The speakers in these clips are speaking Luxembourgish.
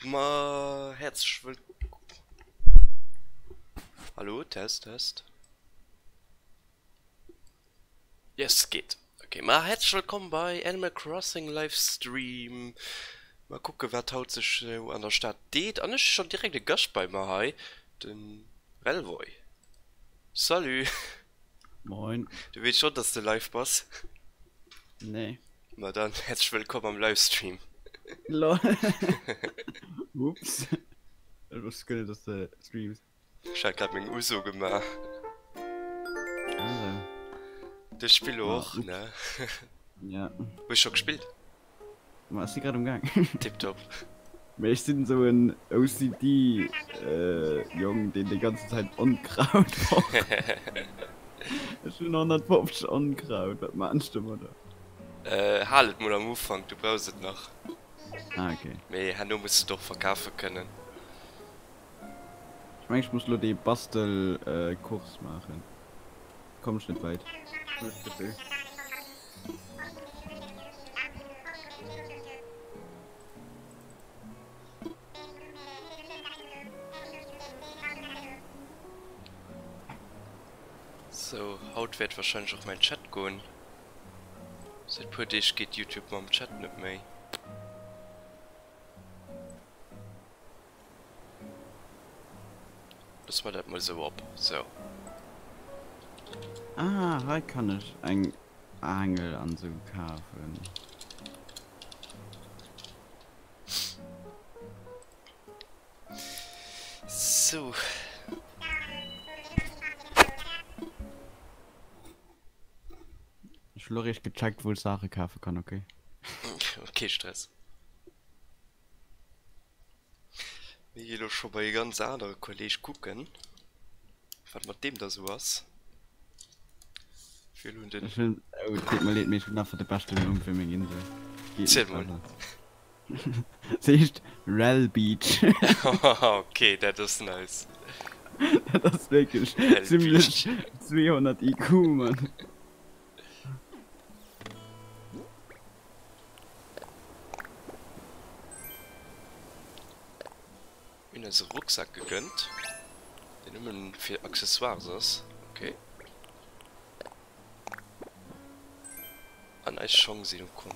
Ma häerzlech wëll. Hallo, Test, Test. Yes, geet. Ok, ma häerzlech wëllkomm bei Animal Crossing Livestream. Mal kucke wat haut sech sou an der Stad deet. An ech hu schonn direkt e Gascht bei mer hei, de Relvoy. Salut! Moin. Du weess schonn, dass de live bass? Nee. Ma dann häerzlech wëllkomm am Livestream. Lol. Ups. Ech wosst guer net, dass de streams. Ech hat grad meng Uso gemaach. Also. De Spill Ah, och, ups. ne? Ja. Hues scho gespillt? Ma ech si grad um Gaang. Tiptop. Mee ech sinn esou en OCD Jong deen déi ganzen Zäit Onkraut brauch. Ech hunn 150 Onkraut, wat maan ech domadder? Hal et mol am Ufank, du brauchs et nach. Ah ok. Mee herno muss de et och verkafe kënnen. Ech mengen ech muss lo dee Bastel Kurs maachen. Komm ech net wäit, hunn ech d'Gefill. Sou, haut wäert wahrscheinlech och mäin Chat goen. Säit puer Deeg geet Youtube mam Chat net méi. Loosse mer dat mol sou op. Sou. Ah, hei kann ech eng Aangel an sou kafen. Sou. Ech hu lo eréischt gecheckt wou ech Saache kafe kann, ok. Kee Stress. Mir gi lo scho bei e ganz anere Kolleg kucken, wat mat deem da sou ass. Fir elo den. Ech hunn, oh et deet mer leed, mee ech hunn einfach de beschten Numm fir meng Insel. Geet Ziel net mol. besser. Se heescht Rell Beach. Ok, dat ass nice. Dat ass wierklech Rell zimlech Beach. 200 IQ, Mann. Mir hunn eis e Rucksak gegönnt, deen nëmmen fir Accessoires ass. Ok. An eis Schong sinn ukomm.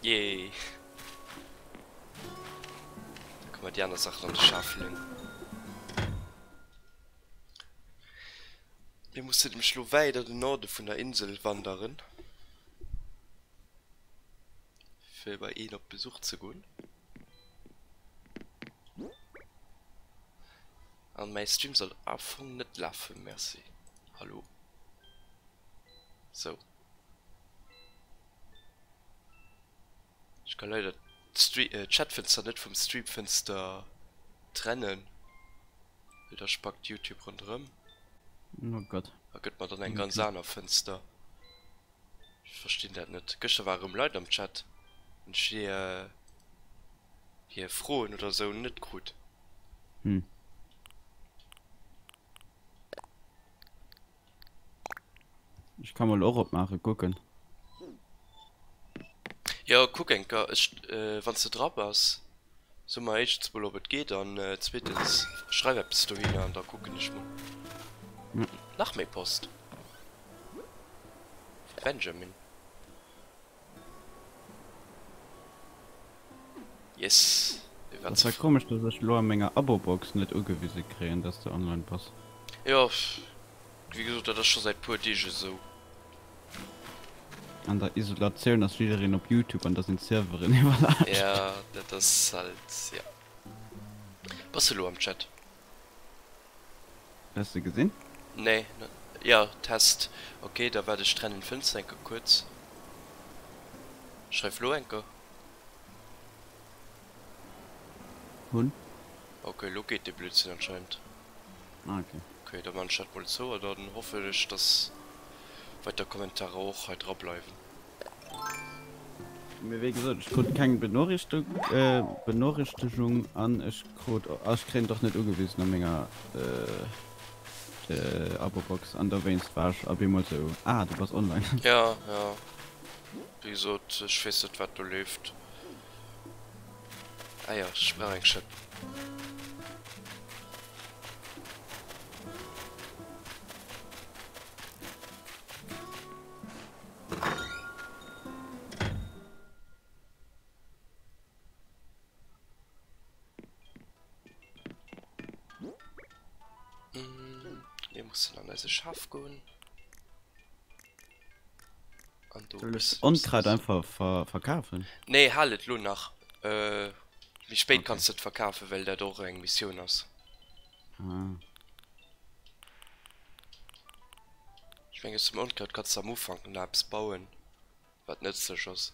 Yay! Da kënne mer déi aner Saachen an de Schaf leeën. Mir mussen nämlech elo wäit an den Norde vun der Insel wanderen, fir bei een op Besuch ze goen. An mäi Stream soll am Fong net lafen, merci. Hallo? Sou. Ech ka leider d'Chatfënster net vum Streamfënster trennen. Well da spackt Youtube ronderëm. Oh Gott. A gëtt mer dann eng ganz aner Fënster. Ech verstinn dat net. Gëschter ware rëm Leit am Chat an ech hir hir Froen oder sou net krut. Hm. Ech ka mol och opmaachen, kucken. Jo, kuck enker, ech, wanns de dra bass, so mer éischtens mol ob et geet an zweetens schreif eppes dohinner an da kucken ech mol. Ja. Nach méi Post vum Benjamin. Yes, dee war Ass ze ja komesch dass ech lo a menger Abo-Box net ugewise kréien dass de online bass. Jo, wéi gesot, dat ass scho säit puer Deeg esou. An der Isolatioun ass jiddereen op Youtube an da sinn d'Serveren iwwerlaascht. Ja, dat ass halt, ja. Bass de lo am Chat? Hues de gesinn? Nee, jo, Test. Ok, da waart ech trennen d'Fënster enker kuerz. Schreif lo enker. Hunn. Ok, lo geet dee Blödsinn anscheinend. Ah, ok. Ok, da man ech dat mol zou a dann hoffen ech dass weider Kommentarer och hei dra bleiwen. Mee wéi gesot, ech krut keng Benoriichtegung an ech krut, ech kréien et och net ugewisen a menger Abo-Box an dowéinst war ech op eemol sou, ah du bass online. Jo, jo, wéi gesot, ech weess net wat do leeft. Ah jo, ech brauch eng Schëpp. Mir mussen an eise Schaf goen. An do Soll ech Onkraut einfach ver verkafen? Nee, hal et lo nach. Äh, méi spéit okay. kanns du et verkafen, well dat och eng Missioun ass. Ah. Ech mengen zum Onkraut kanns du am Ufank nach eppes bauen, wat nëtzlech ass.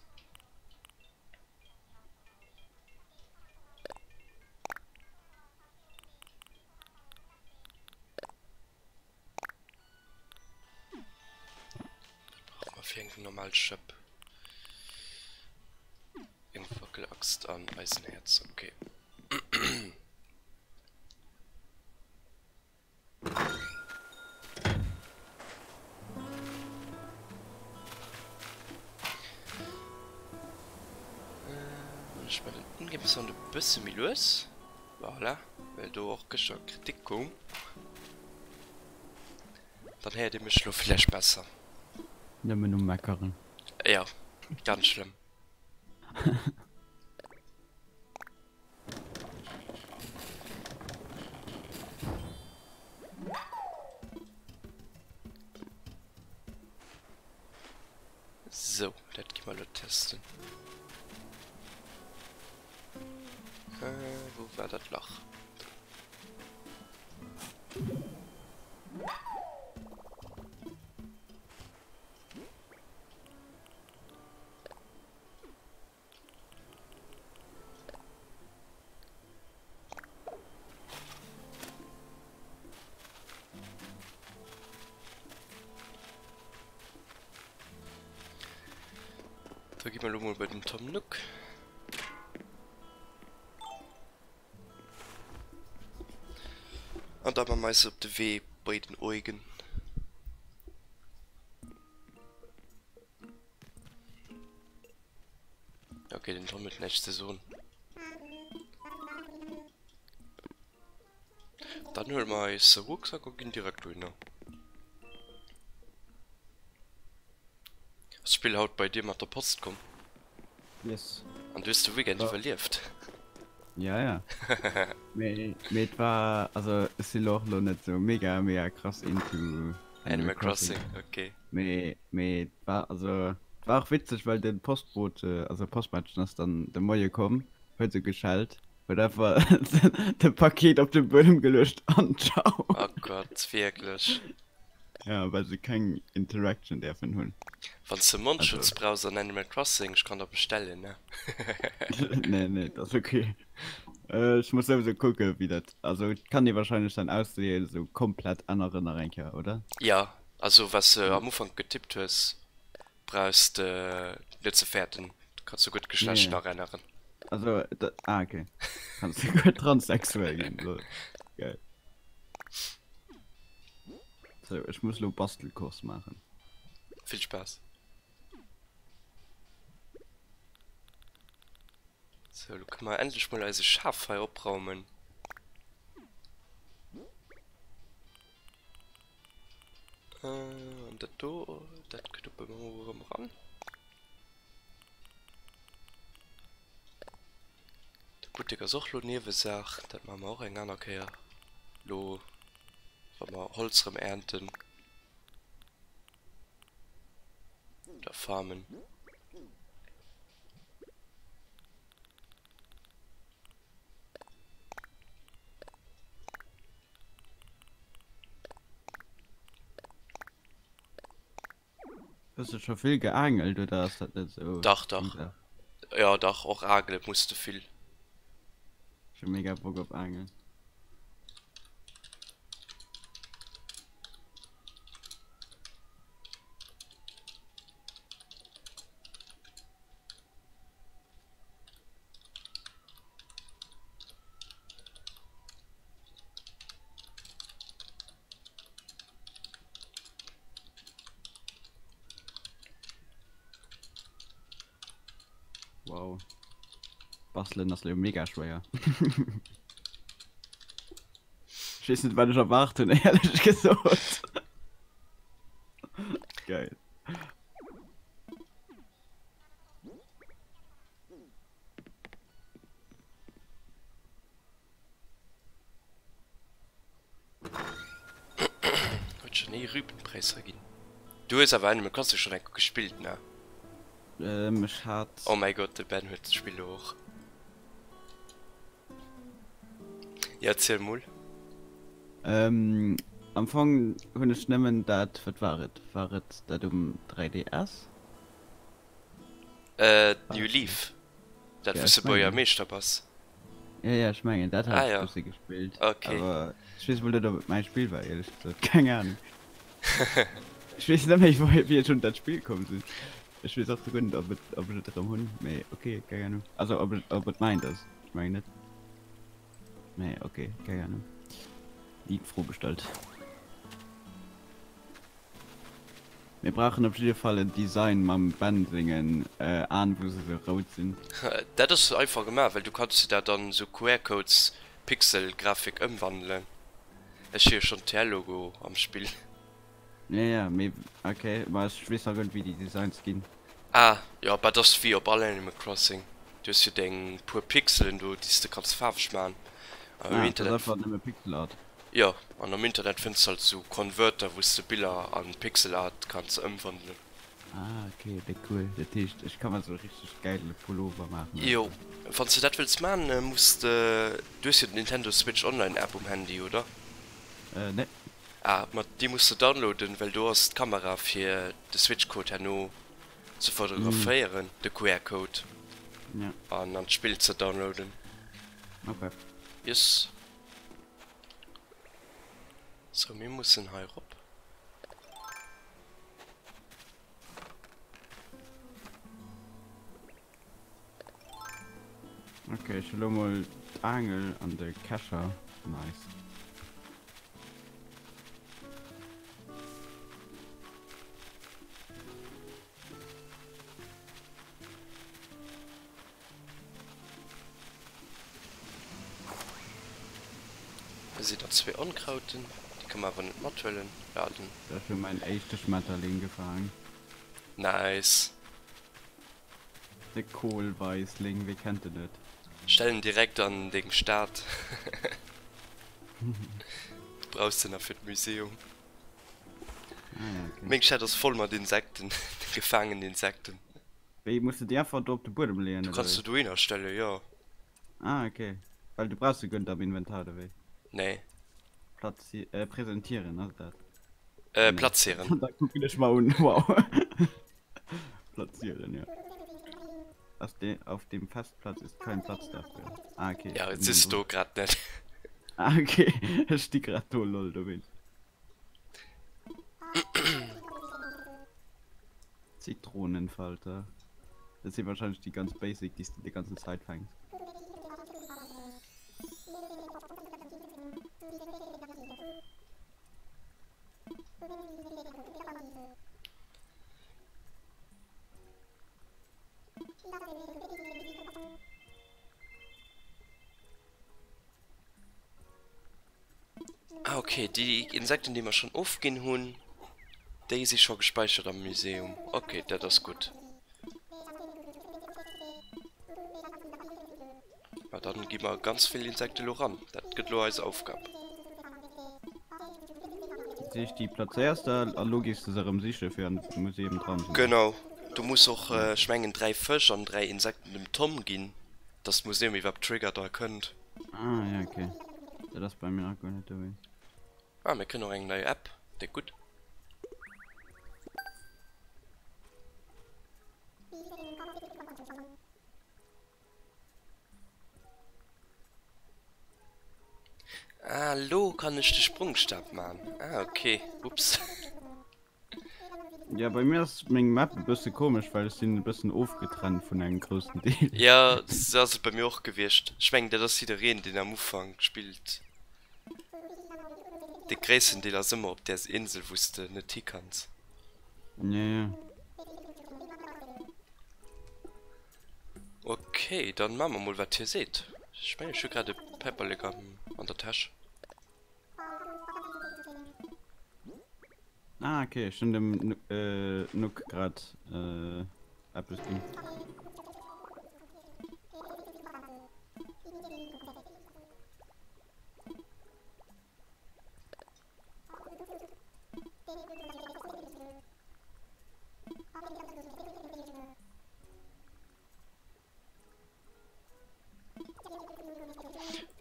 Brauche mer fir eng normal Schëpp. Eng Fackelaxt an Eisenhäerz, okay. Ech man den Ingame Sound e bësse méi lues. Voilà, well do och gëschter Kritik koum. Dann héiert dir mech lo villäicht besser. Nëmmen um Meckeren. Jo, ganz schlëmm. Sou, dat gi mer lo testen. Äh, wou war dat Lach? Da gi mer lo mol bei den Tom Nook. An da man eis op de Wee bei den Eugen. Okay, den Tom huet näischt ze soen. Dann huele mer eis e Rucksack a ginn direkt dohinner. Ass d'Spill haut bei dir mat der Post komm? Yes. An du hues de Weekend iwwerlieft? Ja, ja. Mee, mee et war, also ech si lo och lo net sou mega, mega krass into Animal Crossing. Okay. Mee, mee et war, also et war och witzeg, well de Postbot, also Postmädchen ass dann de Moie komm, huet sou geschellt, huet einfach de Paket op de Buedem geluecht an ciao. Oh Gott, wierklech? Ja, well se keng Interaction däerfen hunn. Wann s de Mondschutz brauchs an Animal Crossing, ech kann der bestellen, ne? Nee, nee, dat ass ok. Ech muss souwisou kucken, wéi dat, also et kann ee wahrscheinlech säin Aussehen esou komplett änneren nach eng Kéier, oder? Ja, also was de am Ufank getippt hues, brauchs de net ze fäerten, du kanns souguer d'Geschlecht nach änneren. Also, ah ok, kanns souguer transsexuell ginn, lol, geil. Sou, ech muss lo Bastelkurs maachen. Vill Spaass. Sou, lo kënne mer endlech mol eise Schaf hei opraumen. An dat do, dat knuppe mer mol erëm eran. De Buttek ass och lo Niewesaach, dat maache mer och eng aner Kéier. Lo wa mer Holz erëm ernten oder farmen. Hues de scho vill geaangelt oder ass dat net sou Dach dach. Jo dach och aangele muss de vill. Ech hu mega Bock op Aangelen. Wow. Bastelen ass lo mega schwéier. Ech weess net wat ech erwaart hunn éierlech gesot. Geil. Huet schon ee Rübenpresser ginn. Du hues awer Animal Crossing schon eng gespillt, ne? Ähm, ech hat. Oh mäi Gott, de Ben huet d'Spill elo och. Jo, erziel mol. Ähm, am Fong hunn ech nëmmen dat, wat war et? War et dat um 3DS? Äh, New Leaf. Dat wou s de Buergermeeschter bass. Jo, jo, ech mengen dat hat ech e bësse gespillt. Awer ech weess mol net ob et mäi Spill war éierlech gesot. Keng Ahnung. Ech weess net méi wéi ech un dat Spill komm sinn. Ech weess och souguer net ob et ob ech et erëm hunn, mee ok, keng Ahnung. Also ob et ob et mäint ass, ech mengen net. Mee ok, keng Ahnung. Ni d'Fro gestallt. Mir brauchen op jidde Fall en Design mam Ben sengen Aan wou se sou rout sinn. Dat ass einfach gemaach, well du kanns jo dat an sou QR-Codes Pixel-Grafik ëmwandelen. Ech hu jo schon TL-Logo am Spill. Jo jo, mee ok, ma ech weess nach guer net wéi déi Designs ginn. Ah jo, bah dat ass wéi op all Animal Crossing, du hues jo deng puer Pixelen do déi s de kanns faarweg maan an um Ah, dat ass Internet. einfach nëmme Pixelart. Jo, an am Internet fënns de halt sou Converter wous de Biller an Pixel Art kanns ëmwandelen. Ah ok, déck cool. Dat heescht ech ka mer sou e richteg gäile Pullover maachen oder Jo, sou? wanns de dat wëlls maan muss de, du hues jo d'Nintendo Switch Online App um Handy oder? Äh nee. Ah, ma déi muss de downloaden, well do ass d'Kamera fir de Switch Code herno ze fotograféieren, de QR Code, Ja. an an d'Spill ze downloaden. Ok. Yes. Sou, mir mussen hei rop. Ok, ech hu lo mol d'Aangel an de Kescher. Nice. Hei sinn nach zwee Onkrauten, déi ka mer awer net mathuelen. Ja, den. Ech hu mäin éischte Schmetterling gefaang. Nice. De Kohlweissling, wee kennt en net? Stell en direkt an deng Stad. Brauchs de nach fir d'Museum. Ah ja, okay. Meng Stad ass voll mat Insekten, gefaangenen Insekten. Wéi, muss de déi einfach do op de Buedem leeën Du oder kanns wéi? se dohinner stellen, jo. Ah ok, well du brauchs se guer net am Inventar oder wéi? Nee. Platzi äh, präsentieren ass dat? Äh, Nee. platzieren. Da kucken ech mer un, wow. Platzieren, ja. Ass de auf dem Festplatz ist kein Platz dafür. Ah ok. Ja, et siss do grad net. Ah ok, ech sti grad do, lol, dowéinst. Zitronenfalter. Dat si wahrscheinlech déi ganz basic, déi s de déi ganzen Zait fänks. Ah ok, déi Insekten déi mer schonn ofginn hunn, déi si scho gespäichert am Museum. Ok, dat ass gutt. Ma dann gi mer ganz vill Insekte lo ran. Dat gëtt lo eis Aufgab. Dat heescht déi plazéiers de a lo gees de se erëm siche fir an de Museum dran ze maachen? Genau, du muss och, ech mengen 3 Fësch an 3 Insekten dem Tom ginn, dass d'Museum iwwerhaapt triggert a kënnt. Ah ja okay. Dat ass bei mir nach guer net dowéinst. Ah mir kréien och eng nei App, déck gutt. Ah lo kann ech de Sprungstab man. Ah okay, ups. Ja bei mir ass meng Map e bësse komesch, well ech sinn e bëssen ofgetrennt vun engem groussen Deel. Ja sou ass et bei mir och gewiescht. Ech mengen dat ass jiddereen deen am Ufank spillt. De gréissten Deel ass ëmmer op där Insel wou s de net hi kanns. Ja ja. Ok. Okay, dann maache mer mol wat hie seet. Ech mengen ech hu grad e Päiperlek an der Täsch. Ah okay, ech hunn dem Nook grad eppes ginn.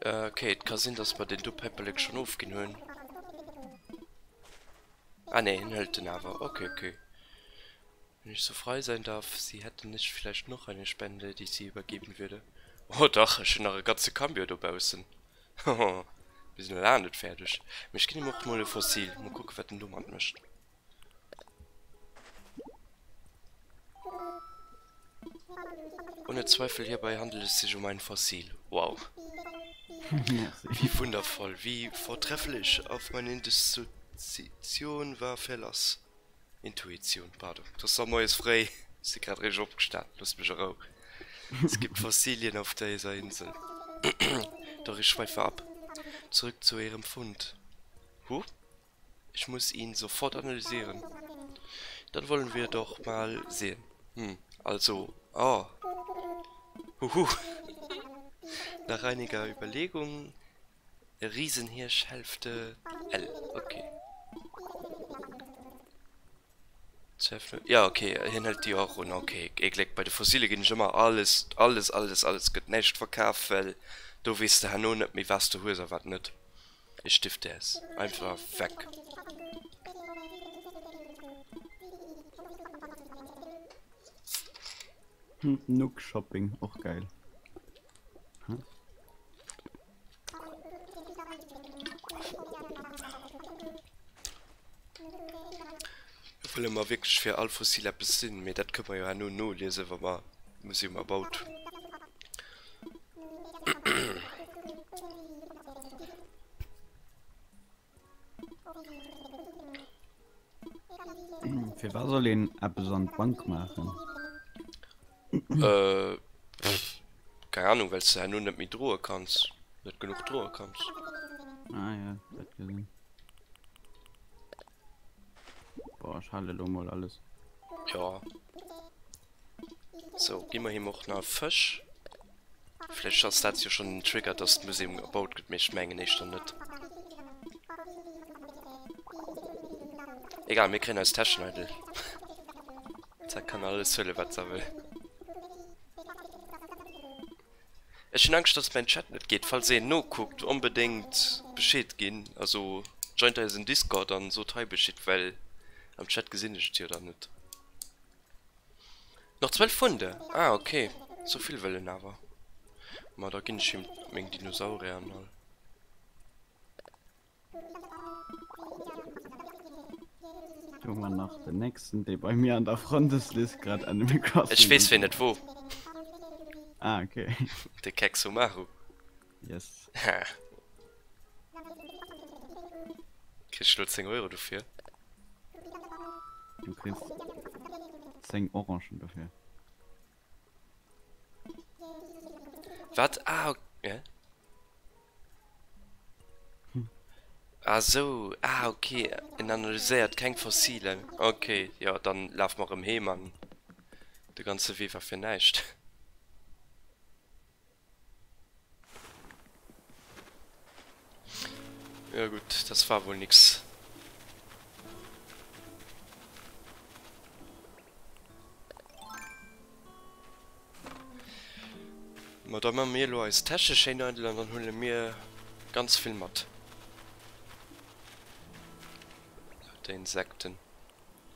Äh, okay, et ka sinn, dass mer den do Päiperlek schonn ofginn hunn. Ah nee, hien hëlt en awer. Okay, okay. Wenn ich so frei sein darf, Sie hätten nicht vielleicht noch eine Spende, die ich Sie übergeben würde? Oh dach, ech hunn nach e ganze Camion dobaussen. Hoho, mir sinn laang net fäerdeg. Mee ech ginn him och mol e Fossil. Mol kucken, wat en domat mécht. Ohne Zweifel hierbei handelt es sich um ein Fossil. Wow. Merci. Wie wundervoll, wie vortrefflich, auf meine Indiszition war Verlass. Intuition, pardon. Et ass da moies fréi, ech si grad eréischt opgestan, loosst mech a Rou. Es gibt Fossilien auf dieser Insel. Doch ich schweife ab. Zurück zu Ihrem Fund. Huh? Ich muss ihn sofort analysieren. Dann wollen wir doch mal sehen. Hm, also, oh. Huhu. Nach einiger Überlegung Riesenhirschhälfte L, ok. Ja ok, hien hëlt déi och un, ok. Ee Gléck, bei de Fossile ginn ech ëmmer alles, alles, alles, alles gëtt näischt verkaf, well do weess de herno net méi wat s de hues a wat net. Ee Stift däers einfach weg. Nook Shopping, och geil. Wëlle mer wierklech fir all Fossil eppes sinn, mee dat kënne mer jo herno noliesen, wa mer d'Museum erbaut hunn. Firwat soll een eppes an d'Bank maachen? Äh, pff, keng Ahnung, well s de herno net méi droe kanns, net genuch droe kanns. Ah ja, dat gesinn. Boah, ech hale lo mol alles. Ja. So, gi mer him och nach e Fësch. Vläicht ass dat jo schonn den Trigger, dass d'Museum erbaut gëtt, mee ech mengen éischter net. Egal, mir kréien eis Täschen eidel. Zack kann alles huelen, wat se wëll. Ech hunn Angscht, dass mäin Chat net geet. Falls een nokuckt, onbedéngt Bescheed ginn. Also joint eisen Discord an sot hei Bescheed, well am Chat gesinn ech et jo dann net. Nach 12 Funde? Ah ok, souvill wëll en awer. Ma da ginn ech him meng Dinosaurier an all. Do hu mer nach den nächsten, dee bei mir an der Frëndeslist grad Animal Crossing. Ech weess ween et wor. Ah ok. De Keksumaru. Yes. Ha. Kriss ech lo 10 Euro dofir? Du kriss 10 Orangen dofir. Wat? Ah, ok. Ah sou, ah ok, en analyséiert keng Fossilen. Ok, jo dann laf mer erëm heem an de ganze Wee war fir näischt. Ja gut, das war wohl nix. Ma da man mir lo eis Täsche schéin eidel an dann huele mir ganz vill mat. Lauter Insekten.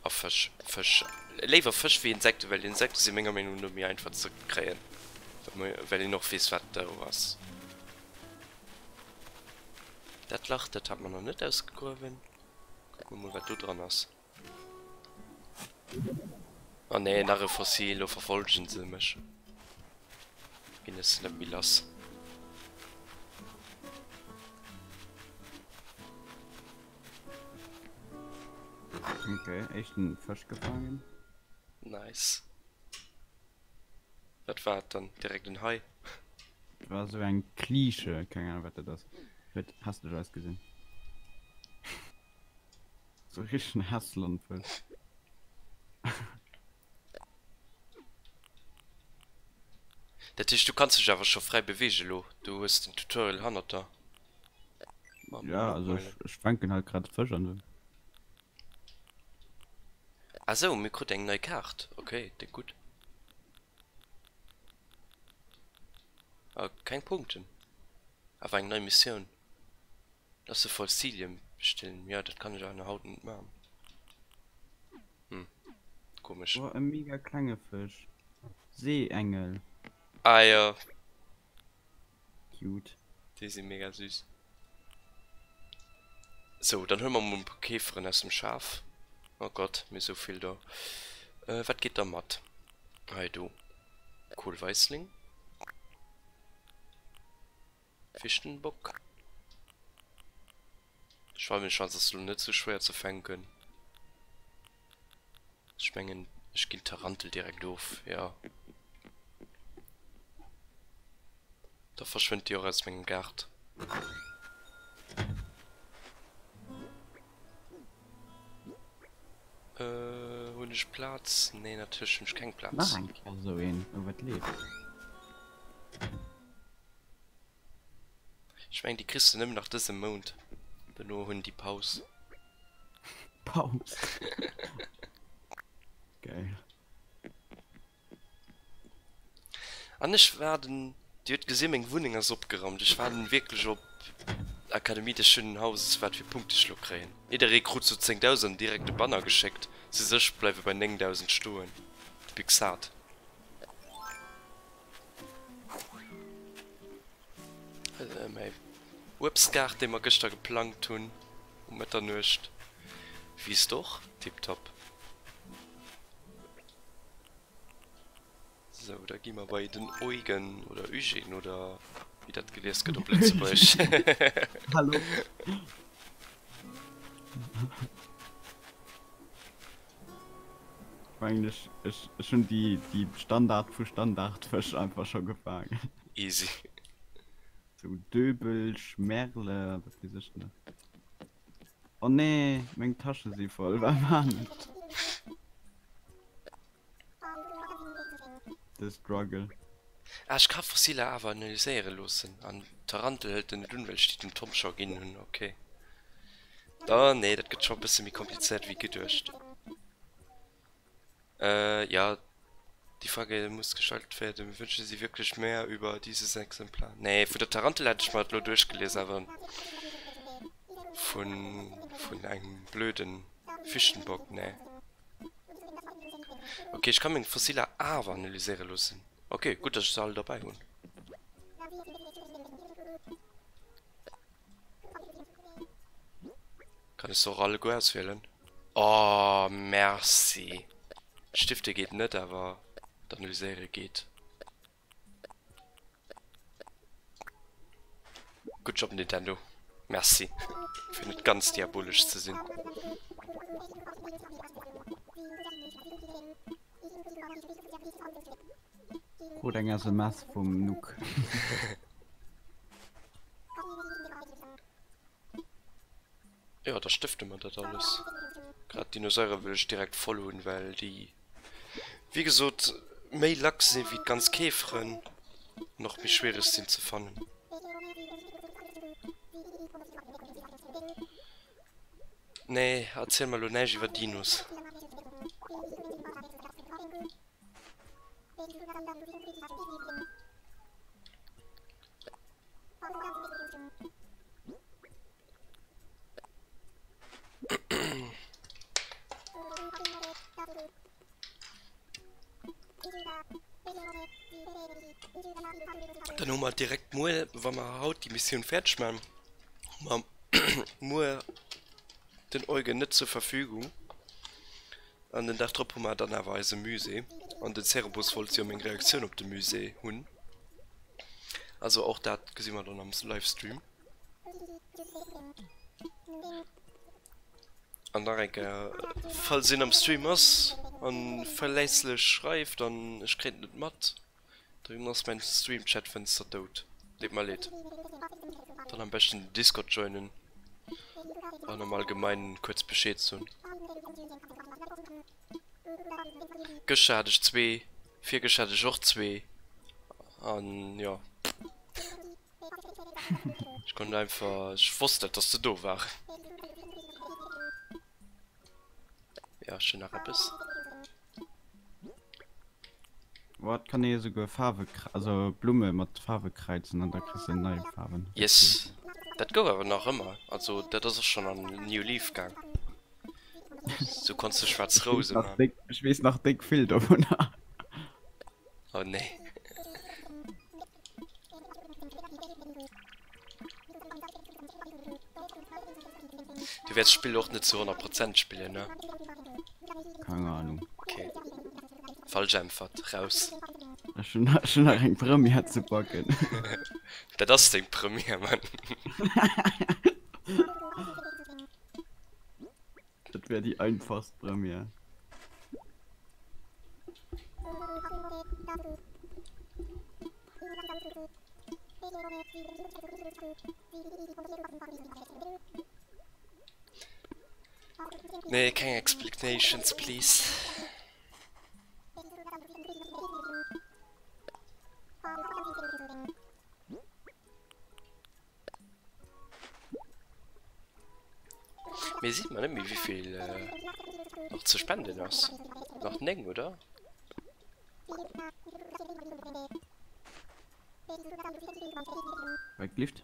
A Fësch. Fësch. Léiwer Fësch wéi Insekten, well Insekte si menger Meenung no méi einfach ze kréien, well een och weess, wat do ass. Dat Lach, dat hat mer nach net ausgegruewen. Kucke mer mol, wat do dran ass. Oh nee, nach e Fossil, lo verfolgen se mech. Ginn ech se net méi lass. Okay, éischten Fësch gefaangen. Nice. Wat war et dann? Direkt en Hai? Et war esou eng Kliische, keng Ahnung wat dat ass. Huet hässlech ausgesinn. Sou richtegen Hässlernfësch. Dat heescht du kanns dech awer scho fräi beweege lo? Du hues den Tutorial hannert der? Ja, also ech, ech fänken halt grad Fësch an esou. Ah sou, mir kruten eng nei Kaart. Ok, déck gutt. Ah, keng Punkten. Awer eng nei Missioun. Lass de Fossilien bestellen. Jo, dat kann ech awer nach haut net man. Hm, komesch. Oh, e mega klenge Fësch. Seeengel. Ah jo. Cute. Déi si mega süß. Sou, dann huele mer mol e puer Käferen aus dem Schaf. Oh Gott, mir sou vill do. Wat geet da mat? Hei do. Kohlweissling. Fichtenbock. Schwalbenschwanz ass lo net sou schwéier ze fänken. Ech mengen ech ginn d'Tarantel direkt of, jo. Da verschwënnt déi och aus mengem Gaart. Hunn ech Plaz? Nee, natierlech hunn ech keng Plaz. Nach eng Kéier esou een, oh wat leeft. Ech mengen déi kriss de nëmmen nach dëse Mount, dono hunn déi Paus. Paus. Geil. An ech waarden, Dir hutt gesinn, meng Wunneng ass opgeraumt, ech waarden wierklech op Akademie des schönen Hauses, wat fir Punkte ech lo kréien. Jidderee krut sou 10.000 an direkt e Banner geschéckt, just ech bleiwe bei 9.000 stoen. Big sad. Mäi Uebstgaart, dee mer gëschter geplangt hunn um Mëtternuecht, wiisst och tiptop. Sou, da gi mer bei den Eugen oder Eugene oder wéi dat gelies gëtt op Lëtzebuergesch. Hallo. Mengen ech, ech, ech hunn déi, déi Standard vu Standardfësch einfach scho gefaangen. Easy. Sou Döbel, Schmerle a wat weess ech nach. Oh nee, meng Tasche si voll, wat man ech? The struggle. Ah, ech ka Fossiler awer analyséiere loossen. An d'Tarantel hëlt en net un, well ech déi dem Tom scho ginn hunn. Ok. Oh nee, dat gëtt scho e bësse méi komplizéiert wéi geduecht. Äh, ja, die Frage muss gestaltet werden, wünschen Sie wirklich mehr über dieses Exemplar? Nee, vun der Tarantel hätt ech mer et lo duerchgelies, awer vun, vun engem blöden Fichtenbock, nee. Ok, ech ka meng Fossiler awer analyséiere loossen. Ok, gutt, dass ech se all derbäi hunn. Kann ech se och alleguer auswielen? Oh, merci. Stifte geet net, awer d'Analyséiere geet. Good job Nintendo. Merci fir net ganz diabolesch ze sinn. Krut eng SMS vum Nuk. Jo, da stëfte mer dat alles. Grad d'Dinosaurier wëll ech direkt voll hunn, well déi, wéi gesot, méi lack sinn wéi d'ganz Käferen an och méi schwiereg sinn ze fannen. Nee, erziel mer elo näischt iwwer Dinos. Dann hu mer direkt muer, wa mer haut déi Missioun fäerdeg maachen, hu mer muer den Eugen net zur Verfügung. An den Dag drop hu mer dann awer eise Musée. An den Cerebus wollt jo meng Reaktioun op de Musée hunn. Also och dat gesi mer dann am Livestream. An nach eng Kéier, falls een am Stream ass an verlässlech schreift an ech kréien et net mat. Dann ass mäin Stream-Chat-Fënster dout. Deet mer leed. Dann am beschten den Discord joinen an am Allgemeinen kuerz Bescheed soen. Gëschter hat ech zwee, virgëschter hat ech och zwee an jo. Ech konnt einfach, ech wosst net dass se do waren. Ja, ech hunn nach eppes. Boah, et kann ee jo souguer Faarwe, also Blumme mat Faarwe kräizen an da kriss de nei Faarwen. Yes, dat gouf awer nach ëmmer, also dat ass och schonn an New Leaf gaang. Sou konns de schwaarz Rouse man. Ech weess nach déck vill dovunner. Oh nee. Du wäerts d'Spill och net zu 100 Prozent spillen, ne? Keng Ahnung. Okay. Falsch Äntwert. Raus. Ech hunn ech hunn nach eng Première ze backen. Dat ass deng Première, Mann. Dat wär déi einfachst Première. Nee, keng Explanations, please. Mir sieht man net méi wéivill nach ze spenden ass. Nach 9 oder? Wat glift?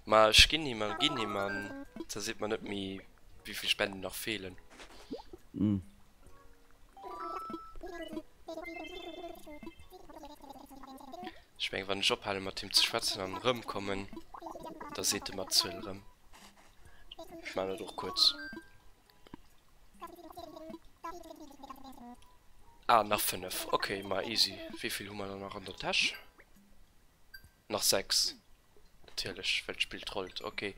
Ma ech ginn him an ginn him an da seet mer net méi wéivill Spenden nach feelen. Mm. Ech mengen wann ech ophale mat him ze schwätzen an erëmkommen, da seet e mer d'Zuel erëm. Ech maachen dat och kuerz. Ah, nach 5. Ok, ma easy. Wéivill hu mer dann nach an der Täsch? Nach 6. Natierlech, well d'Spill trollt. Ok,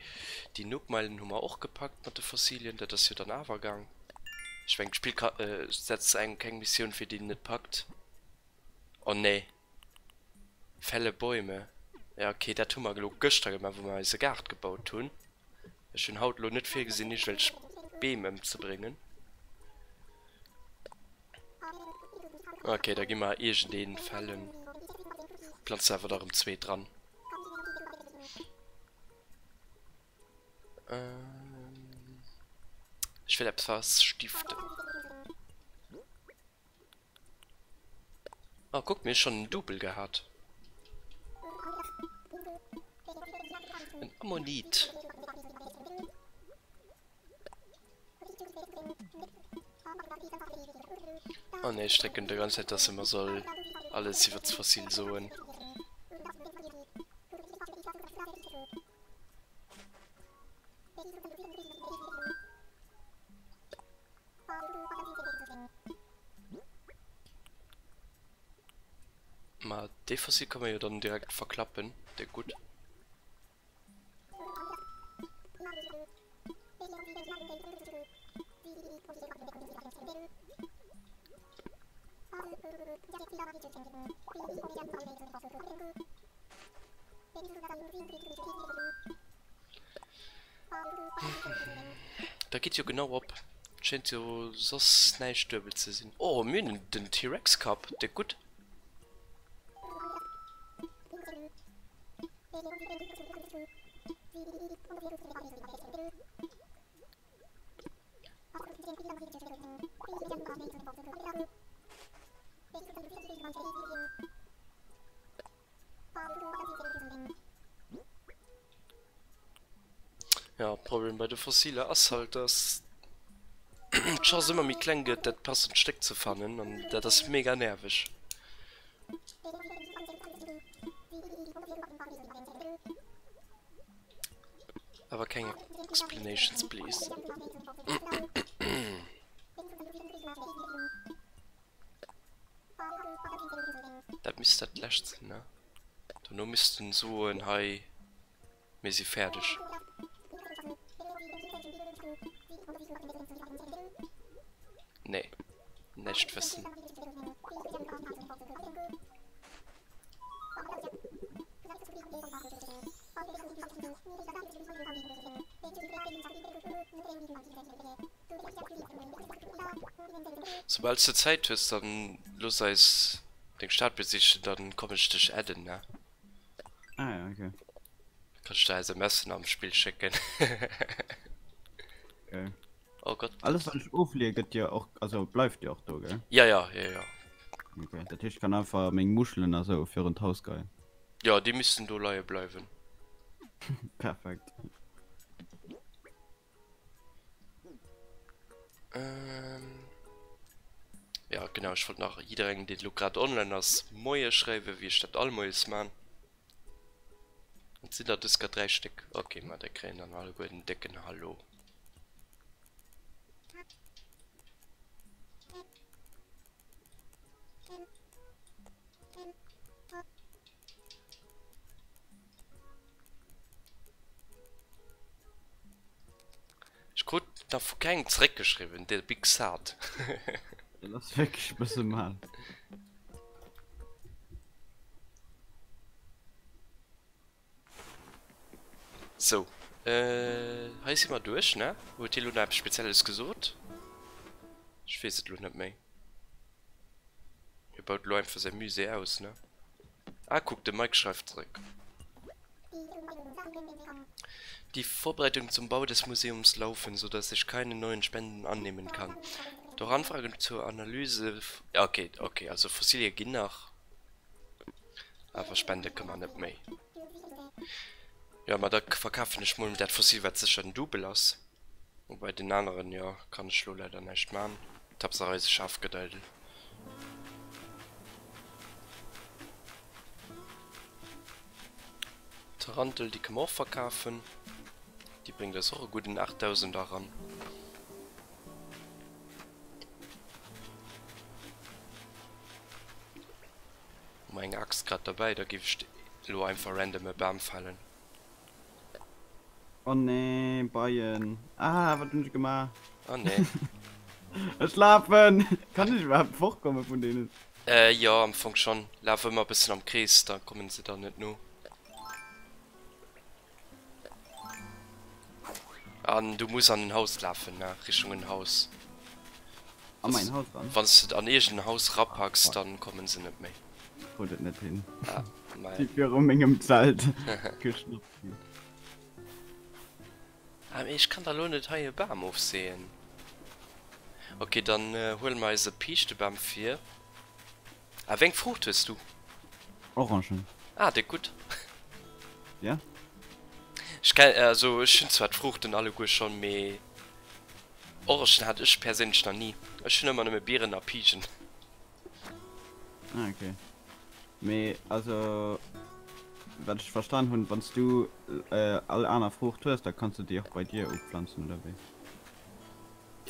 déi Nookmeilen hu mer och gepackt mat de Fossilien. Dat ass jo dann awer gaang. Ech mengen, d'Spill ka setzt engem keng Missioun fir, déi en net packt. Oh nee. Fälle Bäume. Ja, ok, dat hu mer elo gëschter gemaach, wou mer eise Gaart gebaut hunn. Ech hunn haut elo net virgesinn, iergendwelch Beem ëmzebréngen. Ok, da gi mer iergendeen fällen. Planzen awer da erëm zwee dran. Ech wëll eppes was stiften. Ah, guck, mir hu schon en Double gehat. En Ammonit. Oh ne, ech drécken de ganz Zäit, dass e mer soll alles iwwer d'Fossil soen. Ma dee Fossil kann man jo dann direkt verklappen, der gutt. Dat geet jo genau op. Schéint jo soss näischt duebel ze sinn. Oh, mir hunn den T-Rex-Kapp, déck gutt. Ja, Problem bei de Fossiler ass halt, dass d'Chance ëmmer méi kleng gëtt, dat passend Stéck ze fannen, an dat ass mega nerveg. Awer keng Explanations, please. Dat misst dat lescht sinn, ne? Dono misst en soen, hei, mir si fäerdeg. Nee, näischt wëssen. Soubal s de Zäit hues, dann looss eis deng Stad besichen, dann komm ech dech adden, ne? Ah ja, okay. Kann ech der SMSen am Spill schécken. Geil. Oh Gott. Alles wat ech ofleeë gëtt jo och, also bleift jo och do, gell? Ja, ja, ja, ja. Okay, dat heescht ech kann einfach meng Muschelen a sou virun d'Haus geien. Ja, déi missten do leie bleiwen. Perfekt. Ähm. Ja, genau, ech wollt nach jidderengem, deen elo grad online ass, Moie schreiwen, wéi ech dat all Moies man. Et sinn der dës grad 3 Stéck. Ok, ma der kréien dann alleguer en décken Hallo. Ech krut nach vu kengem zeréckgeschriwwen, de Big Sad. Dat ass wierklech e bësse mal. Sou, hei si mer duerch, ne? Huet hie lo nach eppes Spezielles gesot? Ech weess et lo net méi. Hie baut lo einfach säi Musée aus, ne? Ah, kuck, de Mike schreift zeréck. Die Vorbereitungen zum Bau des Museums laufen, so dass ich keine neuen Spenden annehmen kann. Doch Anfragen zur Analyse. Okay, okay, also Fossilie ginn nach. Awer spende kënne mer net méi. Jo, ma da verkafen ech mol dat Fossil, wat sécher den Double ass. Bei den aneren, jo, kann ech lo leider näischt man. D'Haaptsaach eise Schaf gëtt eidel. D'Tarantel, déi kënne mer och verkafen. Déi bréngt eis och e gudden 8.000 eran. Hu mer eng Axt grad derbäi, da giff ech elo einfach random e Bam fällen. Oh nee, Beien. Ah, wat hunn ech gemaach? Oh nee. Ech lafen! Kann ech iwwerhaapt fortkomme vun deenen? Äh, jo, am Fong schon. Laf ëmmer e bëssen am Krees, da kommen se der net no. An du muss an en Haus lafen, ne? Richtung en Haus. An mein Haus ran? Wann s de an iergend en Haus rapacks, dann kommen se net méi. Krut et net hin. Ah, mei. Si viru mengem Zelt geschnappt ginn. Ah, mee ech kann da lo net hei e Bam ofseeën. Ok, dann huele mer eis e Piichtebam vir. Ah, wéi eng Fruucht hues du? Orangen. Ah, déck gutt. Ja? Ech ken, also ech hunn zwar d'Fruuchten alleguer schonn, mee Orangen hat ech perséinlech nach ni. Ech hunn ëmmer nëmme Bieren a Piigen. Ah, okay. Mee also, wat ech verstan hunn, wann s du all aner Fruucht hues, da kanns du déi och bei dir upflanzen, oder wéi?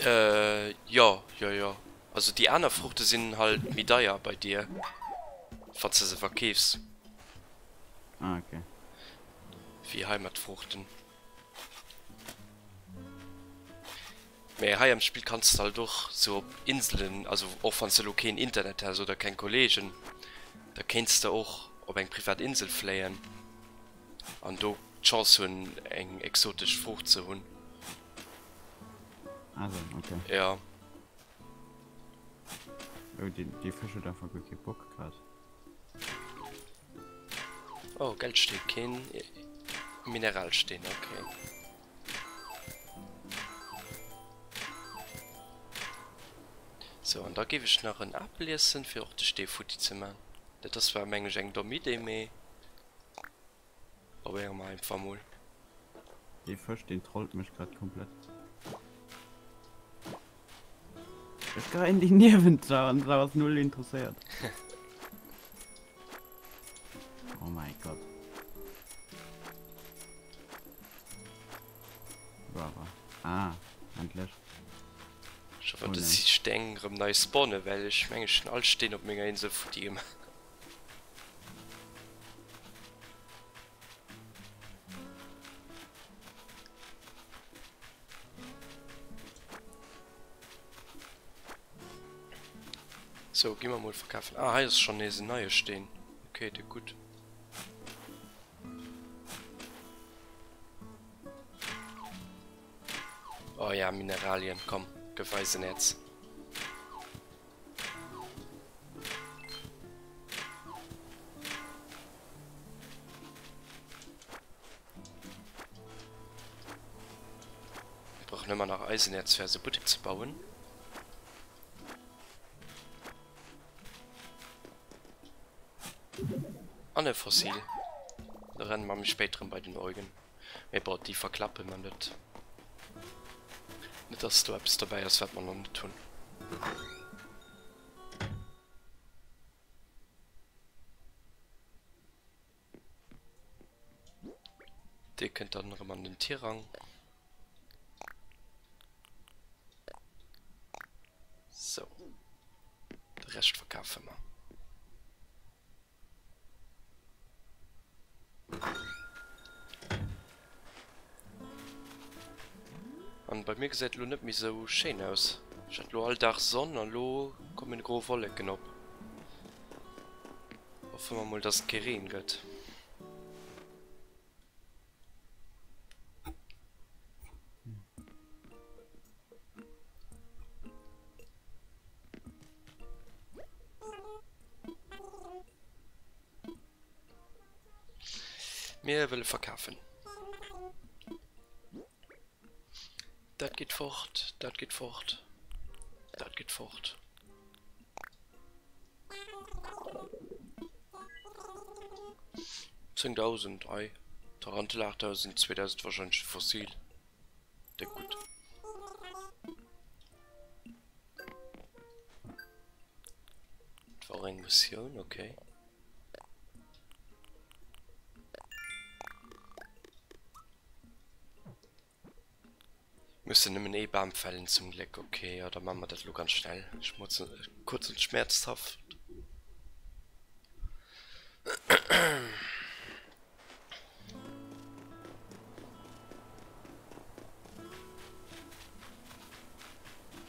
Äh, jo, jo, jo. Also déi aner Fruuchte sinn halt méi deier bei dir, wann s de se verkeefs. Ah, okay. Wéi Heimatfruchten. Mee hei am Spill kanns de halt och sou op Inselen, also och wann s de elo keen Internet häss oder keng Kollegen, da kéints de och op eng privat Insel fléien an do d'Chance hunn eng exotesch Fruucht ze hunn. Ah sou, okay. Jo. Oh, dee, dee Fësch huet einfach guer kee Bock grad. Oh, Geldsteen, keen Mineralsteen, okay. Sou, an da géif ech nach en Apel iessen, fir och de Stee futti ze man. Dat ass zwar, meng ech, eng domm Idee, mee probéiere mer einfach mol. Dee Fësch, deen trollt mech grad komplett. Ech geheien déi niewent d'Sau an d'Sau ass null interesséiert. Oh mein Gott. Bravo. Ah, endlech. Ech hoffen, dass déi Steng rëm nei spawnen, well ech mengen, ech hunn all Steen op menger Insel futti gemaach. Sou, gi mer mol verkafen. Ah, hei ass schonn nees en neie Steen. Okay, de gutt. Oh ja, Mineralien, komm, gëff Eisenäerz. Mir brauchen ëmmer nach Eisenäerz fir eise Buttek ze bauen. An e Fossil. Da renne mer méi spéit erëm bei den Eugen. Mee bon, déi verklappe mer net. Net dass do eppes dobäi ass, wat mer nach net hunn. Dee kënnt dann erëm an den Tirang. Sou. De Rescht verkafe mer. An bei mir gesäit elo net méi sou schéin aus. Ech hat elo all Dag Sonn an elo kommen gro Wolleken op. Hoffe mer mol dass et kee Reen gëtt. Mir wëlle verkafen. Dat geet fort, dat geet fort, dat geet fort. 10.000, ei. Tarantula 8.000, 2.000 wahrscheinlech de Fossil. Déck gutt. Dat war och eng Missioun, okay. Mussen nëmmen ee Bam fällen zum Gléck. Ok, jo da maache mer dat elo ganz schnell. Kurz und schmerzhaft.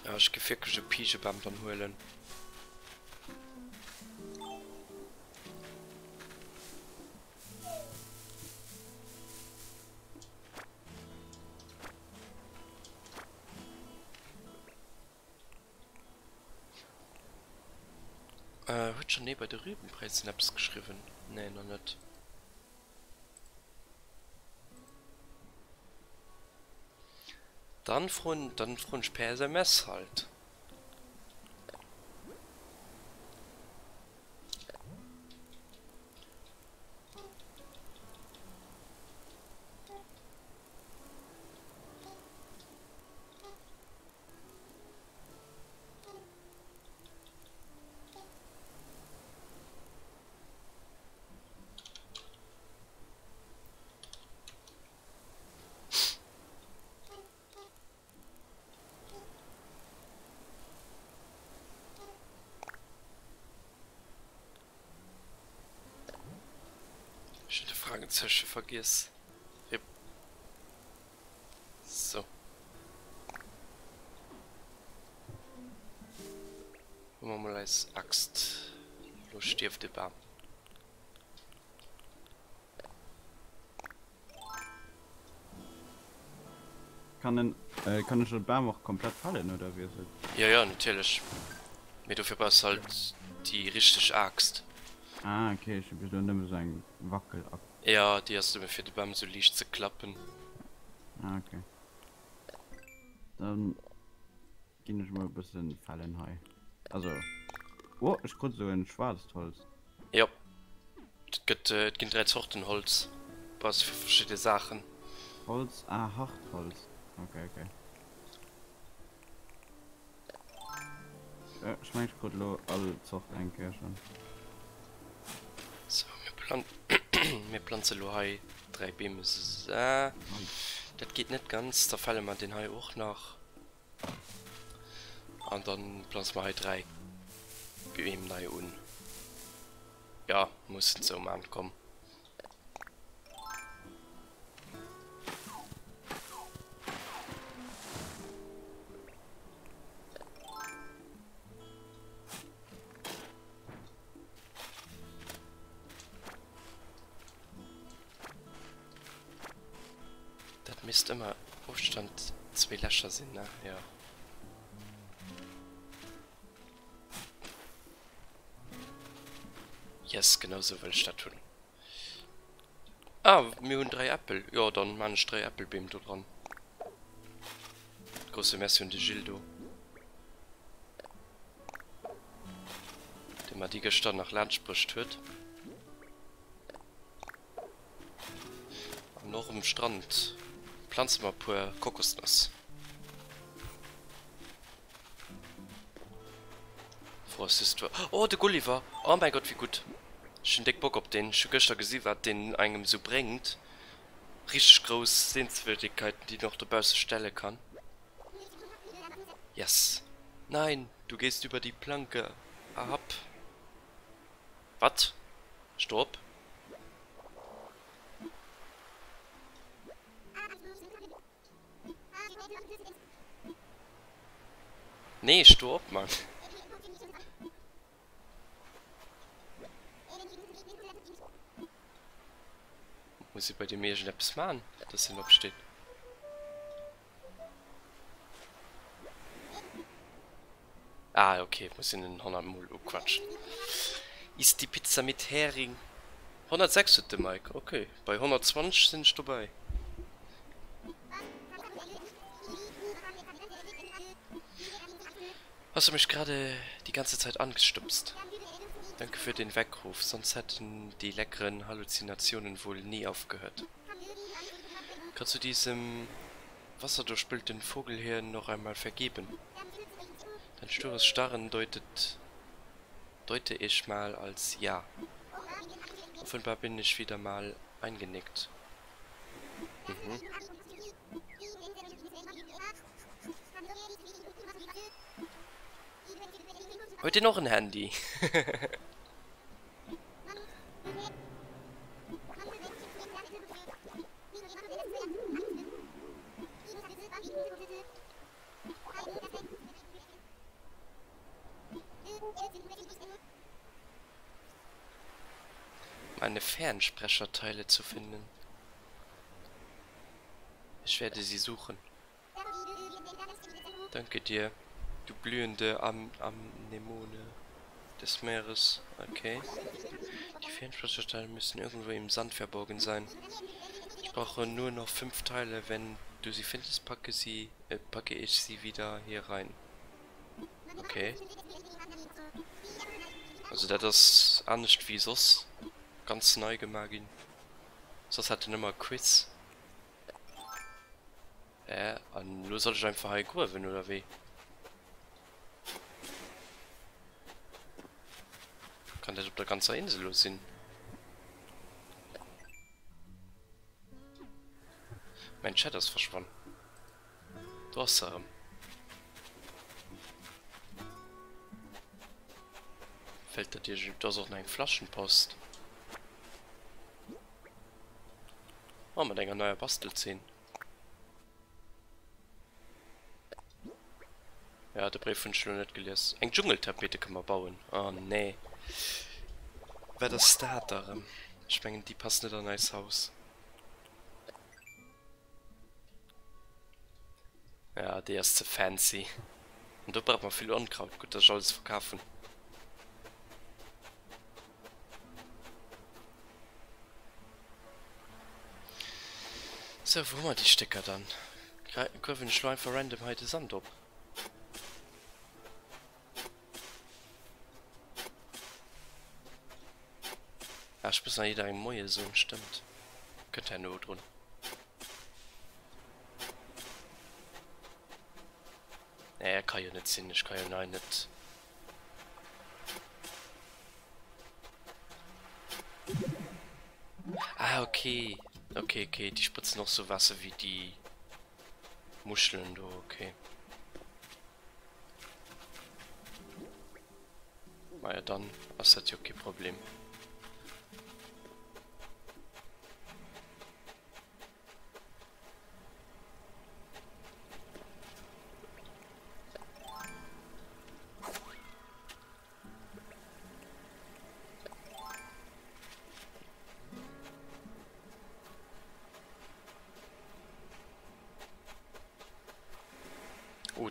Ja, ech géif wierklech e Pigebam dann huelen. Äh, huet schon ee bei de Rübenpräisen eppes geschriwwen? Nee, nach net. Dann froen, dann froen ech per SMS halt. Ech hunn de Fragezeiche vergiess. Rip. So. Hu mer mol eis Axt. Lo stierft de Bam. Kann en, kann ech den Bam och komplett fällen oder wéi ass et? Jo jo natierlech, mee dofir brauchs de halt déi richteg Aaxt. Ah ok, ech hu bis elo nëmme sou eng Wackelaxt. Jo, déi ass nëmme fir de Bam sou liicht ze klappen. Ah ok, dann ginn ech mol e bëssen fällen hei. Also, oh ech krut esou en schwaarzt Holz. Jo, et gëtt, et ginn 3 Zorten Holz, brauchs de fir verschidde Saachen. Holz, ah Hartholz, ok ok. Ech mengen ech krut elo all Zort eng Kéier schon. Sou, mir plan mir planze lo hei 3 Beem, ah dat geet net ganz, da fälle mer deen hei och nach. An dann planze mer hei 3 Beem nei un. Ja, mussen sou man, komm. Dat misst ëmmer Ofstand. Zwee Lächer sinn, ne? Jo. Yes, genau sou wëll ech dat hunn. Ah, mir hunn 3 Äppel. Jo, dann maan ech 3 Äppelbeem do dran. Grousse Merci un de Gilles do. Dee mer déi gëschter nach laanscht bruecht huet. An och um Strand planze mer e puer Kokosnëss. Wou ass just Oh, de Gulliver! Oh mäi Gott, wéi gutt! Ech hunn déck Bock op deen. Ech hu gëschter gesi wat deen engem sou bréngt. Richteg grouss Sehenswürdigkeiten, déi een och dobausse stelle kann. Yes! Nein, du gehst über die Planke! Ahab! Wat? Stopp! Nee, sto op, Mann! Muss ee bei deem iergendeppes man, dass hien opsteet? Ah, okay, muss een en 100 mol uquatschen. Ist die Pizza mit Hering? 106 huet de Mike, okay. Bei 120 sinn ech dobäi. Hast du mich gerade die ganze Zeit angestupst? Danke für den Weckruf, sonst hätten die leckeren Halluzinationen wohl nie aufgehört. Kannst du diesem wasserdurchspülten Vogelhirn noch einmal vergeben? Dein stures Starren deutet deute ich mal als Ja. Offenbar bin ich wieder mal eingenickt. Mhm. Huet deen och en Handy? Meine Fernsprecherteile zu finden. Ich werde sie suchen. Danke dir, du blühende Am Anemone des Meeres. Okay. Die Fernsprecherteile müssen irgendwo im Sand verborgen sein. Ich brauche nur noch fünf Teile. Wenn du sie findest, packe sie, äh, packe ich sie wieder hier rein. Okay. Also dat ass anescht wéi soss. Ganz nei gemaach ginn. Soss hat en ëmmer e Quiz. Äh, an elo soll ech einfach hei gruewen, oder wéi? Kann dat op der ganzer Insel elo sinn? Mein Chat ass verschwonn. Do ass se erëm. Fällt dat Iech. Do ass och nach eng Flaschenpost. Oh, mat enger neier Bastelzeen. Ja, de Bréif hunn ech elo net gelies. Eng Dschungeltapete kënne mer bauen. Oh nee. Wat ass dat da erëm? Ech mengen, déi passt net an eis Haus. Ja, déi ass ze fancy. An do brauch mer vill Onkraut. Gutt, dass ech alles verkaf hunn. Sou, wou hu mer déi Stécker dann? Gruewen ech lo einfach random hei de Sand op? Ah, ech muss nach jidderengem Moie soen, stëmmt. Kënnt herno drun. Nee, ka jo net sinn, ech ka jo nei net. Ah, okay. Okay, okay, déi sprëtzen och sou Waasser wéi déi Muschelen do, okay. Maja, dann ass dat jo kee Problem.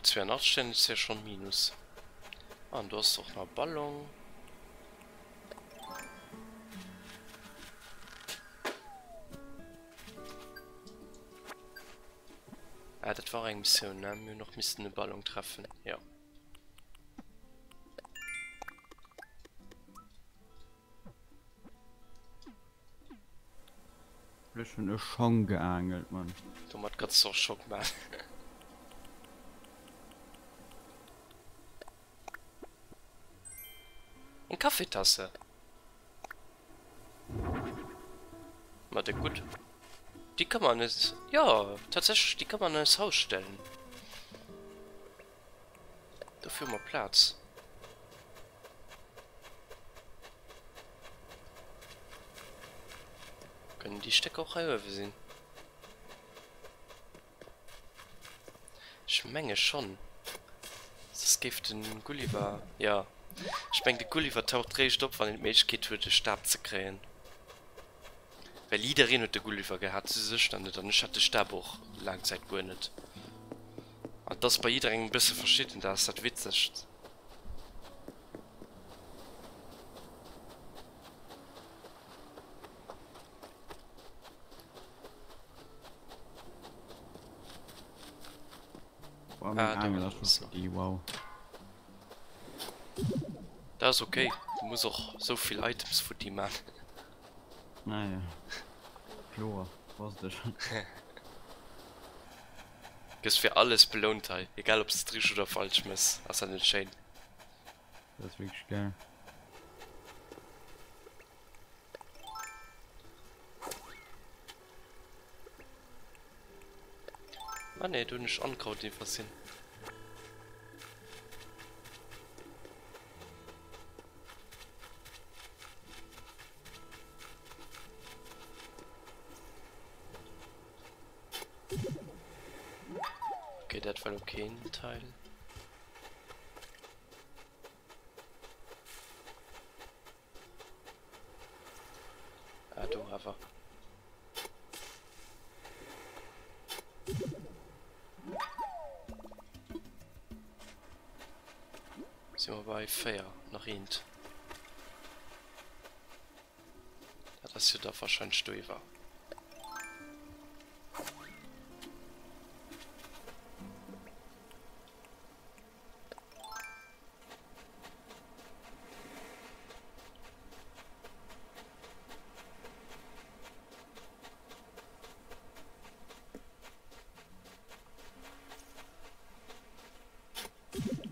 82 dann ist ja schon Minus. Ah, an do ass och nach e Ballon. Ah, dat war eng Missioun, ne? Mir hunn och missten e Ballon treffen, jo. Ech hunn e Schong geaangelt, Mann. Domat kanns de och Schong man. Eng Kaffeetasse. Ma déck gutt. Déi ka man an eis, jo tatsächlech, déi ka man an eis Haus stellen. Dofir hu mer Plaz. Kënnen déi Stécker och hei uewe sinn? Ech menge schonn. Soss géif de Gulliver, jo, ech meng de Gulliver taucht réischt op wann een d'Méiglechkeet huet e Stab ze kréien. Well jiddereen huet de Gulliver gehat, soss ech nach net an ech hat de Stab och laang Zäit guer net. An et ass bei jidderengem e bësse verschidden, dat ass dat Witzegst. Boah, meng Aangel ass schon futti, wow. Dat ass ok, du muss och sou vill Items futti man. Naja, kloer, wosst ech. Gëss fir alles belount hei, egal obs de et richteg oder falsch mëss, ass dat net schéin? Dat ass wierklech geil. Ah nee, do hunn ech Ankraut iwwersinn. Okay, dat war lo keen Teil. Ah, do awer. Si mer bei 4, nach eent. Dat ass jo da wahrscheinlech do iwwer.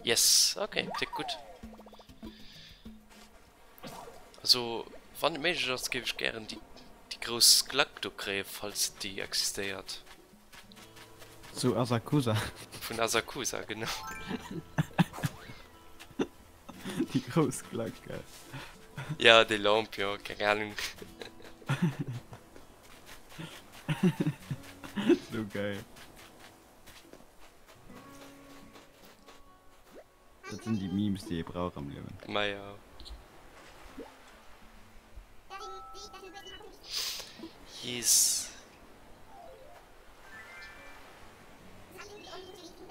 Yes, okay, déck gutt. Also, wann et méiglech ass, géif ech gären déi, déi grouss Glack do kréien, falls déi existéiert. Zu Asakusa. Vun Asakusa, genau. Déi grouss Glack, gell? Ja, déi Lamp, jo, keng Ahnung. Sou geil. Dat sinn déi Memes, déi ee brauch am Liewen. Ma jo. Yes.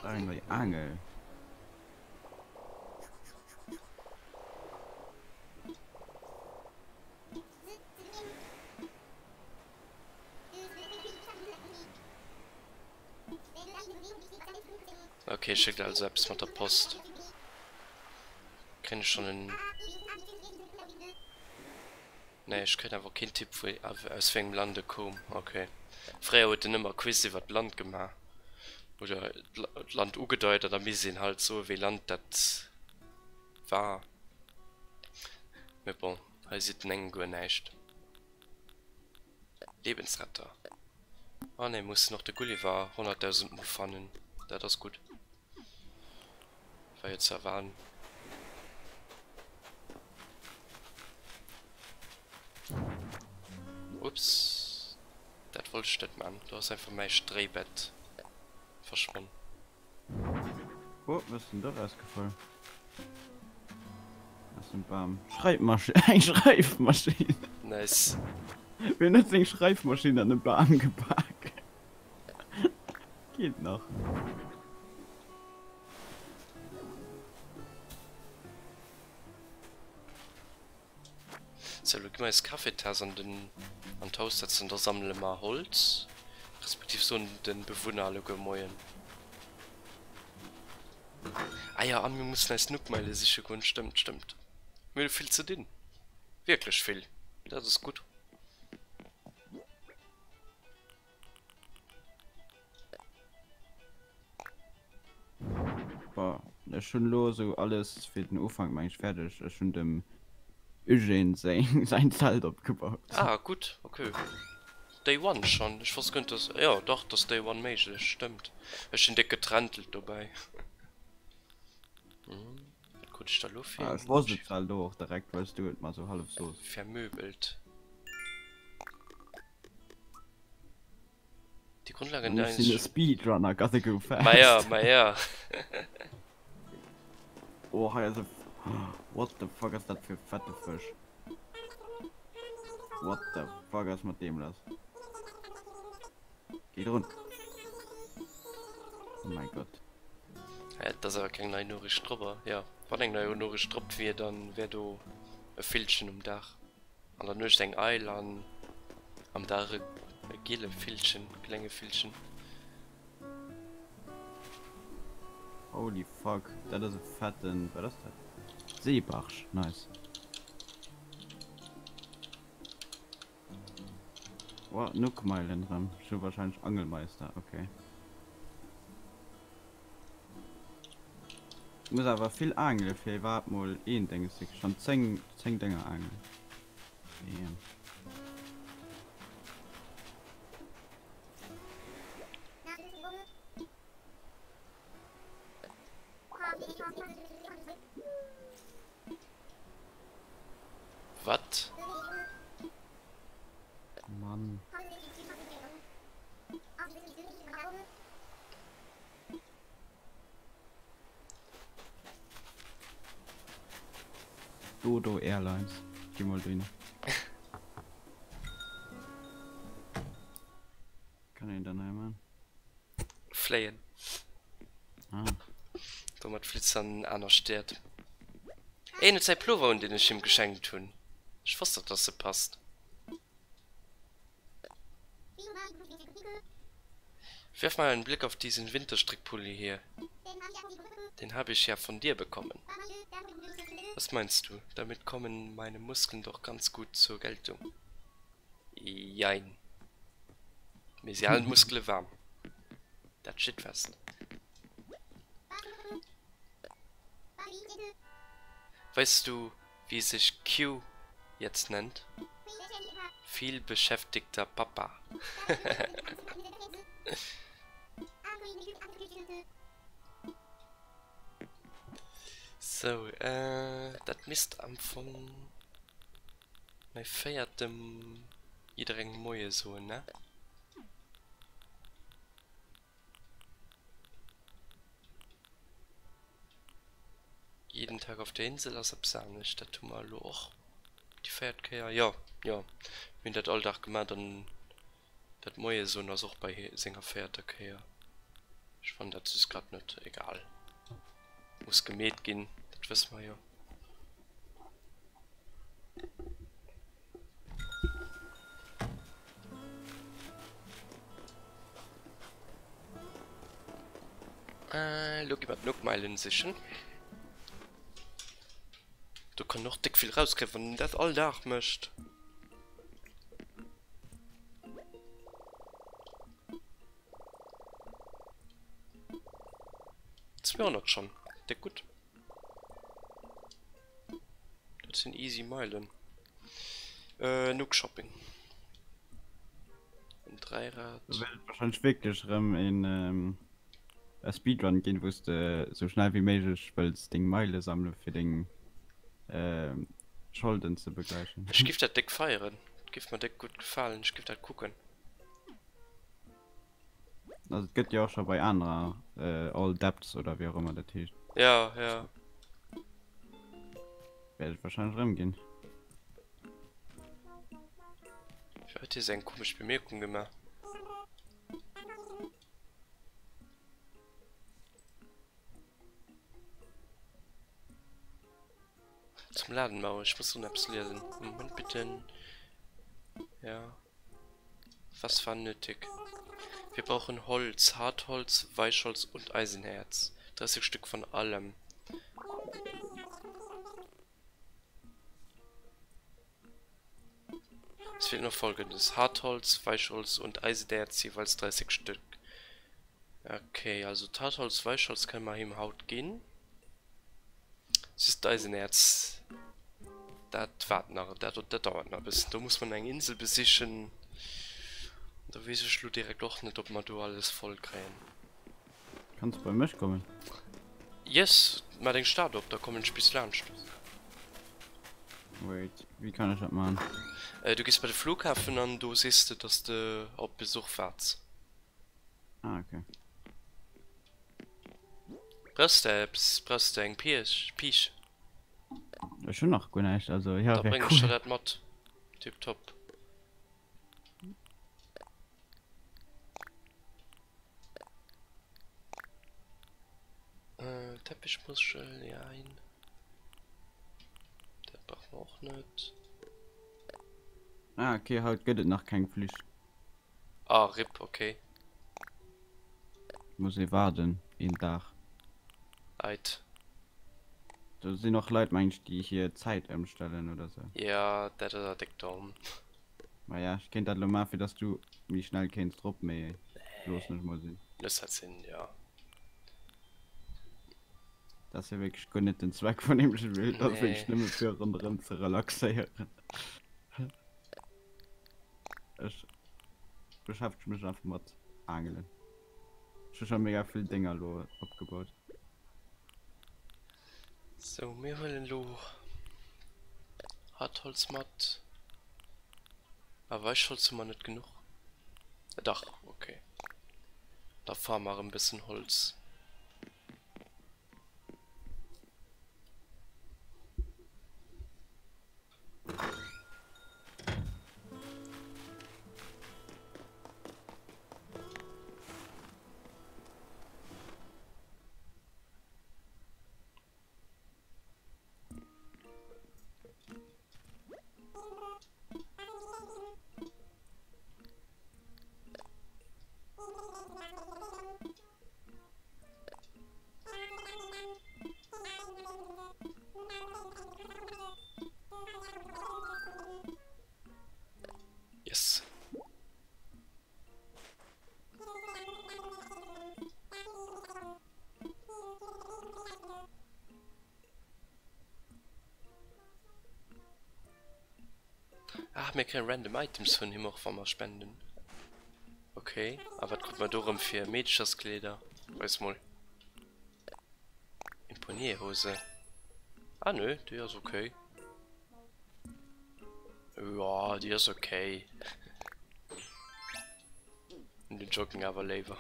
Eng nei Aangel. Okay, schéckt also eppes mat der Post. Kréien ech schonn en. Nee, ech kréien awer keen Tipp vu aus wéi engem Land e koum. Okay. Fréier huet en ëmmer Quiz iwwer d'Land gemaach. Oder d'Land ugedeit an da misst een halt soe wéi Land dat war. Mee bon, hei seet en engem guer näischt. Lebensretter. Ah ne, mussen och de Gulliver 100.000 mol fannen. Dat ass gutt. War jo ze erwaarden. Ups. Dat wollt ech net man. Do ass einfach mäi Stréibett verschwonn. Oh, was ass denn do rausgefall? Aus dem Bam. Schreibmaschine. Eng Schreifmaschine. Nice. Wien huet seng Schreifmaschine an e Bam gepak? Geet nach. Sou, lo gi mer eis Kaffeetaass an den an d'Haus setzen, da sammele mer Holz, respektiv soen den Bewunner alleguer Moien. Ah jo, a mir mussen eis Nookmeile siche goen, stëmmt, stëmmt. Mir hu vill ze dinn, wierklech vill, dat ass gutt. Bon, ech hunn elo esou alles fir den Ufank meng ech fäerdeg. Ech hunn dem Eugène säin säin Zelt opgebaut. Ah gutt, ok. Day one schonn? Ech wosst guer net dass, jo dach, dass Day one méiglech, stëmmt. Ech hunn déck getrentelt dobäi. Wat krut ech da lo fir Ah, ech wosst et zwar elo och direkt, well s du et mer esou hallef sos. Vermöbelt. Die Grundlagen Ech sinn e Speedrunner, gotta go fast. Ma ja, ma ja. Oh, hei ass e... What the fuck ass dat fir fette Fësch? What the fuck ass mat deem lass? Géi drun. Oh mein Gott. Ja, et ass awer keng nei Noriicht drop. Ja, wann eng nei Noriicht drop wier, dann wär do e Villchen um Daach. An der Nuecht eng Eil an am Dag e giele Villchen, klenge Villchen. Holy fuck, dat ass e fetten, wat ass dat? Seebarsch, nice. Wow, Nookmeilen rem, ech hu wahrscheinlech Angelmeister, okay. Muss awer vill aangele fir iwwerhaapt mol een Dénges ze kriegen. Schon 10, 10 Dénger aangelen. Damn. Wat? Mann. Dodo Airlines. Geh mol dohinner. Kann een dann hei man? Fléien. Ah. Domat flitt an aner Stied. Ey, en huet säi Plover un, deen ech him geschenkt hunn. Ech wosst dach, dass e passt. Wirf mal einen Blick auf diesen Winterstrickpulli hier. Den habe ich ja von dir bekommen. Was meinst du? Damit kommen meine Muskeln doch ganz gut zur Geltung. Jein. Mir si allen Muskele waarm. Dat steet fest. Weißt du, wie sich Q jetzt nennt? Vielbeschäftigter Papa. Sou, dat misst am Fong mäi véiertem jidderengem Moie soen, ne? Jeden Tag auf der Insel ass eppes anescht. Dat hu mer elo och déi véiert Kéier. Jo, jo, mir hunn dat all Dag gemaach an dat Moie soen ass och bei senger véierter Kéier. Ech fannen dat just grad net. Egal, muss gemeet ginn, dat wësse mer jo. Äh, lo gi mer d'Nookmeilen sichen. Do kann och déck vill rauskréien, wann een dat all Dag mécht. Zweihonnert schon, déck gutt. Dat sinn easy Meilen. Äh, Nook Shopping. En Dräirad. Do wäert et wahrscheinlech wierklech erëm een e Speedrun ginn, wou s de sou schnell wéi méiglech wëlls deng Meile sammele fir deng Scholden ze begläichen. Ech giff dat déck feieren. Dat giff mer déck gutt gefalen. Ech giff dat kucken. Also et gëtt jo och scho bei anerer All Debts oder wéi och ëmmer dat heescht. Ja, ja. Wäert et wahrscheinlech erëm ginn. Ech huet hie sou eng komesch Bemierkung gemaach. Laden ma ech muss drun eppes liesen. Moment bitte. Ja. Was war nötig? Wir brauchen Holz, Hartholz, Weichholz und Eisenerz. 30 Stück von allem. Es fehlt noch folgendes. Hartholz, Weichholz und Eisenerz jeweils 30 Stück. Okay, also Hartholz, Weichholz kann man him haut ginn. Es ist Eisenerz. Dat waart nach, dat, dat dauert nach e bëssen. Do muss man eng Insel besichen. Do weess ech lo direkt och net, ob mer do alles voll kréien. Kanns bei mech kommen. Yes, maach deng Stad op, da kommen ech bis laanscht. Wait, wéi kann ech dat man? Du gees bei de Flughafen an do sees de, dass de op Besuch waarts. Ah, okay. Brauchs de eppes? Brauchs de eng Piech? Piich? Ech hunn nach guer näischt, also ja, Da wär bréng ech der cool. dat mat. Tiptop. Äh, Teppichmuschel, jein. Dat brauche mer och net. Ah, okay, haut gëtt et nach keng Flich. Ah, rip, okay. Muss ee waarden een Dag. Ait. Do sinn och Leit meng ech déi hir Zäit ëmstellen oder sou. Jo, dat ass awer déck domm. Maja, ech kéint dat elo maachen fir dass du méi schnell kéints drop, mee loossen ech mol sinn. Looss dat sinn, jo. Dat ass jo wierklech guer net den Zweck vun deem Spill, dat ass wierklech Nee. nëmme fir ronderëm ze relaxéieren. Ech beschäftege mech einfach mat Aangelen. Ech hu scho mega vill Dénger elo opgebaut. Sou, mir huelen elo Hartholz mat. Ah, Weichholz hu mer net genuch. Dach, okay. Da farme mer erëm bëssen Holz. Yes. Ach, mir kréien random Items vun him och, wa mer spenden. Okay, a wat krut mer do rëm fir Meedecherskleeder? Weis mol. Imponierhose. Ah nö, déi ass okay. Ja, déi ass okay. Den Jogging awer léiwer.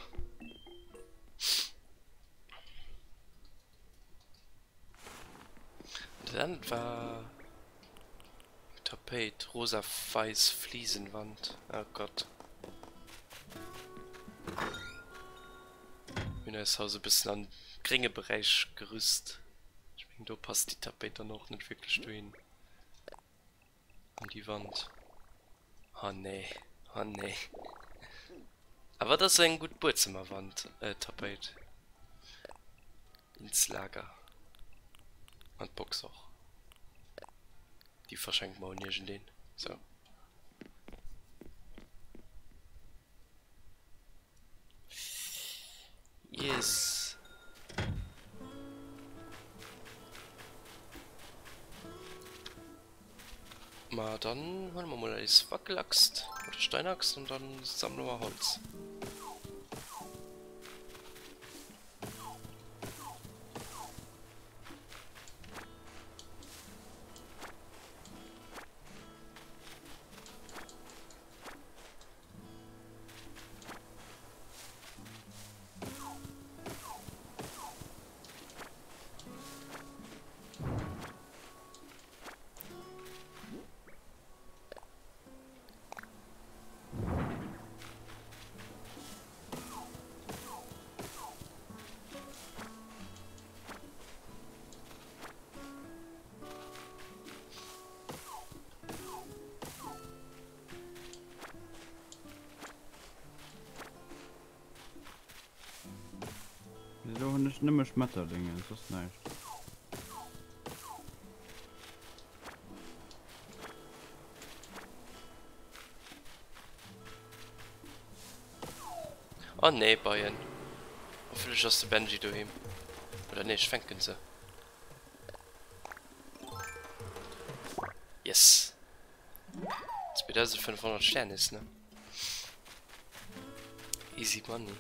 Dat anert war Tapéit, rosa-weiss Fliesenwand. Oh Gott. Mir hunn eist Haus e bëssen an grénge Beräich gerüst. Ech mengen do passt déi Tapéit dann och net wierklech dohin. An déi Wand. Oh nee, oh nee. Awer et ass eng gutt Buedzëmmerwand, äh Tapéit. Ins Lager. An d'Box och. Déi verschenke mer un iergendeen. Sou. Yes. Ma dann huele mer mol eis Wackelaxt oder Steinaxt und dann sammle mer Holz. hunn ech nëmme Schmetterlingen, soss näischt. Oh nee, Beien. Hoffentlech ass de Benji doheem. Oder nee, ech fänken se. Yes! 2500 Sternis, ne? Easy money.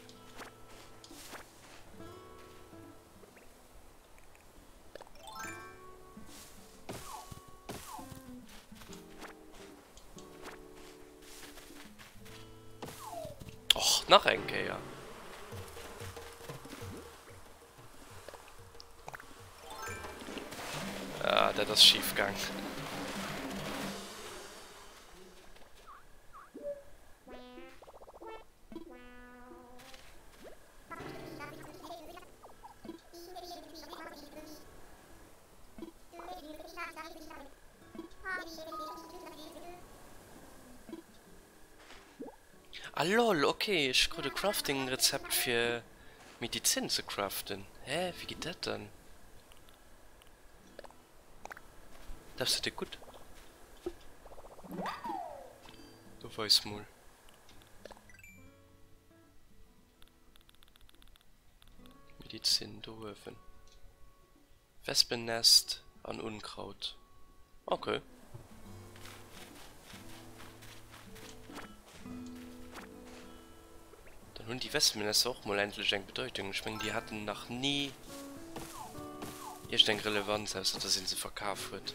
Och, nach eng Kéier. Ah, dat ass schief gaang. Ah lol, ok, ech krut e Crafting Rezept fir Medizin ze craften. Hä, wéi geet dat dann? Dat ass jo gutt. Do weis mol. Medizin do uewen. Wespennest an Unkraut. Ok. Dann hunn déi Wespennester och mol endlech eng Bedeutung. Ech mengen déi haten nach ni iergend eng Relevanz, ausser dass een se verkaf huet.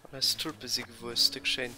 An eis Tulpe si gewuess, déck schéin.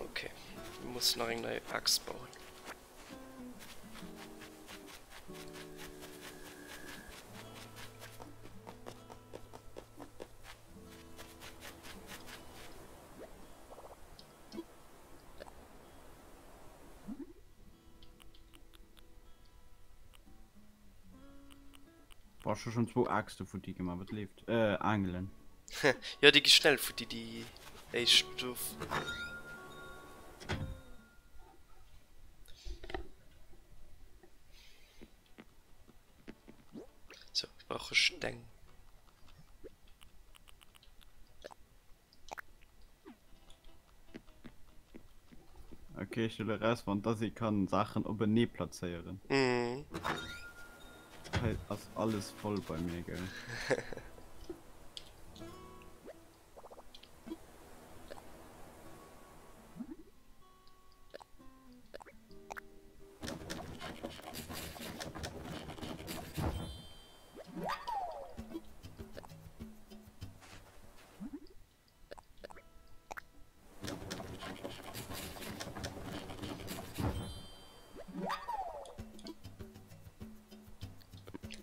Okay, wir müssen nach eng nei Axt bauen. Boah, ech hu schon zwou Äxte futti gemaach, wat leeft? Äh, Aangelen. Jo, déi gi schnell futti, déi éischt Stuff. So, ech brauche Steng. Okay, ech hunn erausfonnt, dass ee kann Saachen openee plazéieren. Mhm. Hei ass alles voll bei mir, gell.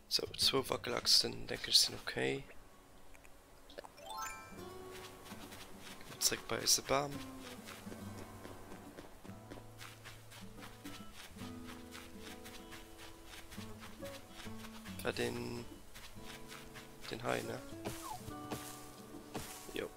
Sou, zwou Wackelachsen, denke ech, sinn okay. Zréck bei eise Bam. deen deen hei, ne? Jo.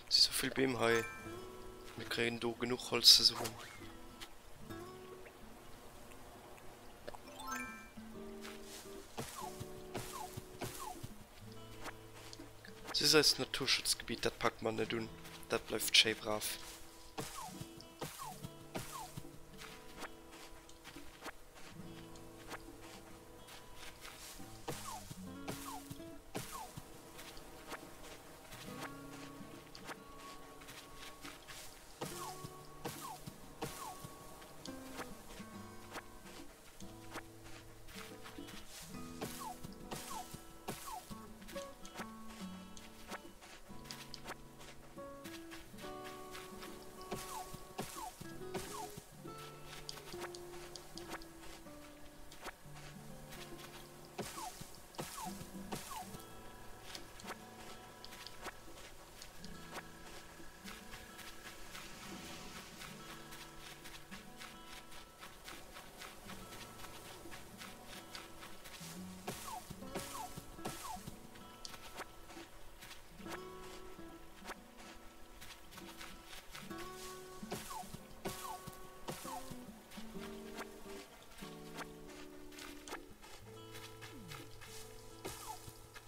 Et si sou vill Beem hei. Mir kréien do genuch Holz zesummen. Si ass eist Naturschutzgebiet, dat packe mer net un. Dat bleift schéi brav.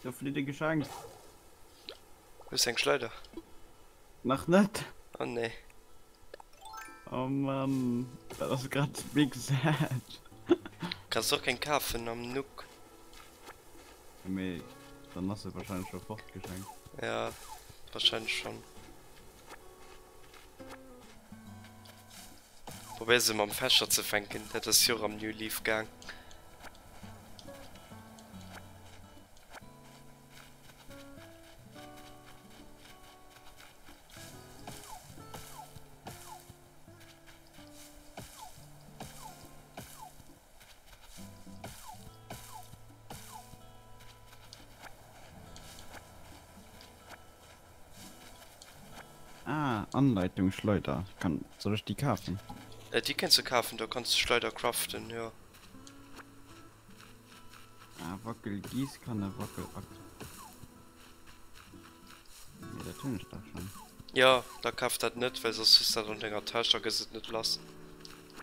Do flitt e Geschenk. Hues eng Schleider? Nach net. Oh nee. Oh Mann, dat ass grad big sad. Kanns och keng kafen am Nook. Mee dann ass se wahrscheinlech scho fort d'Geschenk. Ja, wahrscheinlech schon. Probéier se mam Fächer ze fänken, dat ass jo och am New Leaf gaang. Ah, Anleitung Schleuder. Kann, soll ech déi kafen? Äh, déi kenns de kafen, da kanns de Schleuder craften, jo. Ah, Wackel Giesskanne, Wackel Axt. Mee dat hunn ech dach schonn. Jo, da kaf dat net, well soss hues dat an denger Täsch a gëss et net lass.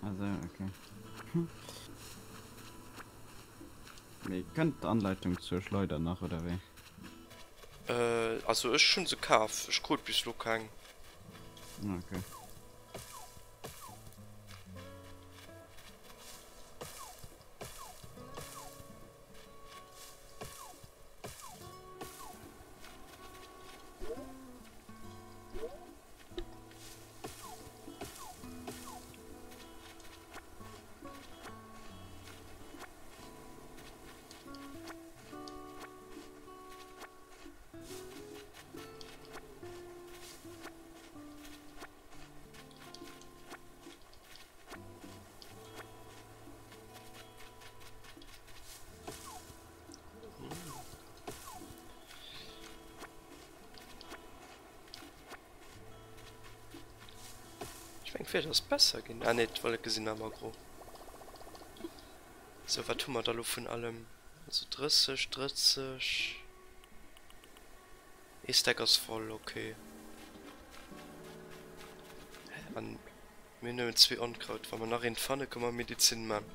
Ah sou, ok. Mee kënnt d'Anleitung zur Schleuder nach, oder wéi? Also ech hunn se kaf, ech krut bis lo keng. Ah, ok. Ech mengen d'Wieder ass besser ginn. Ah nee, d'Wolleke sinn nach ëmmer gro. Sou, wat hu mer da lo vun allem? Also 30, 30. Ee Stack ass voll, okay. An mir hunn nëmmen zwee Onkraut. Wa mer nach eent fanne kënne mer Medizin man.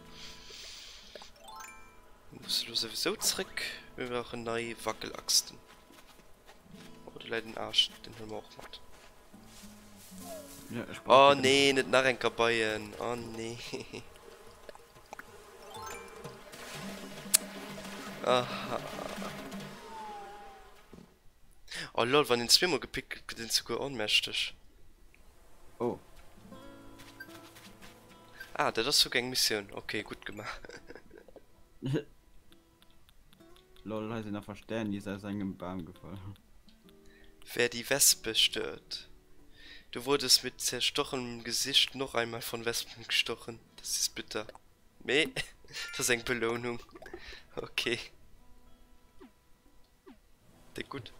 Mir musse lo souwisou zréck. Mir brauchen nei Wackelaxten. Oh, do läit en Aascht, den huele mer och mat. Ja, ech brauch Oh nee, net nach enker Beien. Oh nee. Aha. Oh lol, wann een zweemol gepickt gëtt, gëtt een souguer ohnmächteg. Oh. Ah, dat ass souguer eng Missioun. Ok, gutt gemaach. Lol, hei sinn einfach Sternis aus engem Bam gefall. Wer die Wespe stört. Du wurdest mit zerstochenem Gesicht noch einmal von Wespen gestochen. Das ist bitter. Mee dat ass eng Belounung. Ok. Déck gutt.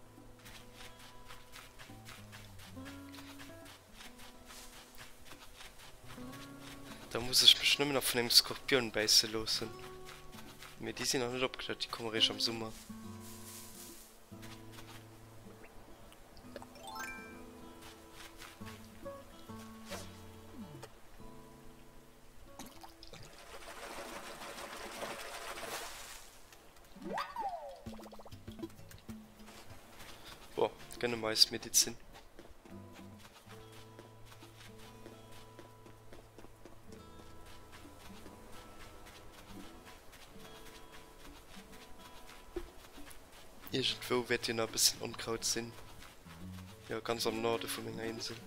Da muss ech mech nëmmen nach vun engem Skorpion bäisse loossen. Mee déi sinn nach net opgedaucht, déi komme réischt am Summer. Boah, gönne mer eis Medizin. Iergendwou wäert jo nach e bëssen Onkraut sinn. Jo, ganz am Norde vu menger Insel.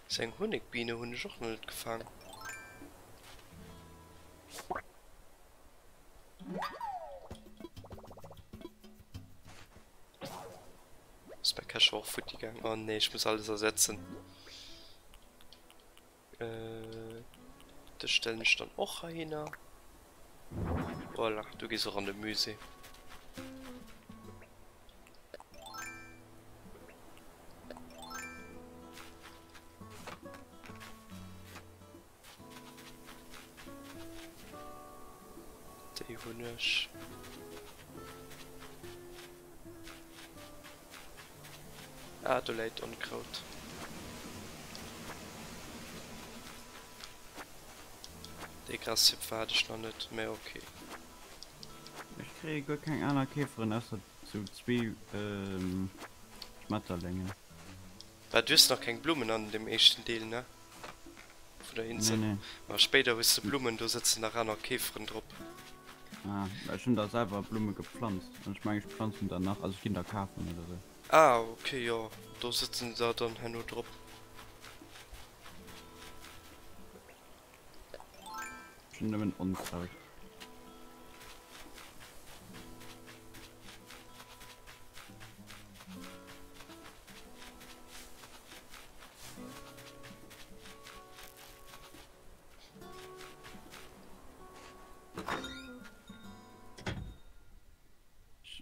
Sou eng Honigbiene hunn ech och nach net gefaang. Ass mäi Kescher och futti gaang? Oh nee, ech muss alles ersetzen. Äh, dech stellen ech dann och heihinner. Voilà, du gees och an de Musée. Déi hunn ech. Ah, do läit Onkraut. Dee Grashüpfer hat ech nach net, mä ok. Ech kréie guer keng aner Käferen ausser sou zwee Schmetterlingen. Bah, du hues nach keng Blummen an dem éischten Deel, ne? Vun der Insel. Nee, nee. Ma spéider hues de Blummen, do sëtzen nach aner Käferen drop. Ah, ech hunn der selwer Blumme gepflanzt. An ech mengen, ech pflanzen der nach, also ech ginn der kafen oder sou. Ah, ok, jo, do sëtzen der dann herno drop. Ech hunn nëmmen Onkraut.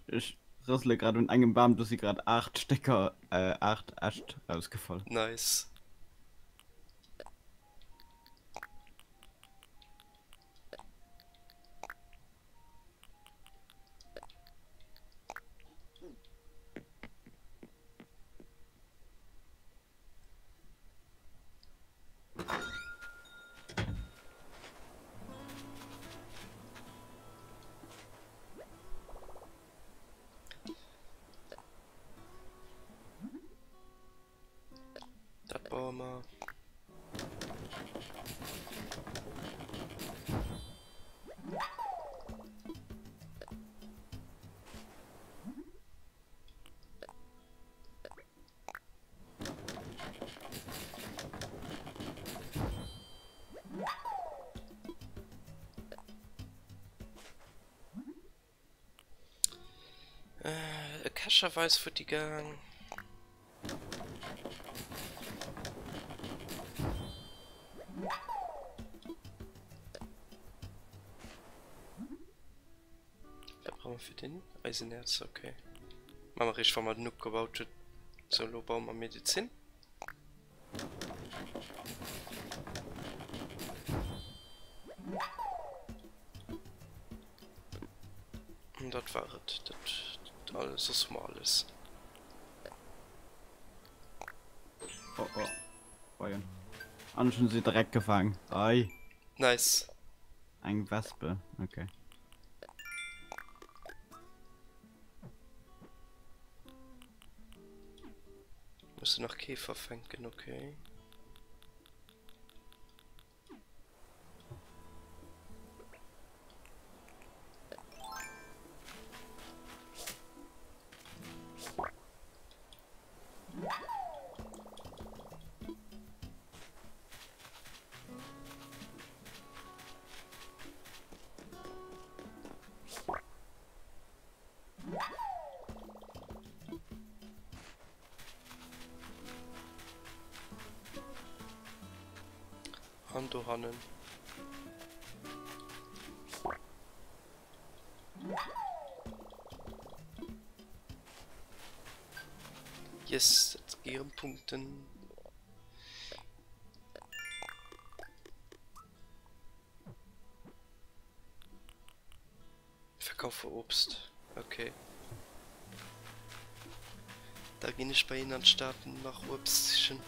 Ech rësele grad un engem Bam, do si grad 8 Stécker, 8 Äscht rausgefall. Nice. Dat baue mer. Äh, e Kescher war eis futti gaang. Wat brauche mer fir den? Eisenerz, okay. Maache mer eréischt, wa mer den opgebaut hunn. Sou, elo baue mer Medezin. An dat war et. Dat alles, soss hu mer alles. Oh oh. Beien. An ech hunn se direkt gefaang. Ei. Nice. Eng Wespe, okay. Muss nach Käfer fänken, okay. Dohannen. Yes, dat gi erëm Punkten. Verkaufe Obst. Okay. Da ginn ech bei hien an d'Stad nach Uebst sichen.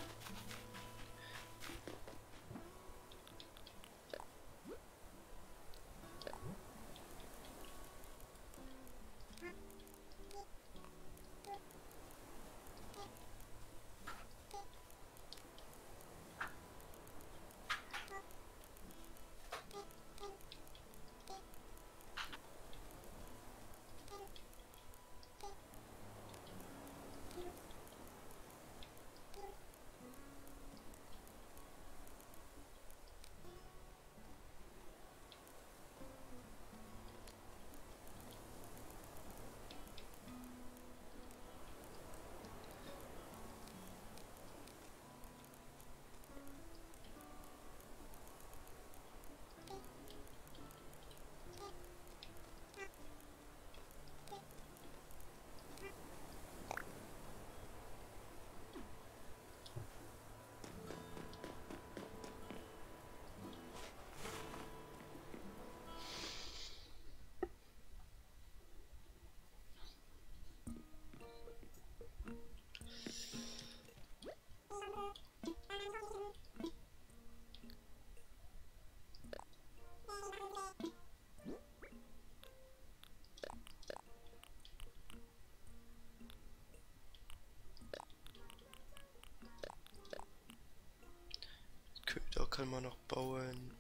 Köder können wir noch bauen.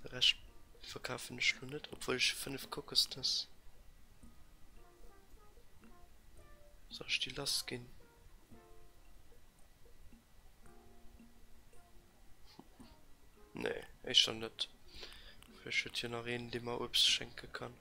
De Rescht verkafen ech lo net, obwuel ech 5 Kokosnëss. Soll ech déi lass ginn? Nee, éischter net. Vläicht huet jo nach een, dee mer Uebst schenke kann.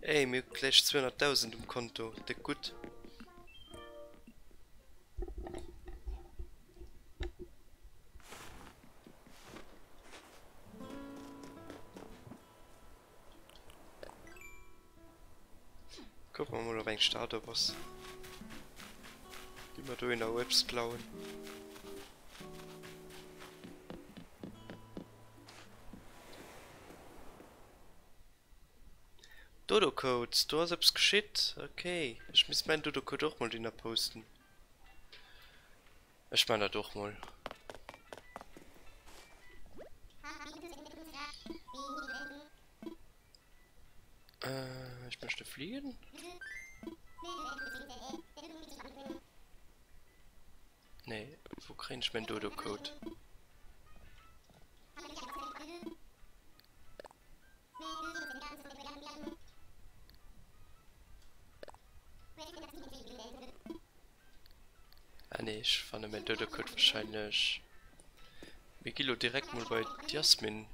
Ey, mir hu gläich 200.000 um Konto, déck gutt. Kucke mer mol op eng Stad op ass. Gi mer dohinner Uebst klauen. Dodo-Codes, do ass eppes geschitt. Ok, ech misst mäin Dodo-Code och mol dohinner posten. Ech man dat och mol. Äh, ich möchte fliegen. Nee, wo krieg ich mein Dodo-Code? Ah nee, ech fanne mäin Dodo-Code wahrscheinlech. Mir gi lo direkt mol bei d'Yasmin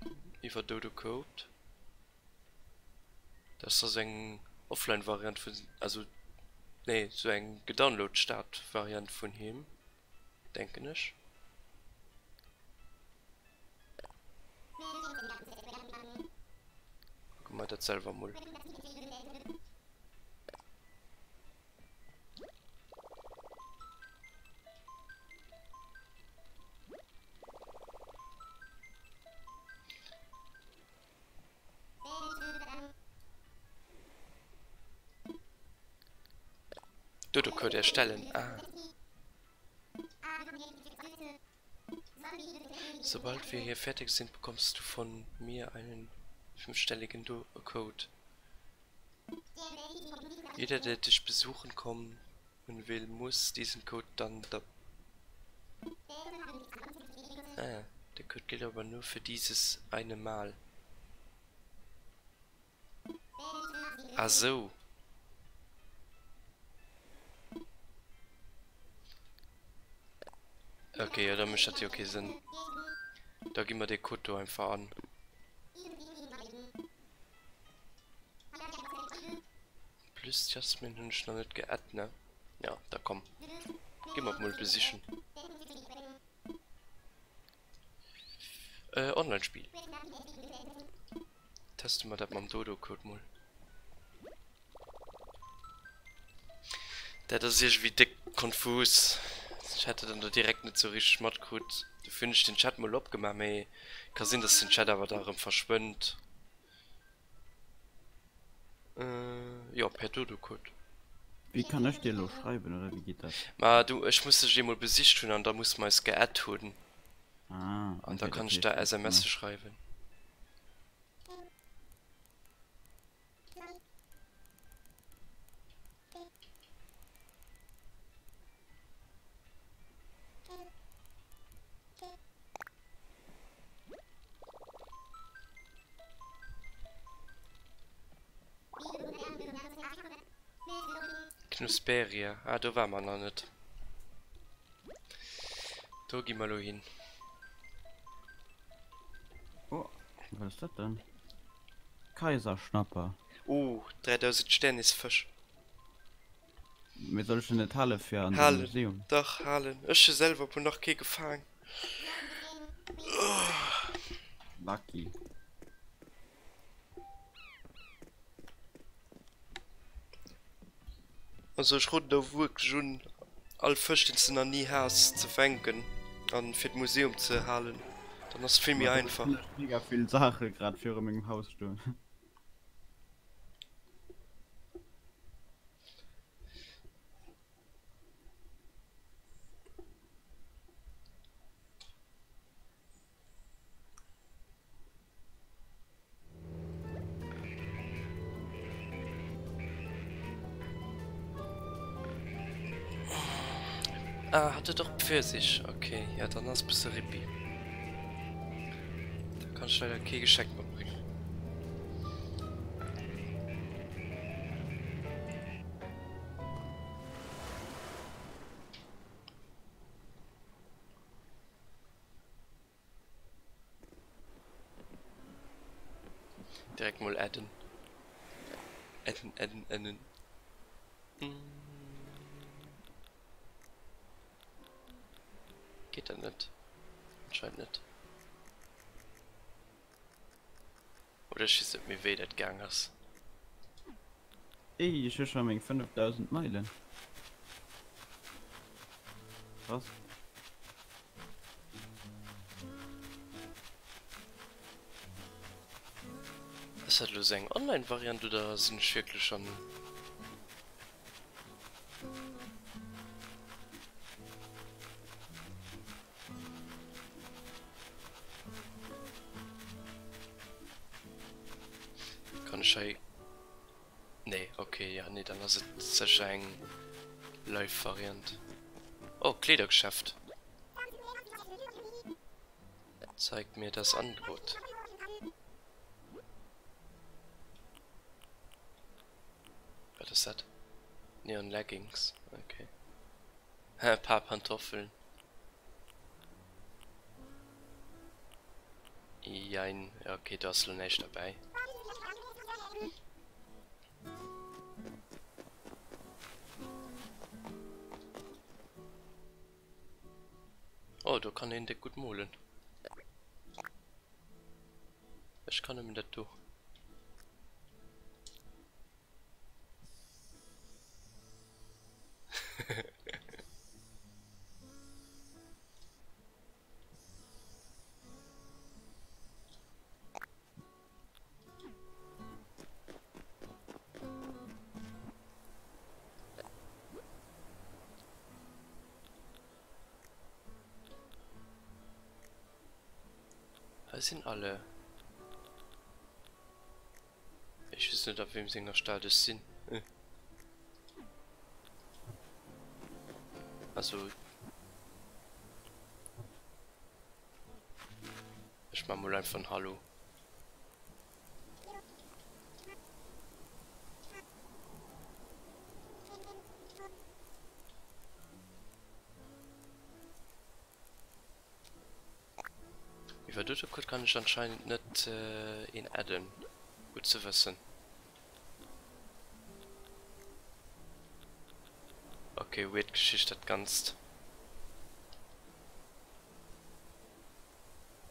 iwwer Dodo-Code. Dat ass da sou eng Offline-Variant vun, also nee, sou eng gedownload Start-Variant vun him, denken ech. Kucke mer dat selwer mol. Dodo-Code erstellen. Ah. Sobald wir hier fertig sind, bekommst du von mir einen fünfstelligen Do Code. Jeder, der dich besuchen kommen will, muss diesen Code dann da Ah, der Code gilt aber nur für dieses eine Mal. Ah sou. Ok, jo da mécht dat jo kee Sënn. Da gi mer dee Code do einfach an. Just d'Jasmine hunn ech nach net geadd, ne? Ja, da komm. Gi mer mol besichen. Äh, Online-Spiel. Teste mer dat mam Dodo-Code mol. Dat ass iergendwéi déck konfus. Ech hätt dat dann do direkt net sou richteg matkrut. Dofir hunn ech den Chat mol opgemaach, mee ka sinn, dass den Chat awer da erëm verschwënnt. Jo, per Dodo-Code. Wéi kann ech dir elo schreiwen oder wéi geet dat? Ma du, ech muss dech eemol besicht hunn an da musse mer eis geadd hunn. Ah, An da okay, kann dat ech der heescht, SMSe schreiwen. Knusperia, ah do ware mer nach net. Do gi mer elo hin. Oh, wat ass dat denn? Kaiserschnapper. Oh, 3000 Sternisfësch. Mee soll ech den net hale fir an de Halen, Museum? dach halen. Ech hu selwer mol nach kee gefaang. Lucky. Also ech roden der wierklech un all Fësch deen s de nach ni has ze fänken an fir d'Museum ze halen, dann ass et vill méi Ma do einfach. hunn ech mega vill Saache grad viru mengem Haus stoen. Ah, hat huet och Pfirsich. Okay, ja dann ass bësse rippi. Da kann ech leider kee Geschenk matbréngen. Direkt mol adden. Adden, adden, adden. Geet dat net? Anscheinend net. Oder ech weess net méi wéi dat gaang ass. Ey, ech hu scho meng 5000 Meilen. Krass. Ass dat elo sou eng Online Variant oder sinn ech wierklech an. Kann ech hei... Nee, okay, ja, nee, dann ass et sécher eng Live-Variant. Oh, Kleedergeschäft. Zeig mir das Angebot. Wat ass dat? Neon Leggings, okay. E paar Pantoffeln. Jein, ja okay, do ass lo näischt derbäi. Oh, do kann een déck gutt molen. Ech kann nëmmen dat do. Hei sinn alle. Ech weess net a weem senger Stad ech sinn. Also ech man mol einfach en Hallo. Iwwer Dotocode kann ech anscheinend net een adden. Gutt ze wëssen. Ok, weird Geschicht dat Ganzt.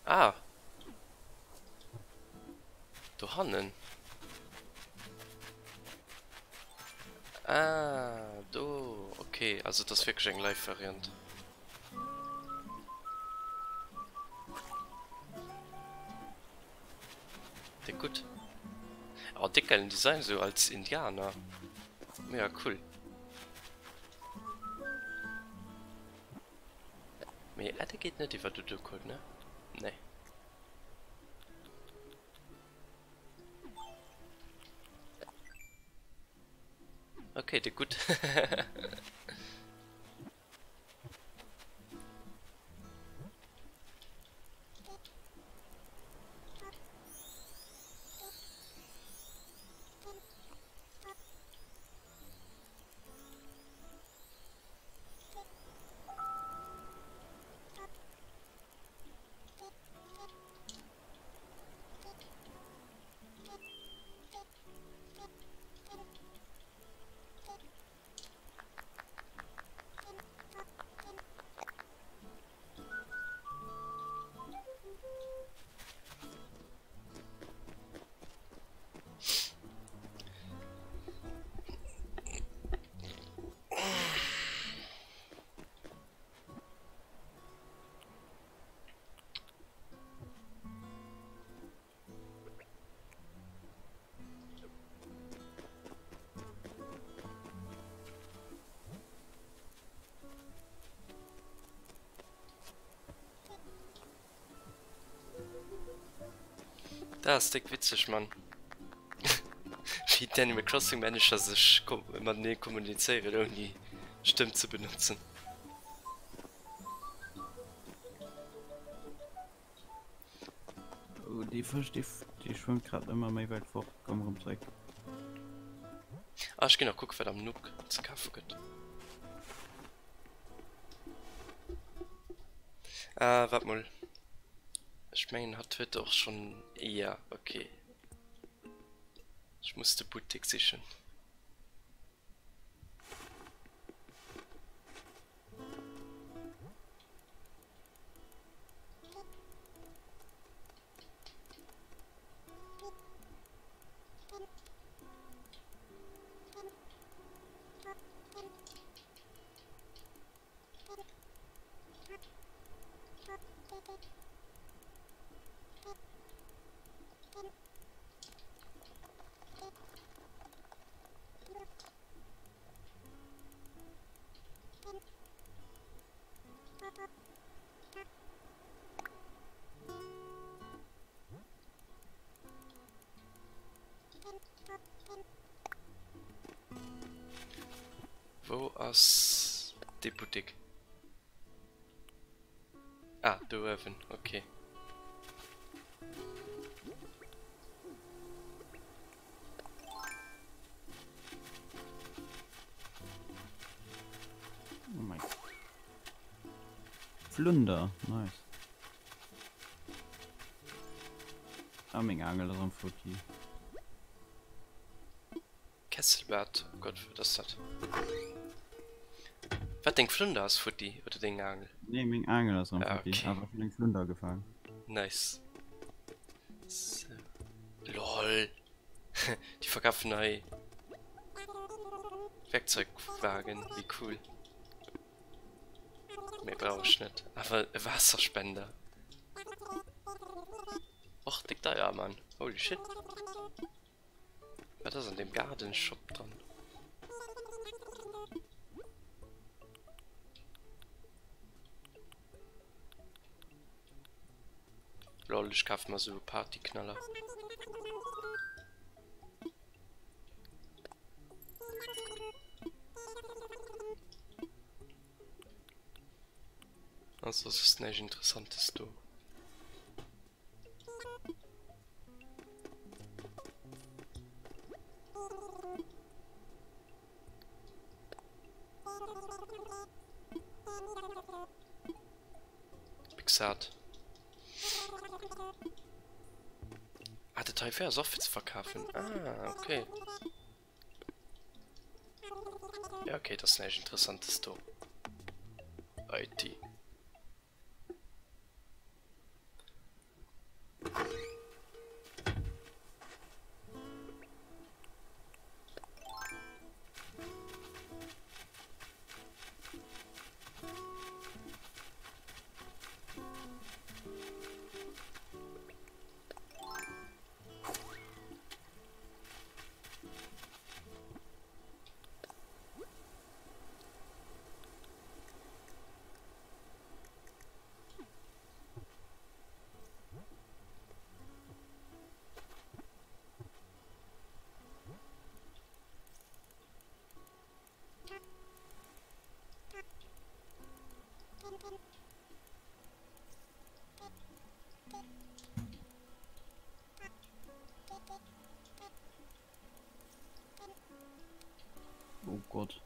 Ah! Dohannen? Ah, do, ok, also et ass wierklech eng Live-Variant. Déck gutt. Oh, déck geilen Design sou als Indianer. Mega cool. Mee Edde geet net iwwer Dudocode, ne? Nee. Okay, déck gutt. Dat ass déck witzeg, Mann. Wéi d'Animal Crossing Manager sech matenee kommunizéieren ouni Stëmm ze benotzen. Oh, dee Fësch, dee, dee schwëmmt grad ëmmer méi wäit fort. Komm erëm zréck. Ah, ech ginn nach kucken, wat am Nook ze kafe gëtt. Ah, waart mol. Ech mengen, hatt huet och schonn. Ja, okay. Ech muss de Buttek sichen. Wou ass dee Buttek? Ah, do uewen, okay. Oh mein Flunder, nice. Ah, meng Angel ass am Futti. Kesselbad, oh Gott, wat ass dat? Wat, deng Flunder ass futti oder deng Angel? Nee, meng Angel ass am Ah, Futti, okay. awer ech hunn eng Flunder gefaang. Nice. So. Lol. Déi verkafen hei Werkzeugwagen, wéi cool. Méi brauch ech net. Awer e Waasserspender. Och déck deier, Mann. Holy shit. Wat ass an dem Garden Shop dran? Lol, ech kafe mer sou e Partyknaller. Also ass näischt Interessantes do. Pixart. Ah, dat hei wär ass och fir ze verkafen. Ah, okay. Ja okay, et ass näischt Interessantes do. IT. Oh Gott.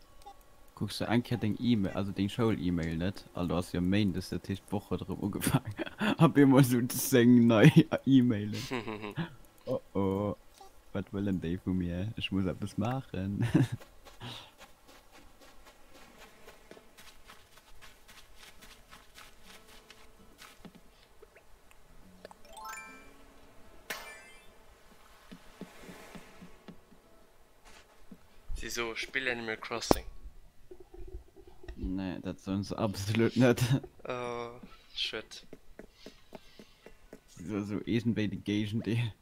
Kucks de eng Kéier deng E-Mail, also deng Schoul-E-Mail net, an do ass jo Méindes, dat heescht d'Woch huet erëm ugefaangen, op eemol sou 10 nei E-Mailen. Oh oh, wat wëllen déi vu mir? Ech muss eppes maachen. Si soe spill Animal Crossing. Nee, dat soen se absolut net. Oh, schued. Si soe sou iergendwéi de Géigendeel.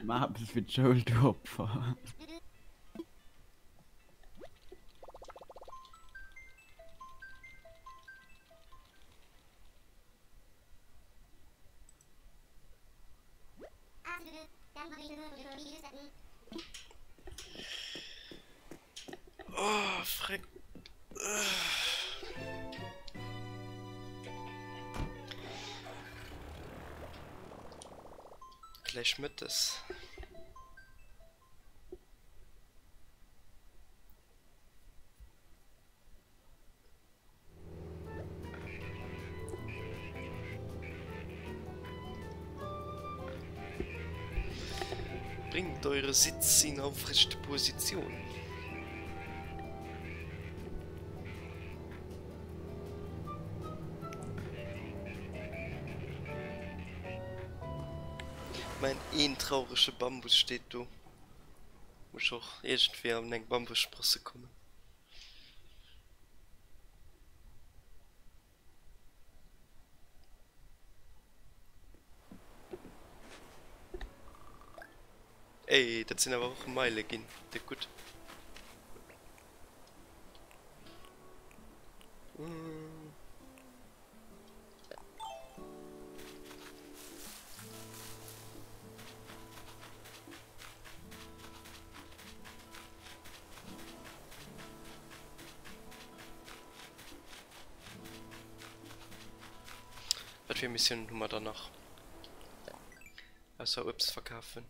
Maach eppes fir d'Schoul, du Opfer. Oh, Frick. Gläich Mëttes. Bringt eure Sitz in aufrechte Position. Mein een traurege Bambus steet do. Muss och iergendwéi an eng Bambussprosse kommen. Ey, dat sinn awer och Meile ginn, déck gutt. Wat fir Missiounen hu mer dann nach? Ausser Uebst verkafen.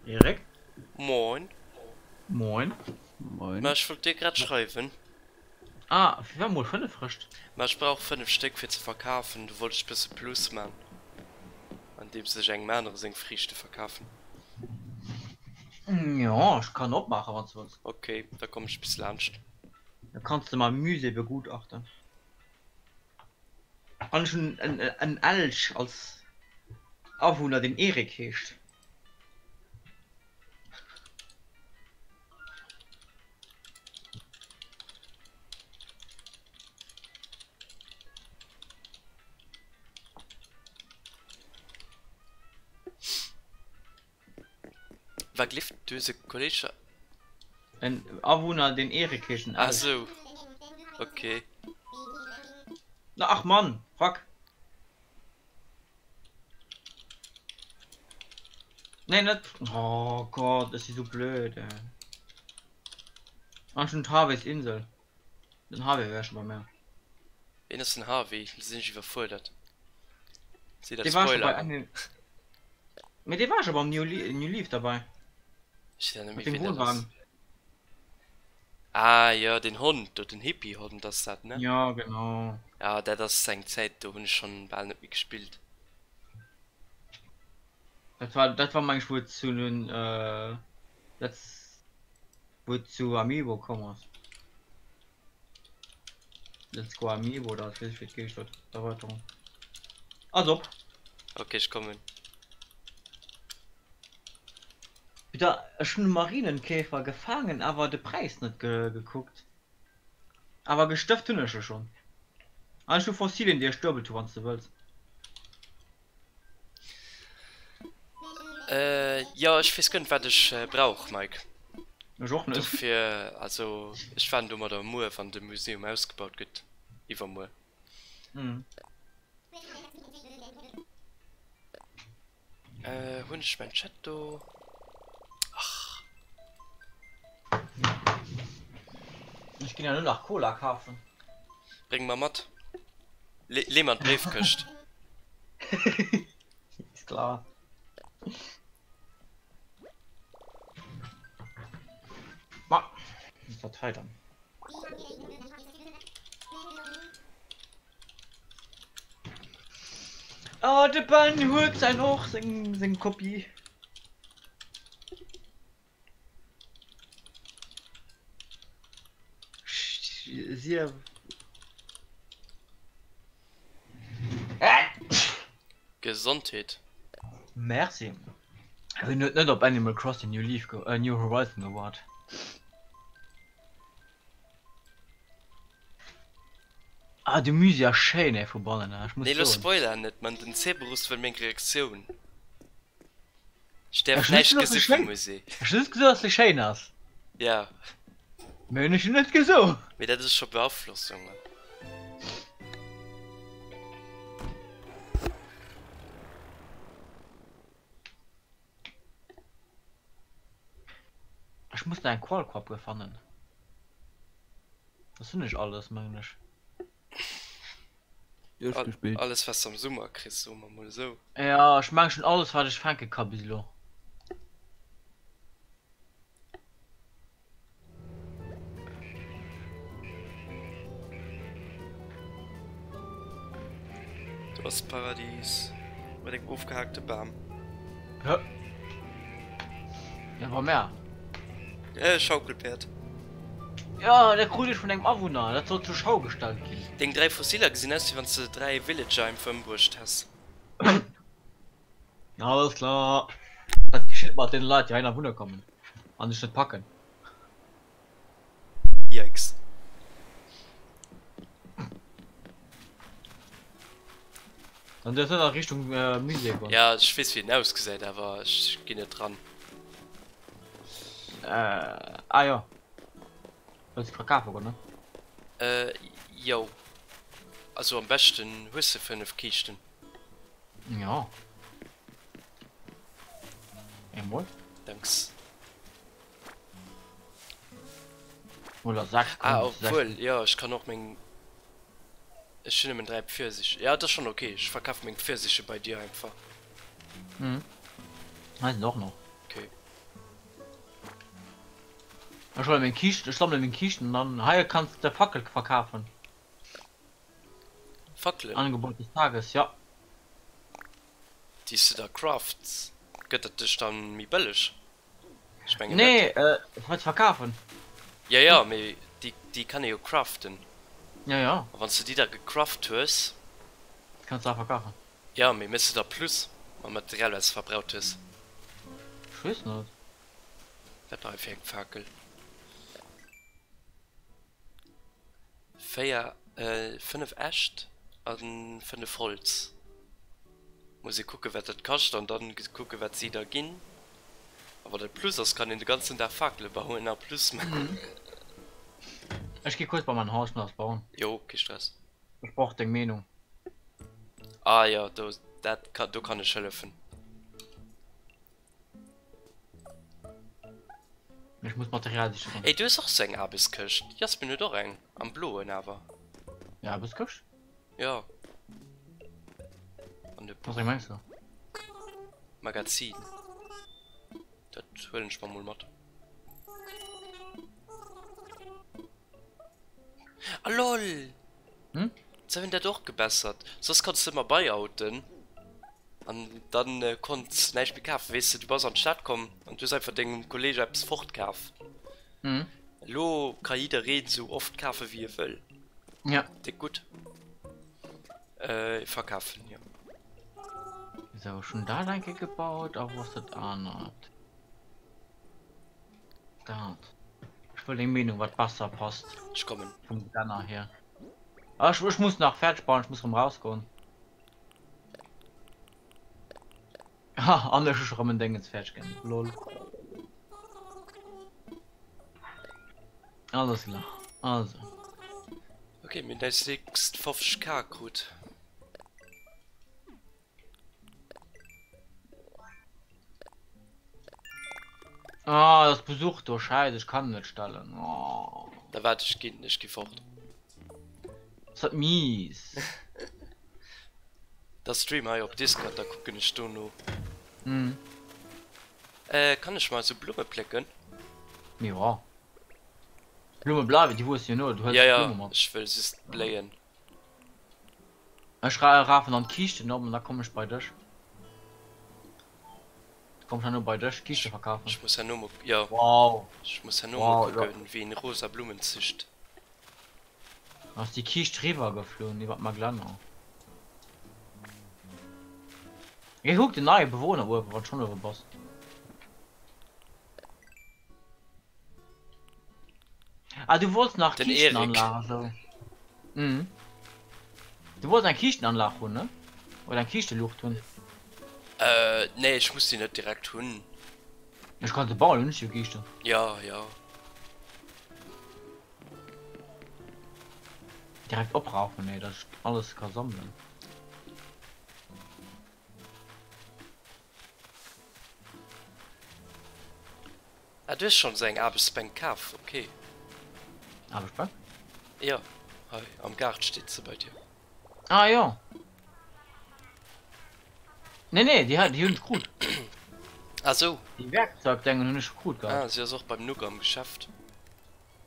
Erik? Moin. Moin. Moin. Ma ech wollt dir grad schreiwen. Ah, firwat mol 5 Frëscht? Ma ech brauch 5 Stéck fir ze verkafen, do wollt ech bësse Plus man andeems ech engem anere seng Friichte verkafen. Jo, ech kann opmaachen wanns du wëlls. Ok, da komm ech bis laanscht. Da kanns de mein Musée begutachten. An ech hunn en Elch als Awunner deen Erik heescht. Wat gleeft du se Kolleeg? En Awunner deen Erik heescht, en Ah Elch. sou, ok. Na ach Mann, fuck. Nee net, oh Gott, ech si sou blöd ey. An ech hunn d'Harveys Insel. Den Harvey war scho bei mär. Ween ass den Harvey? Lo sinn ech iwwerfuerdert. Si dat Dee war scho bei Spoiler? engem. Mee dee war scho beim New New Leaf derbei. Ech weess net Mat méi dem wien dat ass. Wohnwagen. Ah jo, den Hond do, den Hippie-Hond ass dat, ne? Ja, genau. Ja, dat ass eng Zäit, do hunn ech schonn bal net méi gespillt. Dat war, dat war meng ech wou et zu den äh, letz, wou et zu Amiibo komm ass. Let's go Amiibo, dat weess ech wéi et geheescht huet, d'Erweiterung. Als op! Ok, ech kommen. Peter, ech hunn e Marienkäfer gefaangen, awer de Präis net gekuckt. Awer gestëft hunn ech e schonn. An ech hu Fossilien déi ech duebelt hu wann s de wëlls. Jo, ech weess guer net wat ech brauch, Mike. Ech och net. Dofir, also ech waarden domadder muer, wann de Museum ausgebaut gëtt, iwwermuer. Hunn ech mäin Chat do? Ach. Ech ginn ja nur nach Cola kafen. Bréng mer mat. Lee mer an d'Bréifkëscht. Ist klar. Ma, wat hei dann? Oh, de Ben huet säin och seng seng Kopie. Sief. Gesondheet. Merci. Wien huet net op Animal Crossing New Leaf ge New Horizon gewaart? Ah de Musée ass schéin ey vu bannen ech muss Nee lo soen. spoiler net man, den Cerberus wëll meng Reaktioun. Ech däerf Ech hunn net näischt gesot dass se gesi vum schéin, Musée. ech hunn net gesot dass se schéin ass. Ja. Mee hunn ech jo net gesot. Mee dat ass scho Beaflossung man. Ech muss nach eng Qualquappe fannen. Das hunn ech alles mengen ech. Duerchgespillt. Alles was am Summer kriss, soe mer mol esou. Ja ech mengen ech hunn alles wat ech fänke ka bis elo. Do ass d'Paradies mat engem ofgehaakte Bam. Hä? Ja, war mehr. Äh, Schaukelpäerd. Ja, dat krut ech vun engem Awunner, dat soll zur Schau gestallt ginn. Deng 3 Fossiler gesinn aus wéi wann s de 3 Villager einfach ëmbruecht häss. Alles klar. Dat geschitt mat den Leit déi heihinner wunne kommen an sech net packen. Yikes. Dann dierfs net a Richtung Musée goen. Ja ech weess wéi en ausgesäit awer ech ginn net dran. Ah jo. Wëlls de verkafe goen ne? Jo. Also am beschten hues de 5 Kiischten. Jo. Emol. Danks. Oder 6 Ah, obwuel, jo, ech kann och meng. Ech hunn nëmmen 3 Pfirsiche. Ja, dat ass schonn ok. Ech verkafe meng Pfirsiche bei dir einfach. Mhm. Hei sinn och nach. Ok. Ech huele meng Kiischt, ech sammele meng Kiischten an dann hei kanns de Fackel verkafen. Fackelen? Angebot des Tages, ja. Déi s de da crafts, gëtt dat dech dann méi bëlleg? Ech mengen Nee, net. äh, fir ze verkafen. Ja, ja, mee déi, déi kann ee jo craften. Ja, ja. A wann s de déi da gecraft hues. Kanns de da verkafen. Ja, mee méchs de da Plus mam Material wat s de verbraucht hues? Ech weess net. Wat war hei fir eng Fakel? 4, 5 Äscht a 5 Holz. Muss ee kucken wat dat kascht an dann kucken wat si da ginn. A wann dat Plus ass kann een de ganzen Dag Fakele bauen a Plus maachen. Ech gi kuerz bei mein Haus nach bauen. Jo, kee Stress. Ech brauch deng Meenung. Ah jo, do dat do kann ech hëllefen. Ech muss Material siche goen. Ey, du hues och sou eng Aarbechtskëscht. D'Jasmin huet och eng, am bloen awer. Eng Aarbechtskëscht? Jo. An de Wat eng mengs du? Magazin. Dat huelen ech mer mol mat. Ah lol! Hm? Se hunn dat och gebessert. Soss konns de ëmmer buyouten an dann konns näischt méi kafen. Weess de, du bass an d'Stad komm an du hues einfach dengem Kolleeg eppes fortkaf. Mhm. Elo ka jiddereen esou oft kafe wéi e wëll. Ja. Déck gutt. Äh, verkafen, jo. Sou, ech hunn dat eng Kéier gebaut. A wou ass dat anert? Dat. Ech wëll deng Meenung, wat besser passt. Ech kommen. Vum Gelänner hier. Ah, ech, ech muss nach fäerdeg bauen, ech muss erëm rausgoen. Ha, an ech hu scho rëm en Déngens fäerdeg ginn. Lol. Alles klar. Also. Okay, mir hunn eis nächst 50k krut. Ah, das Besuch do, scheiße, ich kann net stellen. Oh. Da wart ech ginn, ech gi fort. Ist dat mies. Da stream hei op Discord, da kucken ech dono. Mhm. Äh, kann ech mal sou Blumme plécken? Ja. Blumme bleiwen, déi wuessen jo no, du huels Ja, ja, d'Blumme mat. ech wëll just bléien. Ech rafen dann d'Kiischten op an da komm ech bei dech. Komm ech herno bei dech Kiischte verkafen. Ech muss herno mol, jo. Wow. Ech muss herno mol kucken, wéi een rosa Blummen zücht. Ass déi Kiischt riwwer geflunn iwwer d'Maglänner. Geh kuck den neie Bewohner uewen, wann schonn uewe bass. Ah, du wollts nach Den Erik. Kiischtenanlag esou. Mhm. Du wollts eng Kiischtenanlag hunn, ne? Oder eng Kiischteluucht hunn. Äh, nee, ech muss déi net direkt hunn. Ech kann se bauen, hunn ech jo Kiischten. Ja, ja. Direkt opraufen, nee, dass ech alles ka sammelen. Ah du hues schonns eng Aarbechtsbänk kaf, ok. Aarbechtsbänk? Jo, hei am Gaart steet se bei dir. Ah jo. Nee nee, déi déi hunn ech krut. Ah sou. Déi Werkzeugdengen hunn ech scho krut gehat. Ah, si ass och beim Nook am Geschäft.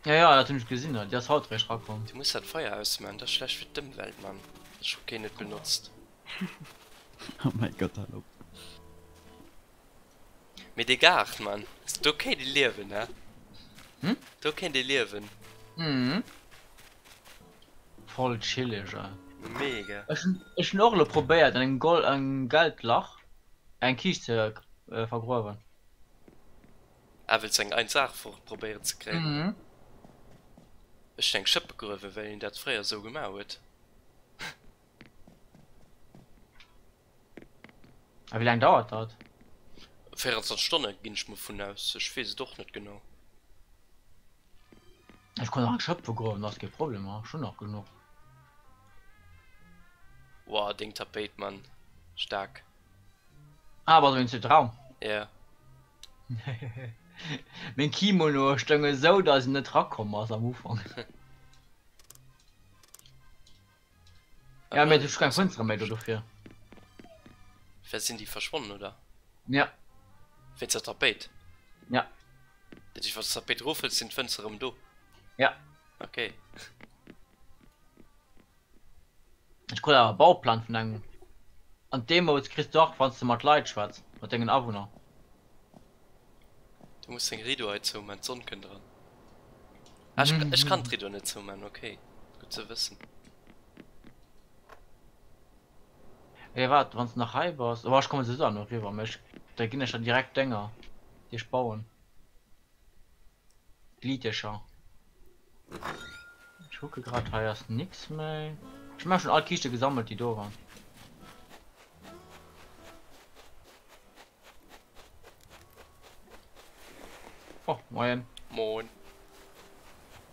Ja ja, dat hunn ech gesinn, déi ass haut eréischt rakomm. Du muss dat Feier ausmaan, dat ass schlecht fir d'Ëmwelt, Mann. Dat ass scho keen et benotzt. Oh mäi Gott, hal op. Mee dee Gaart, Mann, do kéint ee liewen, he? Hm? Do kéint ee liewen. Mhm. Voll chilleg, ey. Mega. Ech hunn, ech hunn och elo probéiert an engem Gold, engem Geldlach eng Kiischt ze vergruewen. Ah, wëlls eng 1,8 fort probéieren ze kréien? Mhm. Ech hunn eng Schëpp begruewen, well een dat fréier esou gemaach huet. A wéi laang dauert dat? 24 Stonne ginn ech mol vun aus, ech weess et och net genau. Ech kann nach eng Schëpp vergruewen, ass kee Problem, ech hunn nach genuch. Woah deng Tapéit Mann, staark. Ah bass wéinst dem Raum? Yeah. Meng Kimonoe stounge sou dass een net rakomm ass am Ufank. Ja, mee du keng Fënstere méi do dofir. Wär sinn déi verschwonnen oder? Ja. Wéinst der Tapéit? Ja. Dat heescht wann s d'Tapéit erofhëls sinn d'Fënstere erëm do? Ja. Okay. Ech krut awer e Bauplan vun engem. An d'Emotes kriss du och wann s de mat Leit schwätz, mat dengen Awunner. Du muss deng Rideau hei zouman, d'Sonn kënnt eran. Ah, ech, ech kann d'Rideau net zouman, okay. Gutt ze wëssen. Ey, waart, wann s de nach hei bass, oh, ech kommen souwisou nach eriwwer, mee ech, da ginn ech der direkt Dénger, déi ech bauen. Glidecher. Ech kucke grad, hei ass nix méi. Ech hu schon all Kiischte gesammelt, déi do waren. Oh, moien. Moin.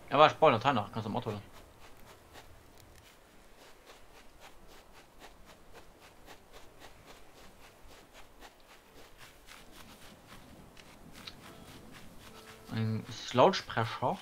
Ja, warte, ich baue Datei nach, kannst du matholen. Ein Lautsprecher.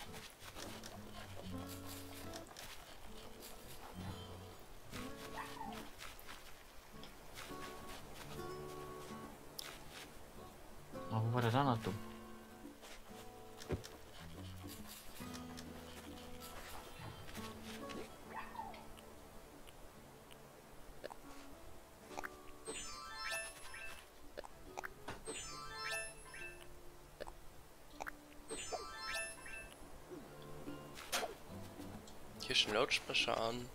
Kirchenlautsprecher an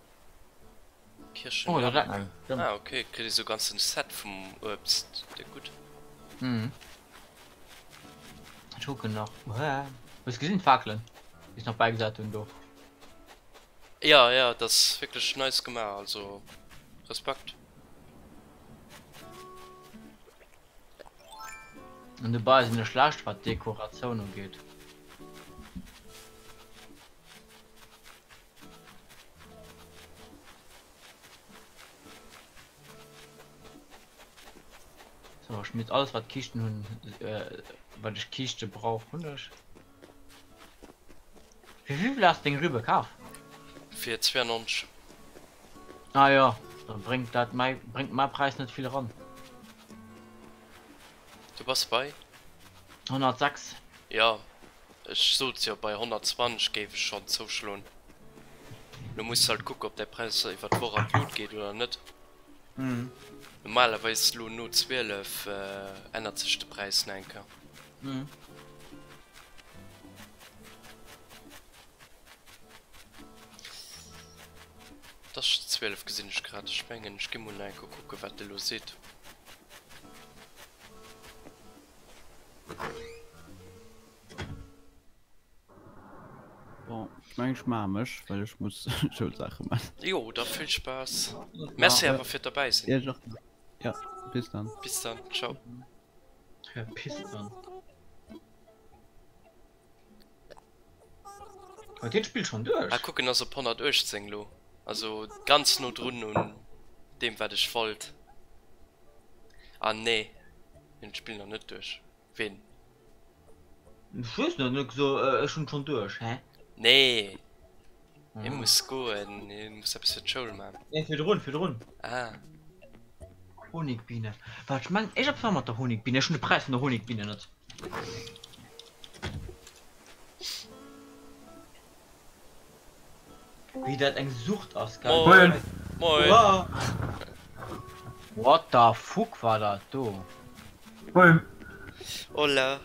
Kirchenlampe. Ah ok, kritt ee sou ganzen Set vum Uebst, déck gutt. Mhm. Ech kucken nach. Hues gesinn d'Fakelen déi ech nach bäigesat hunn do? Ja ja, dat ass wierklech nice gemaach, also Respekt. An dobei sinn ech schlecht wat d'Dekoratioun ugeet. So, ech mit alles wat Kichten hunn, äh, wat ech Kichte brauch hunn ech. Fir wéivill has deng Rübe kaf? Fir 92. Ah jo, dann bréngt dat mäi bréngt mäi Präis net vill eran. Du bass bei? 106. Jo, ech sot jo bei 120 géif ech schonn zouschloen. Lo muss de halt kucken ob däi Präis iwwer d'Woch an d'Lut geet oder net. Normalerweis lo no 12 ännert sech de Präis nach eng Kéier. Et ass scho 12 gesinn ech grad. Ech mengen ech gi mol nach eng Kéier kucken wat de lo seet. Bon, ech mengen ech maache mech, well ech muss Schoulsaache man. Jo, da vill Spaass. Merci awer fir derbäi sinn. Iech och. Ja, bis dann. Bis dann, ciao. Bis dann. Huet hien d'Spill schonn duerch? Ah kuck en ass op 118 lo, also ganz no drun un deem wat ech wollt. Ah nee, hien huet d'Spill nach net duerch. Ween? Ech weess net, en huet gesot ech hunn et schonn duerch. Hä? Nee, hie muss goen, hie muss eppes fir d'Schoul man. Nee, virdrun, virdrun. Ah. Honigbiene. Waart, ech mengen iergendwas war mat der Honigbiene. Ech hunn de Präis vun der Honigbiene net. Wéi dat eng Sucht ass, gell? Moin! Moin! What the fuck war dat do? Moin! Hola!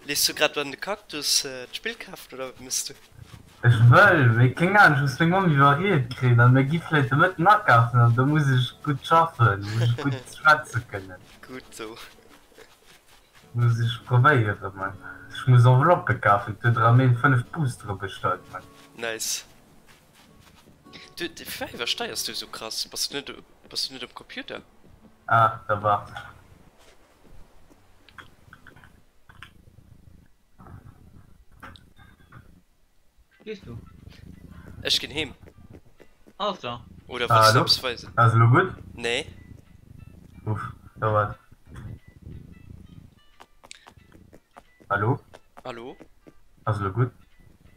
Lees du grad an de Cactus d'Spill kafen oder wat mëss du? Ech wëll, mee keng Ahnung, ech muss meng Mamm iwwerried kréien an mir gi vläit de Mëtten akafen an da muss ech gutt schaffen, muss ech gutt schwätze kënnen. Gutt sou. Muss ech probéieren man. Ech muss Enveloppe kafen, et huet erem een 5 Boostere bestallt man. Nice. Du, firwat iwwersteiers du esou krass? Bass du net, bass du net um Computer? Ah, da wart. Gees du? Ech ginn heem. Alles klar. Oder wëlls du eppes weisen? Ass elo gutt? Nee. Uff, da wat? Hallo? Hallo? Ass elo gutt?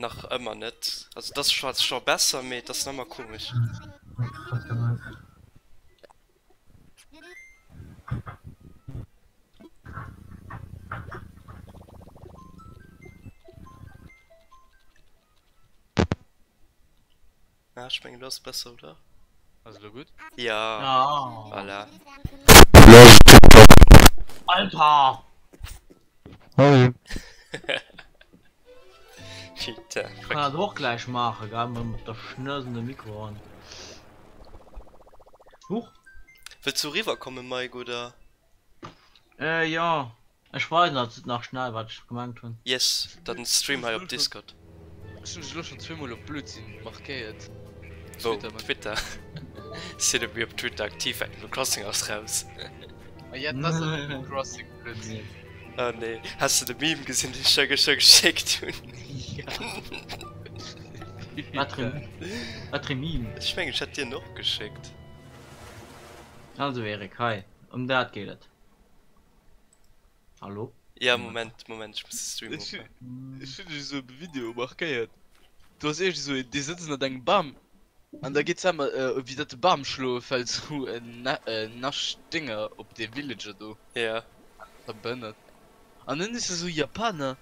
Nach ëmmer net. Also et ass zwar scho besser, mee et ass nach ëmmer komesch. What the fuck, da wat? Ah, ech mengen, lo ass et besser, oder? Ass elo gutt? Ja, voilà. Alter! Hoi! Putain, Ich kann das och gleich machen, gell? Mat der Schnëss an de Mikro an. Huch! Wëlls du eriwwer kommen, Mike, oder? Äh, jo. Ech weisen der nach schnell, wat ech gemengt hunn. Yes, dann stream hei op Discord. Ech hunn dech elo schonn zweemol op Blödsinn markéiert. Wou? Twitter? Sinn net méi op Twitter aktiv, Animal Crossing ass raus. Ah ja, dat ass Animal Crossing Blödsinn. Ah nee, has de de Meme gesinn, deen ech der gëschter geschéckt hunn? Wat fir wat fir e Meme? Ech mengen ech hat dir en och geschéckt. Also Eric, hei, ëm dat geet et. Hallo? Ja, Moment, Moment, ech muss de Stream opmachen. Ech hunn dech esou op e Video markéiert. Do ass iergend esou een, dee sëtzt ënnert engem Bam an da geet selwer wéi dat de Bam schloe fält esou en Nascht Dénger op dee Villager do. Ja. Verbënnert. An dann is esou Japaner,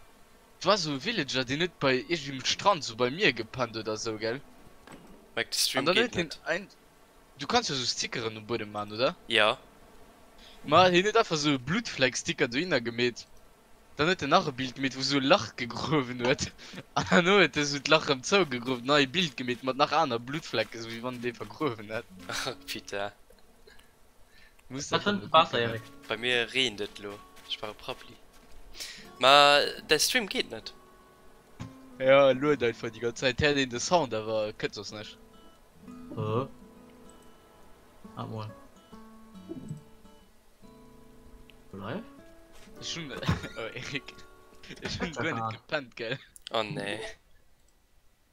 do war esou e Villager deen huet bei iergendwéi um Strand esou beim Mier gepennt oder esou gell. Mike, de Stream An dann geet huet hien net. ein, du kanns jo esou Stickeren um Buedem man oder? Ja. Ma hien huet einfach esou e Bluttfleck-Sticker dohinner gemeet. Dann huet en nach e Bild gemeet wou sou e Lach gegruewen huet an herno huet e sou d'Lach rëm zougegruewen, nei e Bild gemeet mat nach aner Bluttflecken, sou wéi wann en dee vergruewen hätt. Oh putain. Muss Wat dat fënns emol de besser, kucken. Eric? Bei mir reent et lo. Ech brauch e Prabbeli. Ma däi Stream geet net. Ja, e lued einfach déi ganz Zäit. Héiert een de Sound awer kënnt soss näischt. Hä? Waart mol. Live? Ech hunn, oh Eric, ech hunn guer net gepennt, gell? Oh nee.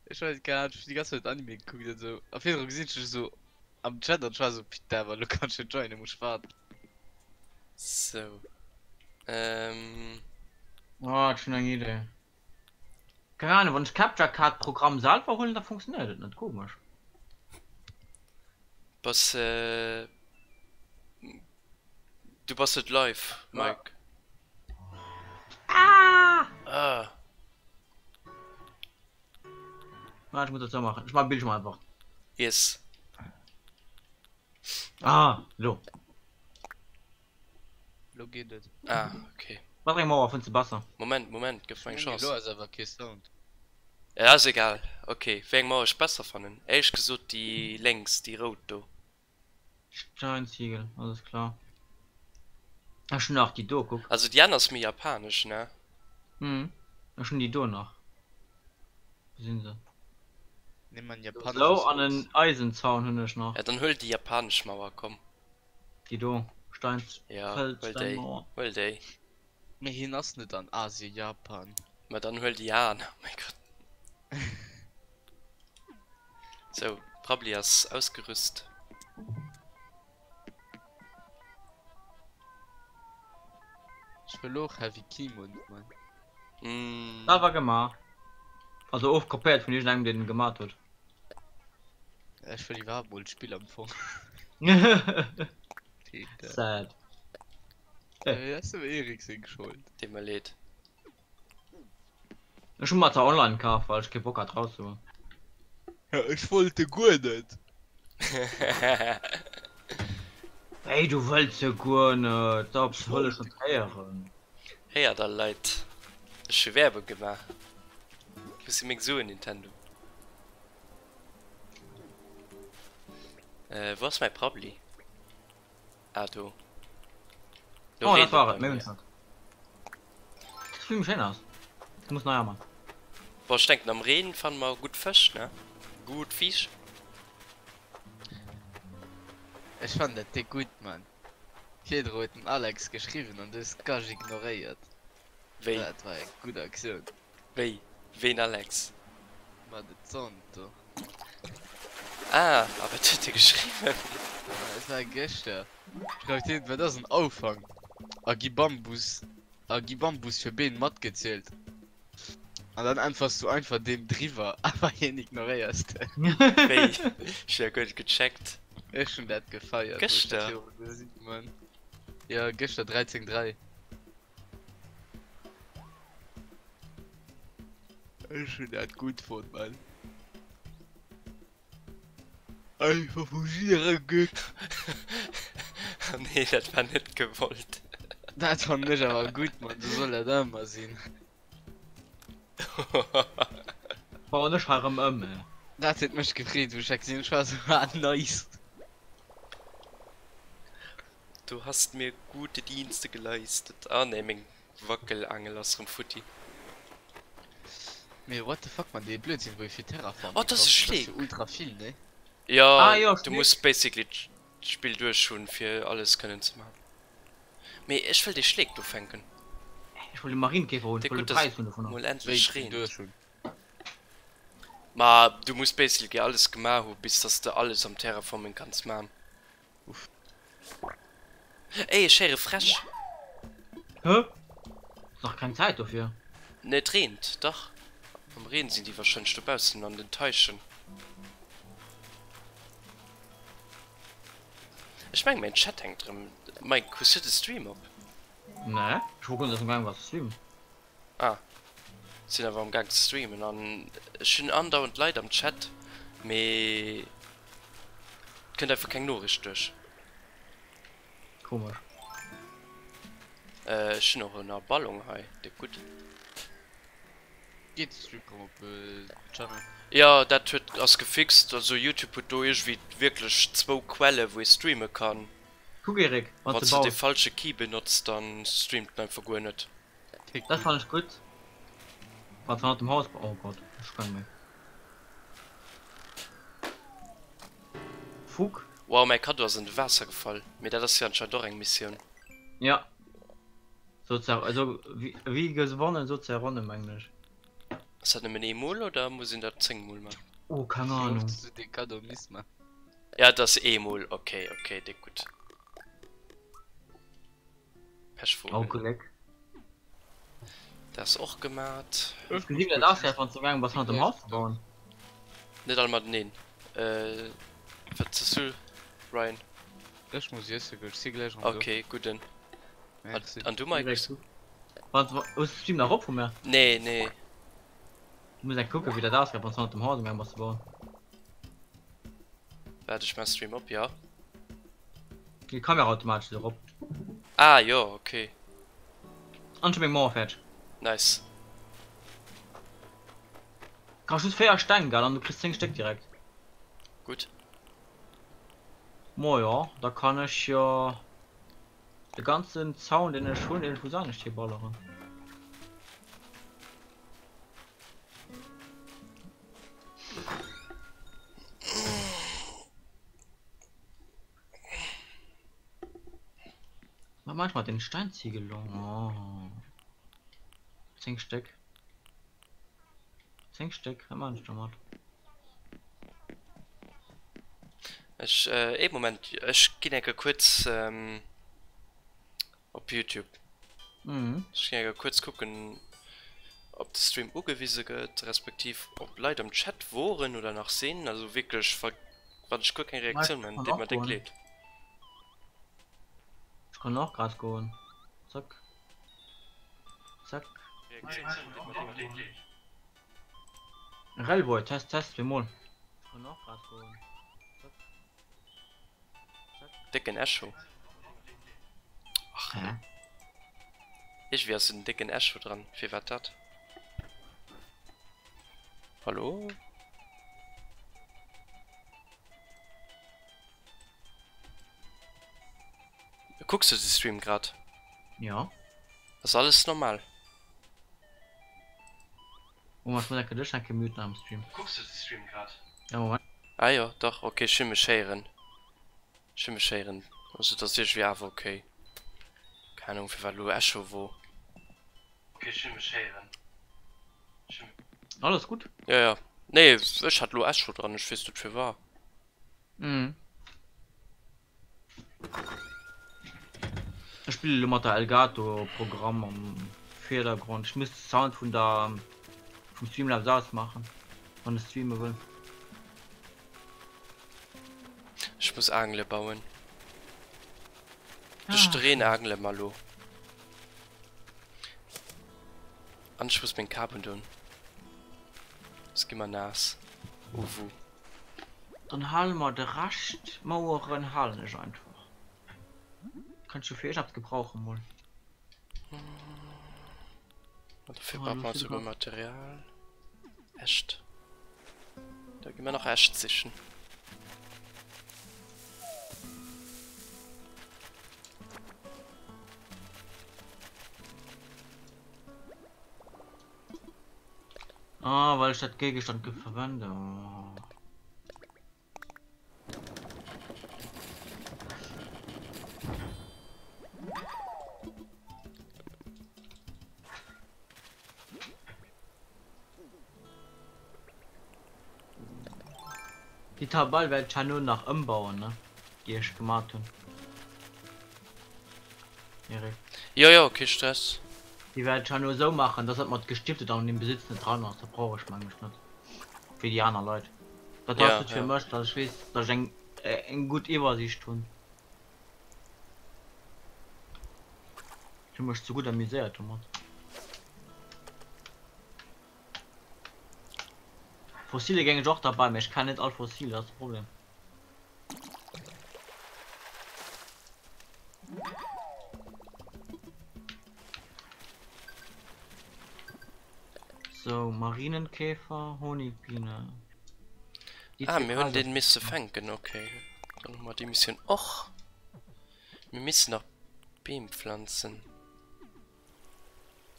Ech war, keine Ahnung, ech hunn déi ganz Zäit Anime gekuckt an esou. A virdru gesinn ech dech esou am Chat an ech war esou, putain, awer elo kann ech net joinen, muss ech waarden. Sou. Ähm. Oh, ech hunn eng Idee. Keng Ahnung, wann ech Capture Card Programm selwer huelen, da funktionéiert et net, komesch. Bass du bass net live Mike. Ah! Ah. Ah, ech muss dat sou maachen. Ech maachen Bildschirm einfach. Yes. Ah, lo. Lo geet et. Ah, okay. Wat eng Mauer fënns de besser? Moment, Moment, gëff mer eng Ech mengen Chance. lo ass awer kee Sound. Ja, ass egal. Okay, wéi eng Mauer ech besser fannen? Éierlech gesot déi lénks, déi rout do. Steinziegel, alles klar. Ech hunn nach déi do, kuck. Also déi aner ass méi japanesch, ne? Mhm, ech hunn déi do nach. Wou sinn se? Nee man Sou, japanesches an en Holz. Eisenzaun hunn ech nach. Ja, dann huel déi japanesch Mauer, komm. Déi do, Stein, Ja, Feld, huel déi, Steinmauer. huel déi. Mee hien ass net an Asien, Japan. Ma dann huel déi aner, oh mäi Gott. Sou, Prabbeli ass ausgerüst. Ech wëll och Heavy Kimon man. Mm. Dat war gemaach. Also ofkopéiert vun iergendengem deen en gemaat huet. Ech wëll iwwerhaapt mol d'Spill am Fong. Sad. Äh, ass dem Erik seng Schold. Deet mer leed. Ech hu mer zwar online kaf, well ech kee Bock hat rauszegoen. Ja, ech wollt e guer net. Wéi du wëlls e guer net? Dat wëll ech net héieren. Héiert der Leit, ech hu Werbung gemaach. Wou si meng Suen, Nintendo? Äh, wou ass mäi Prabbeli? Ah, do. Do Oh, dat reent et war bei et, méi mir. hunn ech net. Dat Film schéin ass. Ech muss nei aman. Boah, ech denken am Reen fanne mer gutt Fësch, ne? Gutt Fisch. Ech fannen dat déck gutt, Mann. Virdru huet den Alex geschriwwen an du hues d'Gage ignoréiert. Wéi? Dat war eng gutt Aktioun. Wéi? Ween Alex? Ma de Zonto. Ah, a wat huet e geschriwwen? Et war gëschter. Schreift hien, wat ass en Auffang? A gi Bambus, a gi Bambus fir Been matgezielt? An dann äntwers du einfach deem driwwer, awer hien ignoréiers de. Wéi? Ech hu ja guer net gecheckt. Ech hunn dat gefeiert, wou ech dat Gëschter? virdru gesinn hunn. Jo, gëschter 13, 3. Ech hunn dat gutt fonnt, Mann. Einfach vu jidderengem gutt. Nee, dat war net gewollt. Dat fannen ech awer gutt, Mann, sou soll dat ëmmer sinn. Bauen ech hei rëm ëm, ey. Dat huet mech gefreet, wou ech dat gesinn hunn. Ech war sou, ah, nice. Du hast mir gute Dienste geleistet. Ah nee, meng Wackelangel ass rem futti. Mee what the fuck man, dee Blödsinn wou ee fir Terraforming Oh, dat ass e braucht, dat ass Schleek! jo ultra vill, nee? Jo, Ah jo, du Schleek. muss basically d'Spill duerch hunn fir alles kënnen ze man. Mee ech wëll dee Schleek do fänken. Ech wëll de Marienkäfer hunn, Déck ech wëll gutt de dass Präis et hunn dovunner. mol Wéi endlech d'Spill reent. duerch hunn. Ma du muss basically alles gemaach hu bis dass de alles am Terraforming kanns man. Uff. Ey, ech héiere Fräsch! Hä? Ass nach keng Zäit dofir. Nee, et reent, dach. Am Reen sinn déi warscheinlech dobaussen an den Teichen. Ech mengen mäin Chat hänkt erëm. Mike, hues du de Stream op? Nee, ech wor guer net dass am gaang war ze streamen. Ah, sinn awer am gaang ze streamen an ech hunn andauernd Leit am Chat, mee et kënnt einfach keng Noriicht duerch. Komesch. Ech hunn och en Ballon hei, déck gutt. Geet de Stream rëm op den Channel? Jo, dat huet ass gefixt. Also Youtube huet do iergendwéi wierklech zwou Quelle wou ee streame kann. Kuck Eric, wann Wann s de de de baus. falsche Key benotzt, dann streamt en einfach guer net. Déck Dat gutt. fannen ech gutt. Wann s hannert dem Haus, oh Gott, ech sprang méi. Fuck. Wow, mäi Kaddo ass an de Waasser gefall. Mee dat ass jo anscheinend och eng Missioun. Ja. So zer, also wie gewonnen, so zerronnen, mengen ech. Ass dat nëmmen eemol oder muss een dat 10 mol man? Oh, keng Wéi oft Ahnung. hues du dee Kaddo misst man? Ja, et ass eemol. Ok, ok, déck gutt. Oh, Pechvogel. Gléck. Dat ass och gemat. Ech Gesinn, muss wéi dat kuerz ass, wann s du gaangen bass, hannert dem Haus ze bauen. Net all mateneen. Äh, wat soss du, Ryan? Ech muss iesse goen, ech si gläich erëm do. Ok, gudden. Merci. An du, Mike? Wann hues de Stream nach op vu mir? Nee, nee. Du muss eng kucken, wéi dat ausgeet, wann s du hannert dem Haus gaangen bass ze bauen. Waart, ech maan Stream op, jo. Geet d'Kamera automatesch erop. Ah, jo, ok. An ech hu meng Mauer fäerdeg. Nice. Kascht just 4 Steng, gell, an du kriss 10 Stéck direkt. Gutt. Mojo, da kann ech jo de ganzen Zaun deen ech hunn iergendwou anescht hiballeren. Wat mach ech mat den Steinziegel lo? Oh. 10 Stéck. 10 Stéck, wat man ech domat? Ech, ee Moment, ech ginn enke kuerz op Youtube. Mhm. Ech ginn enke kuerz kucken, ob de Stream ugewise gëtt, respektiv ob Leit am Chat woren oder nach sinn. Also wierklech, wa wann ech guer keng Reaktioun Ech man, kann deet och mer déck goen. leed. Ech kann och grad goen. Zack. Zack. Rellboy, Test, Test, zweemol. Décken Echo. Ach, Hä? Iergendwéi ass en décken Echo dran. Firwat dat? Hallo? Kucks du de Stream grad? Ja. Ass alles normal? Oh, ech muss enke dech enke muten am Stream. Kucks du de Stream grad? Ja, Moment. Ah jo, dach, ok, ech hunn mech héieren. Ech hunn mech héieren. Also et ass iergendwéi awer ok. Keng Ahnung firwat elo Echo wor. Ok, ech hunn mech héieren. Ech hunn. Alles gutt? Jo, jo. Nee, ech hat elo Echo dran, ech weess net firwat. Mhm. Ech spille lo mat der Elgato Programm am Virdergrond. Ech muss de Sound vun der vum Streamlabs ausmachen, wann ech streame wëll. Ech muss Aangele bauen. Duerch Ah, de Reen aangele mer lo. An ech muss meng Kap undun. Soss gi mer naass. Uwu. Dann hale mer de Rescht Maueren halen ech einfach. Kann ech jo fir iergendeppes gebrauchen mol. An dofir brauche mer souguer Material. Äscht. Da gi mer nach Äscht sichen. Ah, weil ich dat Gegenstand verwende. Oh. Die Tabelle werde ich ja nur nach ëmbauen, ne? Die ich gemacht hun. Erik. Jo, jo, kee Stress. Déi wäert ech herno esou maachen, dass dat mat gestiftet an dem Besitz net dran ass. Dat brauch ech mengen ech net fir déi aner Leit. Dat ass Ja, just fir ja. mech, dass ech weess, dass ech eng eng gutt Iwwersiicht hunn. Ech hu mech ze gutt amuséiert domat. Fossile géing ech och derbei, mee ech kennen net all Fossil, dat ass de Problem. Sou, Marienkäfer, Honigbiene. Déi Ah, mir hunn deen misse fänken, okay. Dann hu mer déi Missioun och. Mir missen nach Beem pflanzen.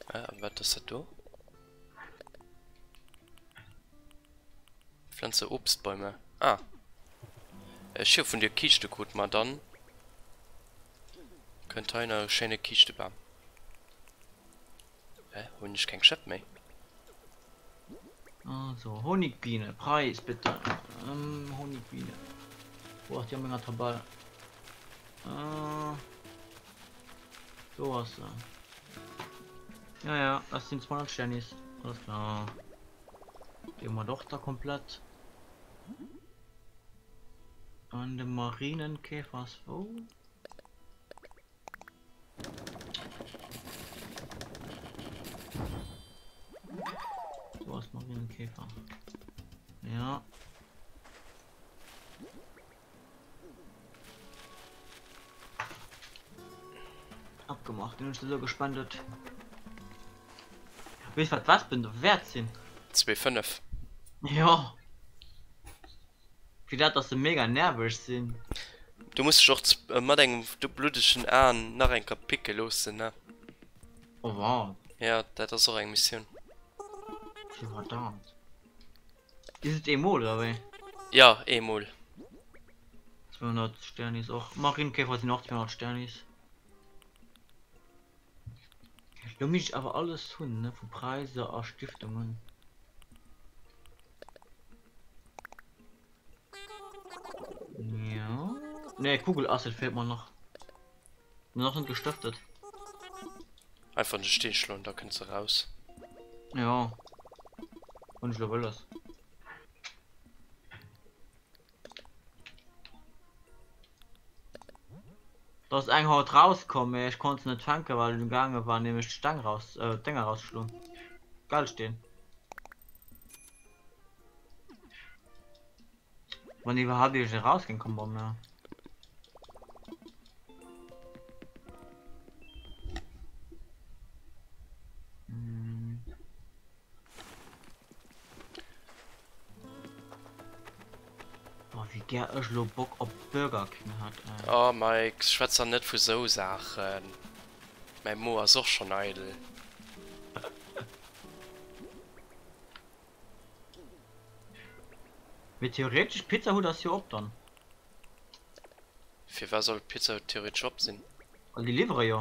Ah, a wat ass dat do? Pflanze Obstbäume. Ah. Ech hu vun dir Kiischte krut, ma dann kënnt hei nach e schéine Kiischtebam. Hä, hunn ech keng Schëpp méi? Also, Honigbiene, Preis bitte. Ähm, Honigbiene. Wo ass déi an menger Tabell? Äh, do ass se. Ja, ja, das sind 200 Sternis. Alles klar. Die haben wir doch da komplett. An de Marienkäfer ass wou? Do ass Marienkäfer. Ja. Abgemacht, den hunn ech dir sou gespendet. Weess wat Wespen do wäert sinn? 2,5. Jo. Fir dat dass se mega nerveg sinn. Du muss dech och mat engem bluddegen Aen nach eng Kéier picke loossen, ne? Oh wat? Jo, dat ass och eng Missioun. Fir wat dat? Is et eemol oder wéi? Jo, eemol. 200 Sternis och. Marienkäfer sinn och 200 Sternis. Lo misst ech awer alles hunn, ne, vu Preiser a Stiftungen. Ja. Ne, Kugelassel fehlt mer nach. Nach net gestëftet. Einfach an de Steen schloen, da kënnt se raus. Ja. Hunn ech lo wëlles. Da ass eng haut rauskomm, mee ech konnt se net fänken, well et gaange war, nämlech d'Steng raus, äh, d'Dénger rausschloen. Geldsteen. Wann iwwerhaapt iergend eraus géing kommen bei mir. Hm. Boah, wéi gär ech lo Bock op Burger King hätt, ey. Oh Mike, schwätz dann net vu sou Saachen. Mäi Mo ass och schonn eidel. Mee theoretesch Pizza Hut ass jo op dann. Firwat soll Pizza Hut theoretesch op sinn? Well déi liwwere jo.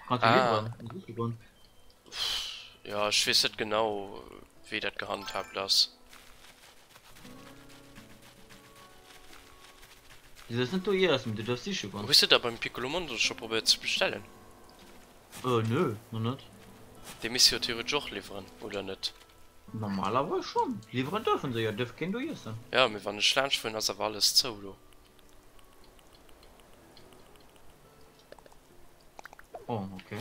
Kanns jo Ah. liwweren, an siche goen. Jo, ech weess net genau wéi dat gehandhabt ass. Du sollst net do iessen, mee du duerfs siche goen. Hues du da beim Piccolo Mondo scho probéiert ze bestellen? Äh nö, nach net. Déi misst jo theoretesch och liwweren, oder net? Normalerweis schon. Liwweren duerfen se jo, duerf keen do iessen. Jo, mee wann ech laanscht fueren ass awer alles zou do. Oh, okay.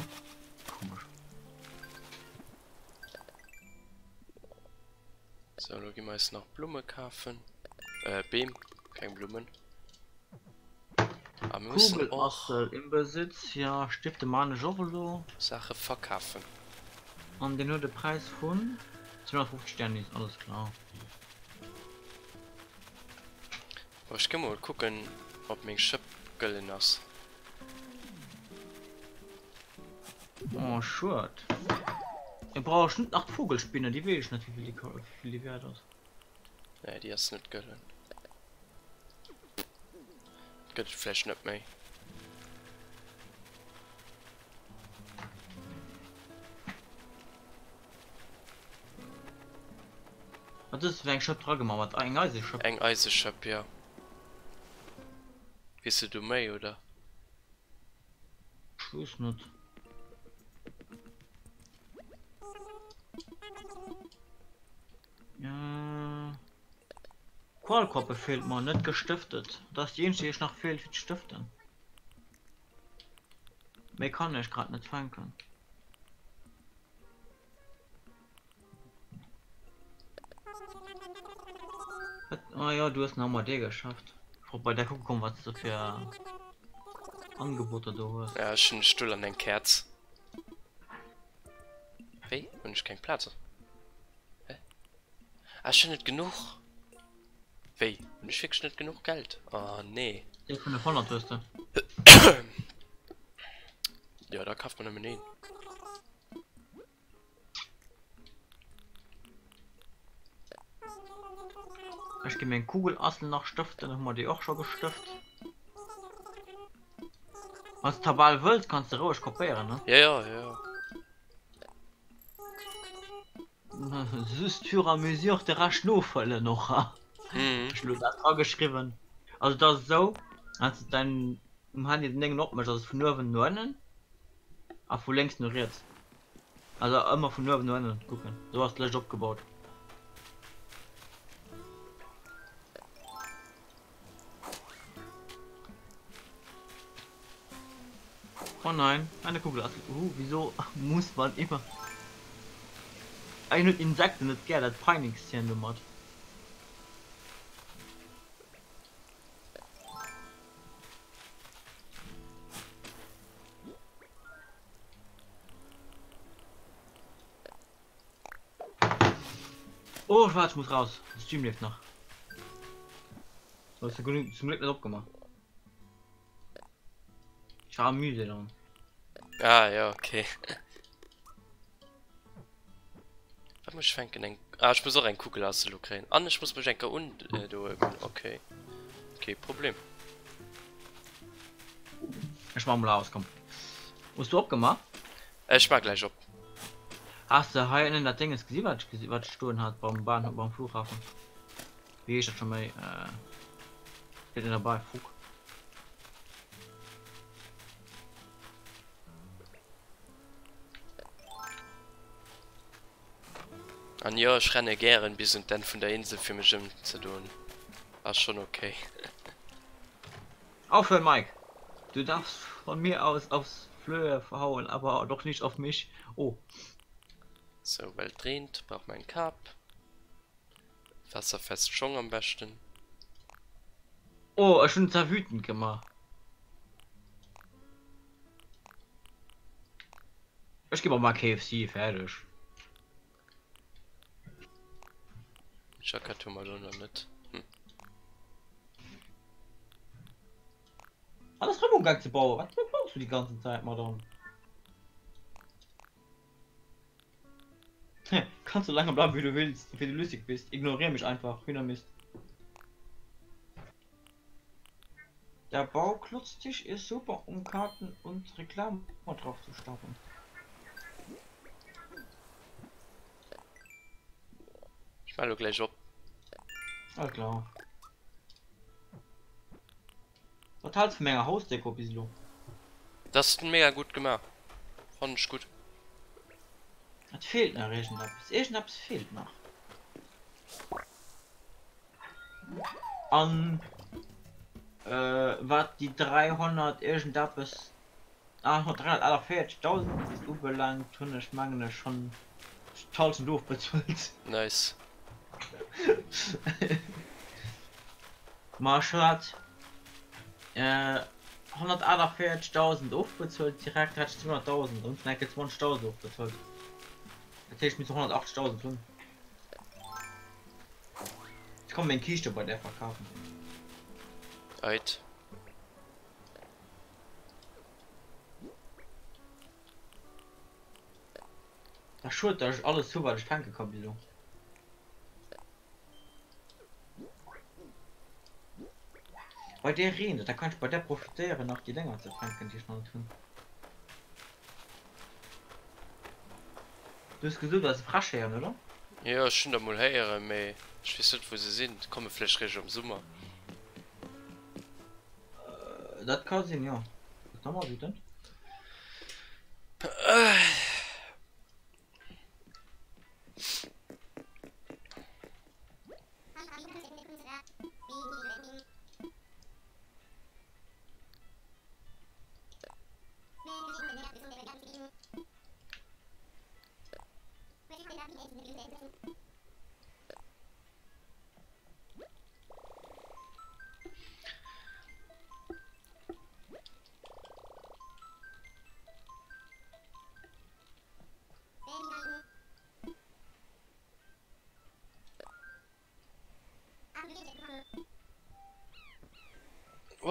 Komesch. Sou, lo gi mer eis nach Blumme kafen. Äh, Beem, keng Blummen. A mir mussen och Kugelassel im Besitz, ja, Stifte man ech och elo. Saache verkafen. An deen huet e Präis vun 250 Sternis, alles klar. Bon, ech gi mol kucken, ob meng Schëpp gëllen ass. Oh, schued. Mir brauch ech net nach d'Vogelspinne, déi weess ech net, wéi vill déi wäert ass. Nee, déi ass net gëllen. Gëtt et vläicht net méi. Wat hues de fir eng Schëpp dra gemaach? Mat eng Eiseschëpp? Eng Eiseschëpp, jo. Weess de do méi, oder? Ech weess net. Qualkoppe feelt mer, net gestëftet. Dat ass déi eenzeg déi ech nach feelt fir ze stëften. Méi kann ech grad net fänken. Wat? Ah jo, du hues nach mat dir geschafft. Ech wollt bei der kucke kommen, wat s de fir Angeboter do hues. Ja, ech hunn e Stull an eng Käerz. Wéi? Hunn ech keng Plaz? Ah, ech hunn net genuch. Wéi? Hunn ech wierklech net genuch Geld? Oh nee. Dee vun de 100 hues de. Jo, da kaf mer nëmmen een. Ech gi meng Kugelassel nach stëften, dann hu mer déi och scho gestëft. Wann s d'Tabell wëlls, kanns de roueg kopéieren, ne? Ja, ja, ja, ja. Just fur à mesure de Rescht nofëllen och ha. Mhm. Ech lo dat drageschriwwen. Also dat ass esou, wann s de dein um Handy den Déngen opméchs, ass et vun uewen no ënnen a vu lénks no riets. Also ëmmer vun uewen no ënnen kucken. Esou ass d'Lëscht opgebaut. Oh nein, eine Kugel ass. Uh, wieso muss man immer. Ech hunn Insekten net gär, dat peinigst hien domat. Oh, warte, ich muss raus. Der Stream lebt nach. Du hast zum Glück nicht opgemacht. Ich war müde dann. Ah ja, okay. Wat muss ich fänken? Eng ah, ich muss och eng Kugel aus elo kréien. An ich muss mech enker un äh, do okay. Okay, Problem. Ich mach mal aus, komm. Hast du opgemacht? Ech mach gleich op. Hast du hei innen dat Dinges gesinn, wat ich, wat ich stoen hat beim Bahnhof, beim Flughafen? Wéi heescht dat scho méi? Äh, steet net derbei, fuck. An jo, ech renne gären bis un d'Enn vun der Insel fir mech ëmzedoen. Ass schon okay. Aufhören Mike! Du darfst von mir aus aufs Flöhe hauen, aber doch nicht auf mich. Oh. Sou, well et reent, brauch mer eng Kap. Wasserfest Schong am beschten. Oh, ech hunn zwar wütend gemaach. Ech gi mer mal KFC, fäerdeg. Jackett hu mer lo nach net. Hm. Alles rëm umgang ze bauen. Wat baust du die ganze Zeit, Madame? Kannst so lange bleiben wie du willst, wie du lustig bist. Ignoriere mich einfach, Hühnermist. Der Bauklotztisch ist super, um Karten und Reklame drauf zu stapeln. Ich mach lo gleich op. Alles klar. Wat hältst du vun menger Hausdeko bis elo? Das ist mega gut gemacht. Fand ich gut. Et feelt nach iergendeppes. Iergendeppes feelt nach. An äh, wat déi 300 iergendeppes, ah 348.000 ubelaangt, hunn ech mengen ech schonn d'Halschent ofbezuelt. Nice. Ma ech hat 148.000 ofbezuelt direkt, hat ech 200.000 und enke 20.000 ofbezuelt. Dat heescht mir 180.000 hunn. Ich komm meng Kiischte bei der verkafen. Ait. Da schued, dass ech alles hu wat ech fänke ka bis elo. Bei där reent et, da kann ech bei där profitéieren nach déi Dénger ze fänken déi ech nach net hunn. Du hues gesot du häss Fräsch héieren, oder? Jo ech hunn der mol héieren, mee ech weess net wou se sinn. Komme vläicht réischt am Summer. Dat ka sinn, jo. Gëtt nach mol wütend.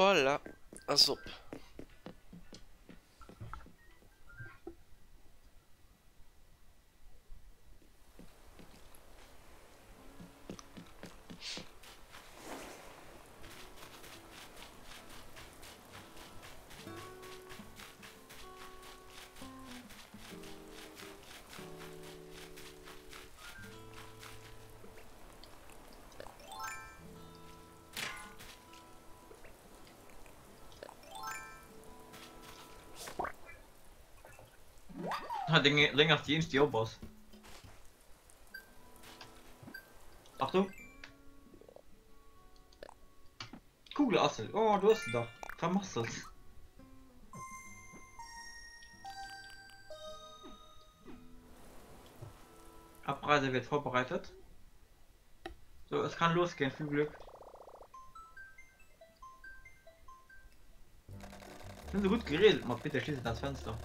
Voilà, ass op. Ah, deng, deng ass déi eenzeg, déi op ass. Achtung! D'Kugel ass se. Oh, du hues se dach vermasselt. Abreise wird vorbereitet. So, es kann losgehen. Viel Glück. Sind so gut geredet, mal bitte schließe das Fenster.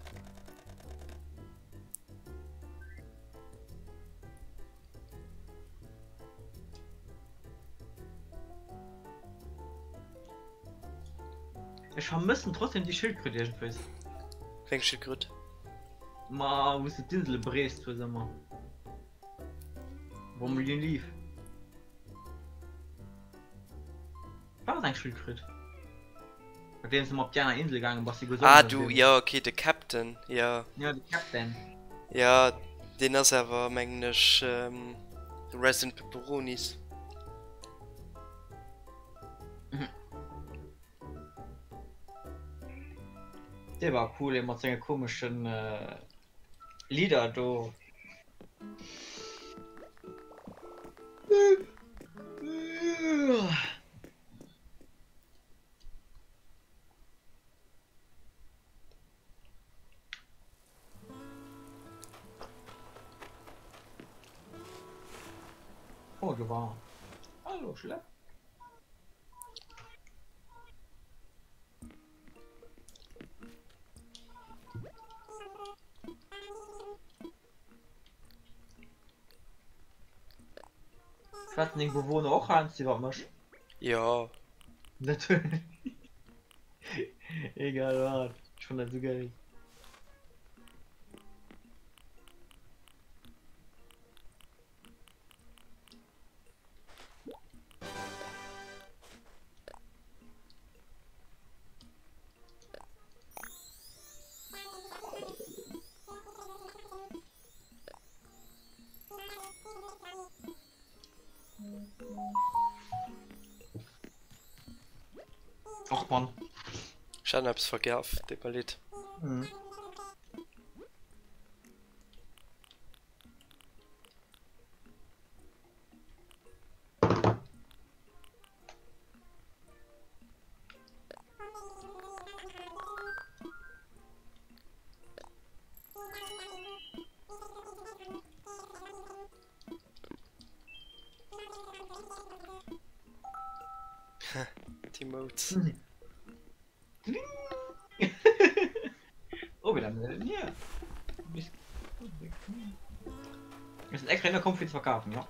Ech vermëssen trotzdem déi Schildkröt iergendwéis. Wéi eng Schildkröt? Ma wou s de d'Insele bereest hues ëmmer. Wommelin Leaf. War dat eng Schildkröt? Mat deem s de ëmmer op déi aner Insel gaange bass, déi gesongen Ah huet du, deemools. jo ok, de Captain, jo. Jo, de Captain. Jo, deen ass awer mengen ech Resident Pepperonis. Dee war cool, ee mat senge komeschen Lidder do. Oh, do war. Hallo, Schlepp. Schwätzen deng Bewohner och heiansdo iwwer mech? Jo. Natierlech. Egal wat, ech fannen dat esou geil. Och Mann. Ech hat eppes vergaff, deet mer leed. Mhm. D'Emotes. Oh, wie lange denn hier? Ist ein extra kommt für zu verkaufen, ja.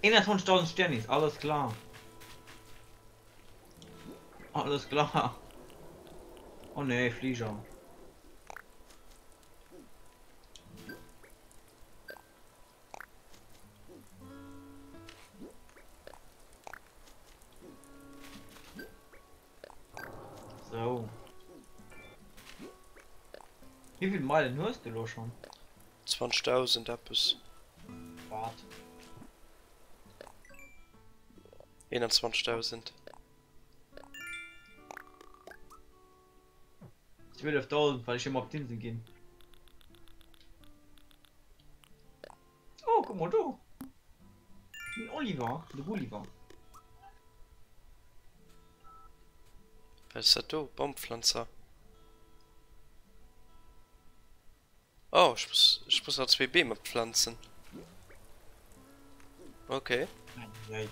Einundzwanzigtausend Sternis, alles klar. Alles klar. Oh ne, Flieger. So. Wie viel Meilen hues du lo schon? 20.000 eppes. Wat? 21.000. 12.000, well ech ëmmer op d'Insel ginn. Oh, guck mal do. Den Oliver, de Gulliver. Wat ass dat do? Baumpflanzer. Oh, ech muss, ech muss nach zwee Beem pflanzen. Okay. Eieiei.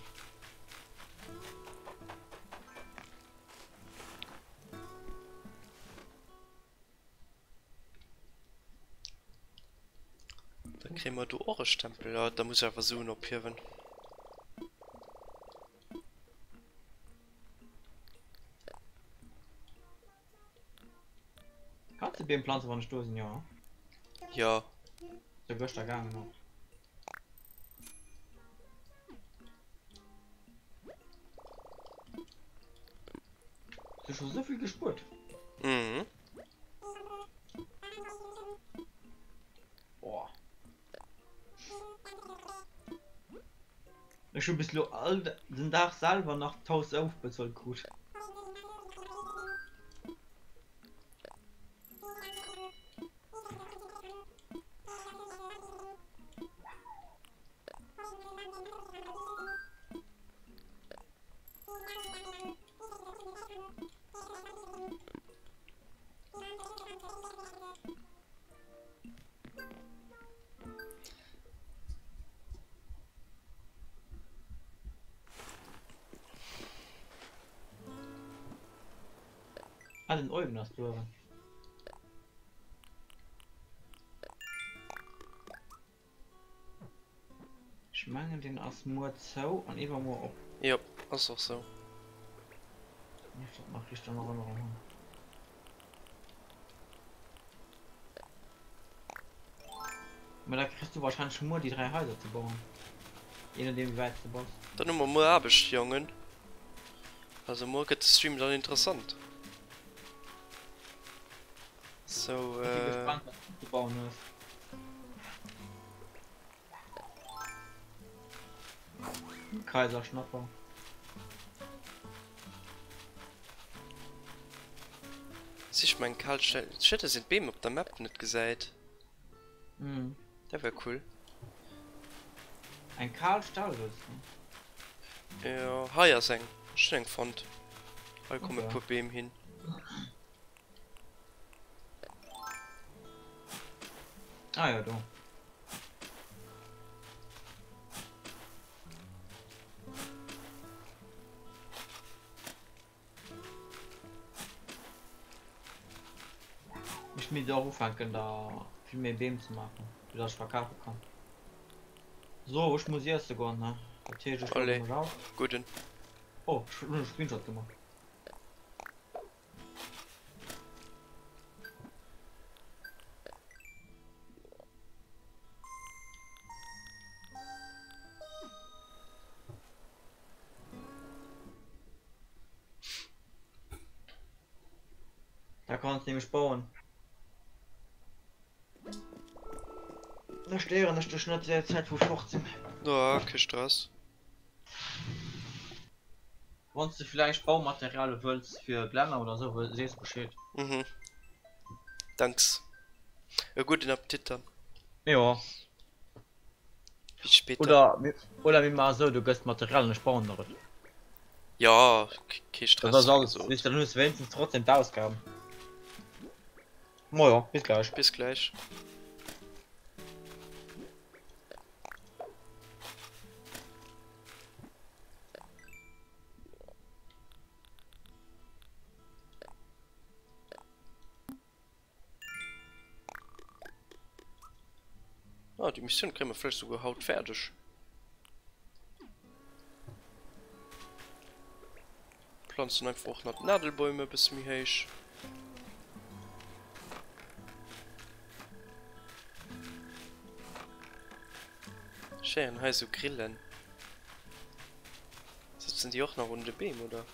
Kréie mer do och e Stempel? Jo, da muss ech awer Suen ophiewen. Kanns de Beem planzen wann ech do sinn? Jo. Jo. Ass jo gëschter gaangen och. Hues du scho souvill gespuert? Mhm. Boah. Ech hu bis lo all den Dag selwer nach d'Haus ofbezuelt krut. Ah, den Eugen ass do. Ech mengen deen ass muer zou an iwwermuer op. Jop, ass och sou. Wann ech dat nach richteg an Erënnerung hunn. Mä da kriss du wahrscheinlech muer déi 3 Haiser ze bauen. Je nodeem wéi wäit s de bass. Dann hu mer muer Aarbecht, Jongen. Also muer gëtt de Stream dann interessant. Sou, Ech si äh. gespannt wat du ze bauen hues. Kaiserschnapper. Sich mer eng kal Stell. Schued dass een d'Beem op der Map net gesäit. Mhm. Dat wär cool. Eng kal Stell wëlls du? Jo, hei ass eng. Ech hunn eng fonnt. Hei kommen e Okay. puer Beem hin. Ah ja, do. Ech misst och ufänken da vill méi Beem ze maachen, fir dass ech verkafe kann. So, ech muss iesse goen, ne? Dat heescht, ech logge Allez, mech aus. gudden. Oh, ech hunn e Screenshot gemaach. Da kannst nämlich bauen. Da stéieren ech dech net der Zäit vu fort sinn. Ja, kee Stress. Wanns de villäicht Baumateriale wëlls fir Glänner oder sou, sees Bescheed. Mhm. Danks. E gudden Appetit dann. Jo. Bis später. Oder, oder mir maache sou, du gëss d'Material an ech bauen der et. Ja, kee Stress. Dat ass alles, weess de, dann hues de wéinstens trotzdem d'Ausgaben. Majo, bis gläich. Bis gläich. Ah, déi Missioun kréie mer vläicht souguer haut fäerdeg. Planzen einfach och nach d'Nadelbäume e bësse méi héich. Schéin hei sou Grillen. Sëtzen déi och nach un de Beem oder?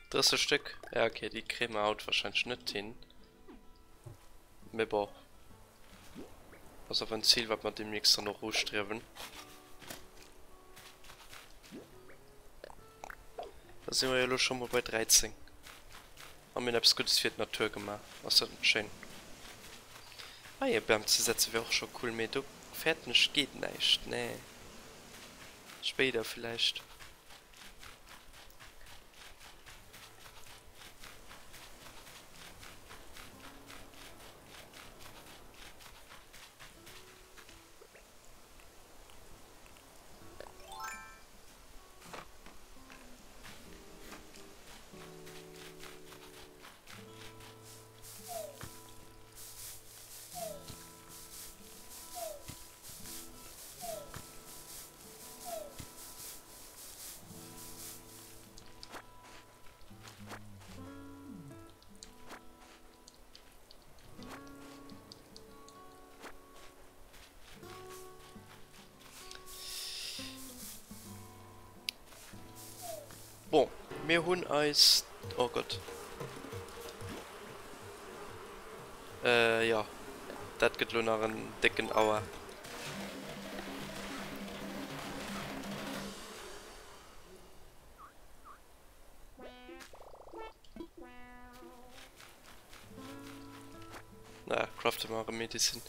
30 Stéck? Ja okay, déi kréie mer haut wahrscheinlech net hin. Mee bon. Ass awer en Zil wat mer demnächst dann och ustriewen. Da si mer jo elo scho mol bei 13. A mir hunn eppes Guddes fir d'Natur gemaach. Ass dat net schéin? Eierbam ze setze wär och scho cool, mee do fäerten ech geet näischt. Nee. Spéider villäicht. Bon, mir hunn eis... Oh Gott. Äh, jo. Dat gëtt elo nach en décken Aua. Na, crafte mer erëm Medizin.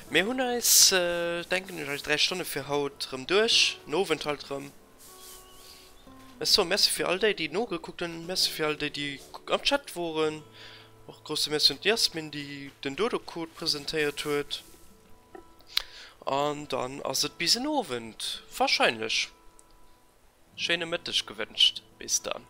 Mir hunn eis, denken ech, eis 3 Stonne fir haut erëm duerch. Den Owend halt erëm. Ech soe Merci fir all déi, déi nogekuckt hunn. Merci fir all déi, déi am Chat woren. Och grousse Merci un d'Yasmine, déi den Dodo-Code presentéiert huet. An dann ass et bis en Owend, wahrscheinlech. Schéine Mëtteg gewënscht. Bis dann.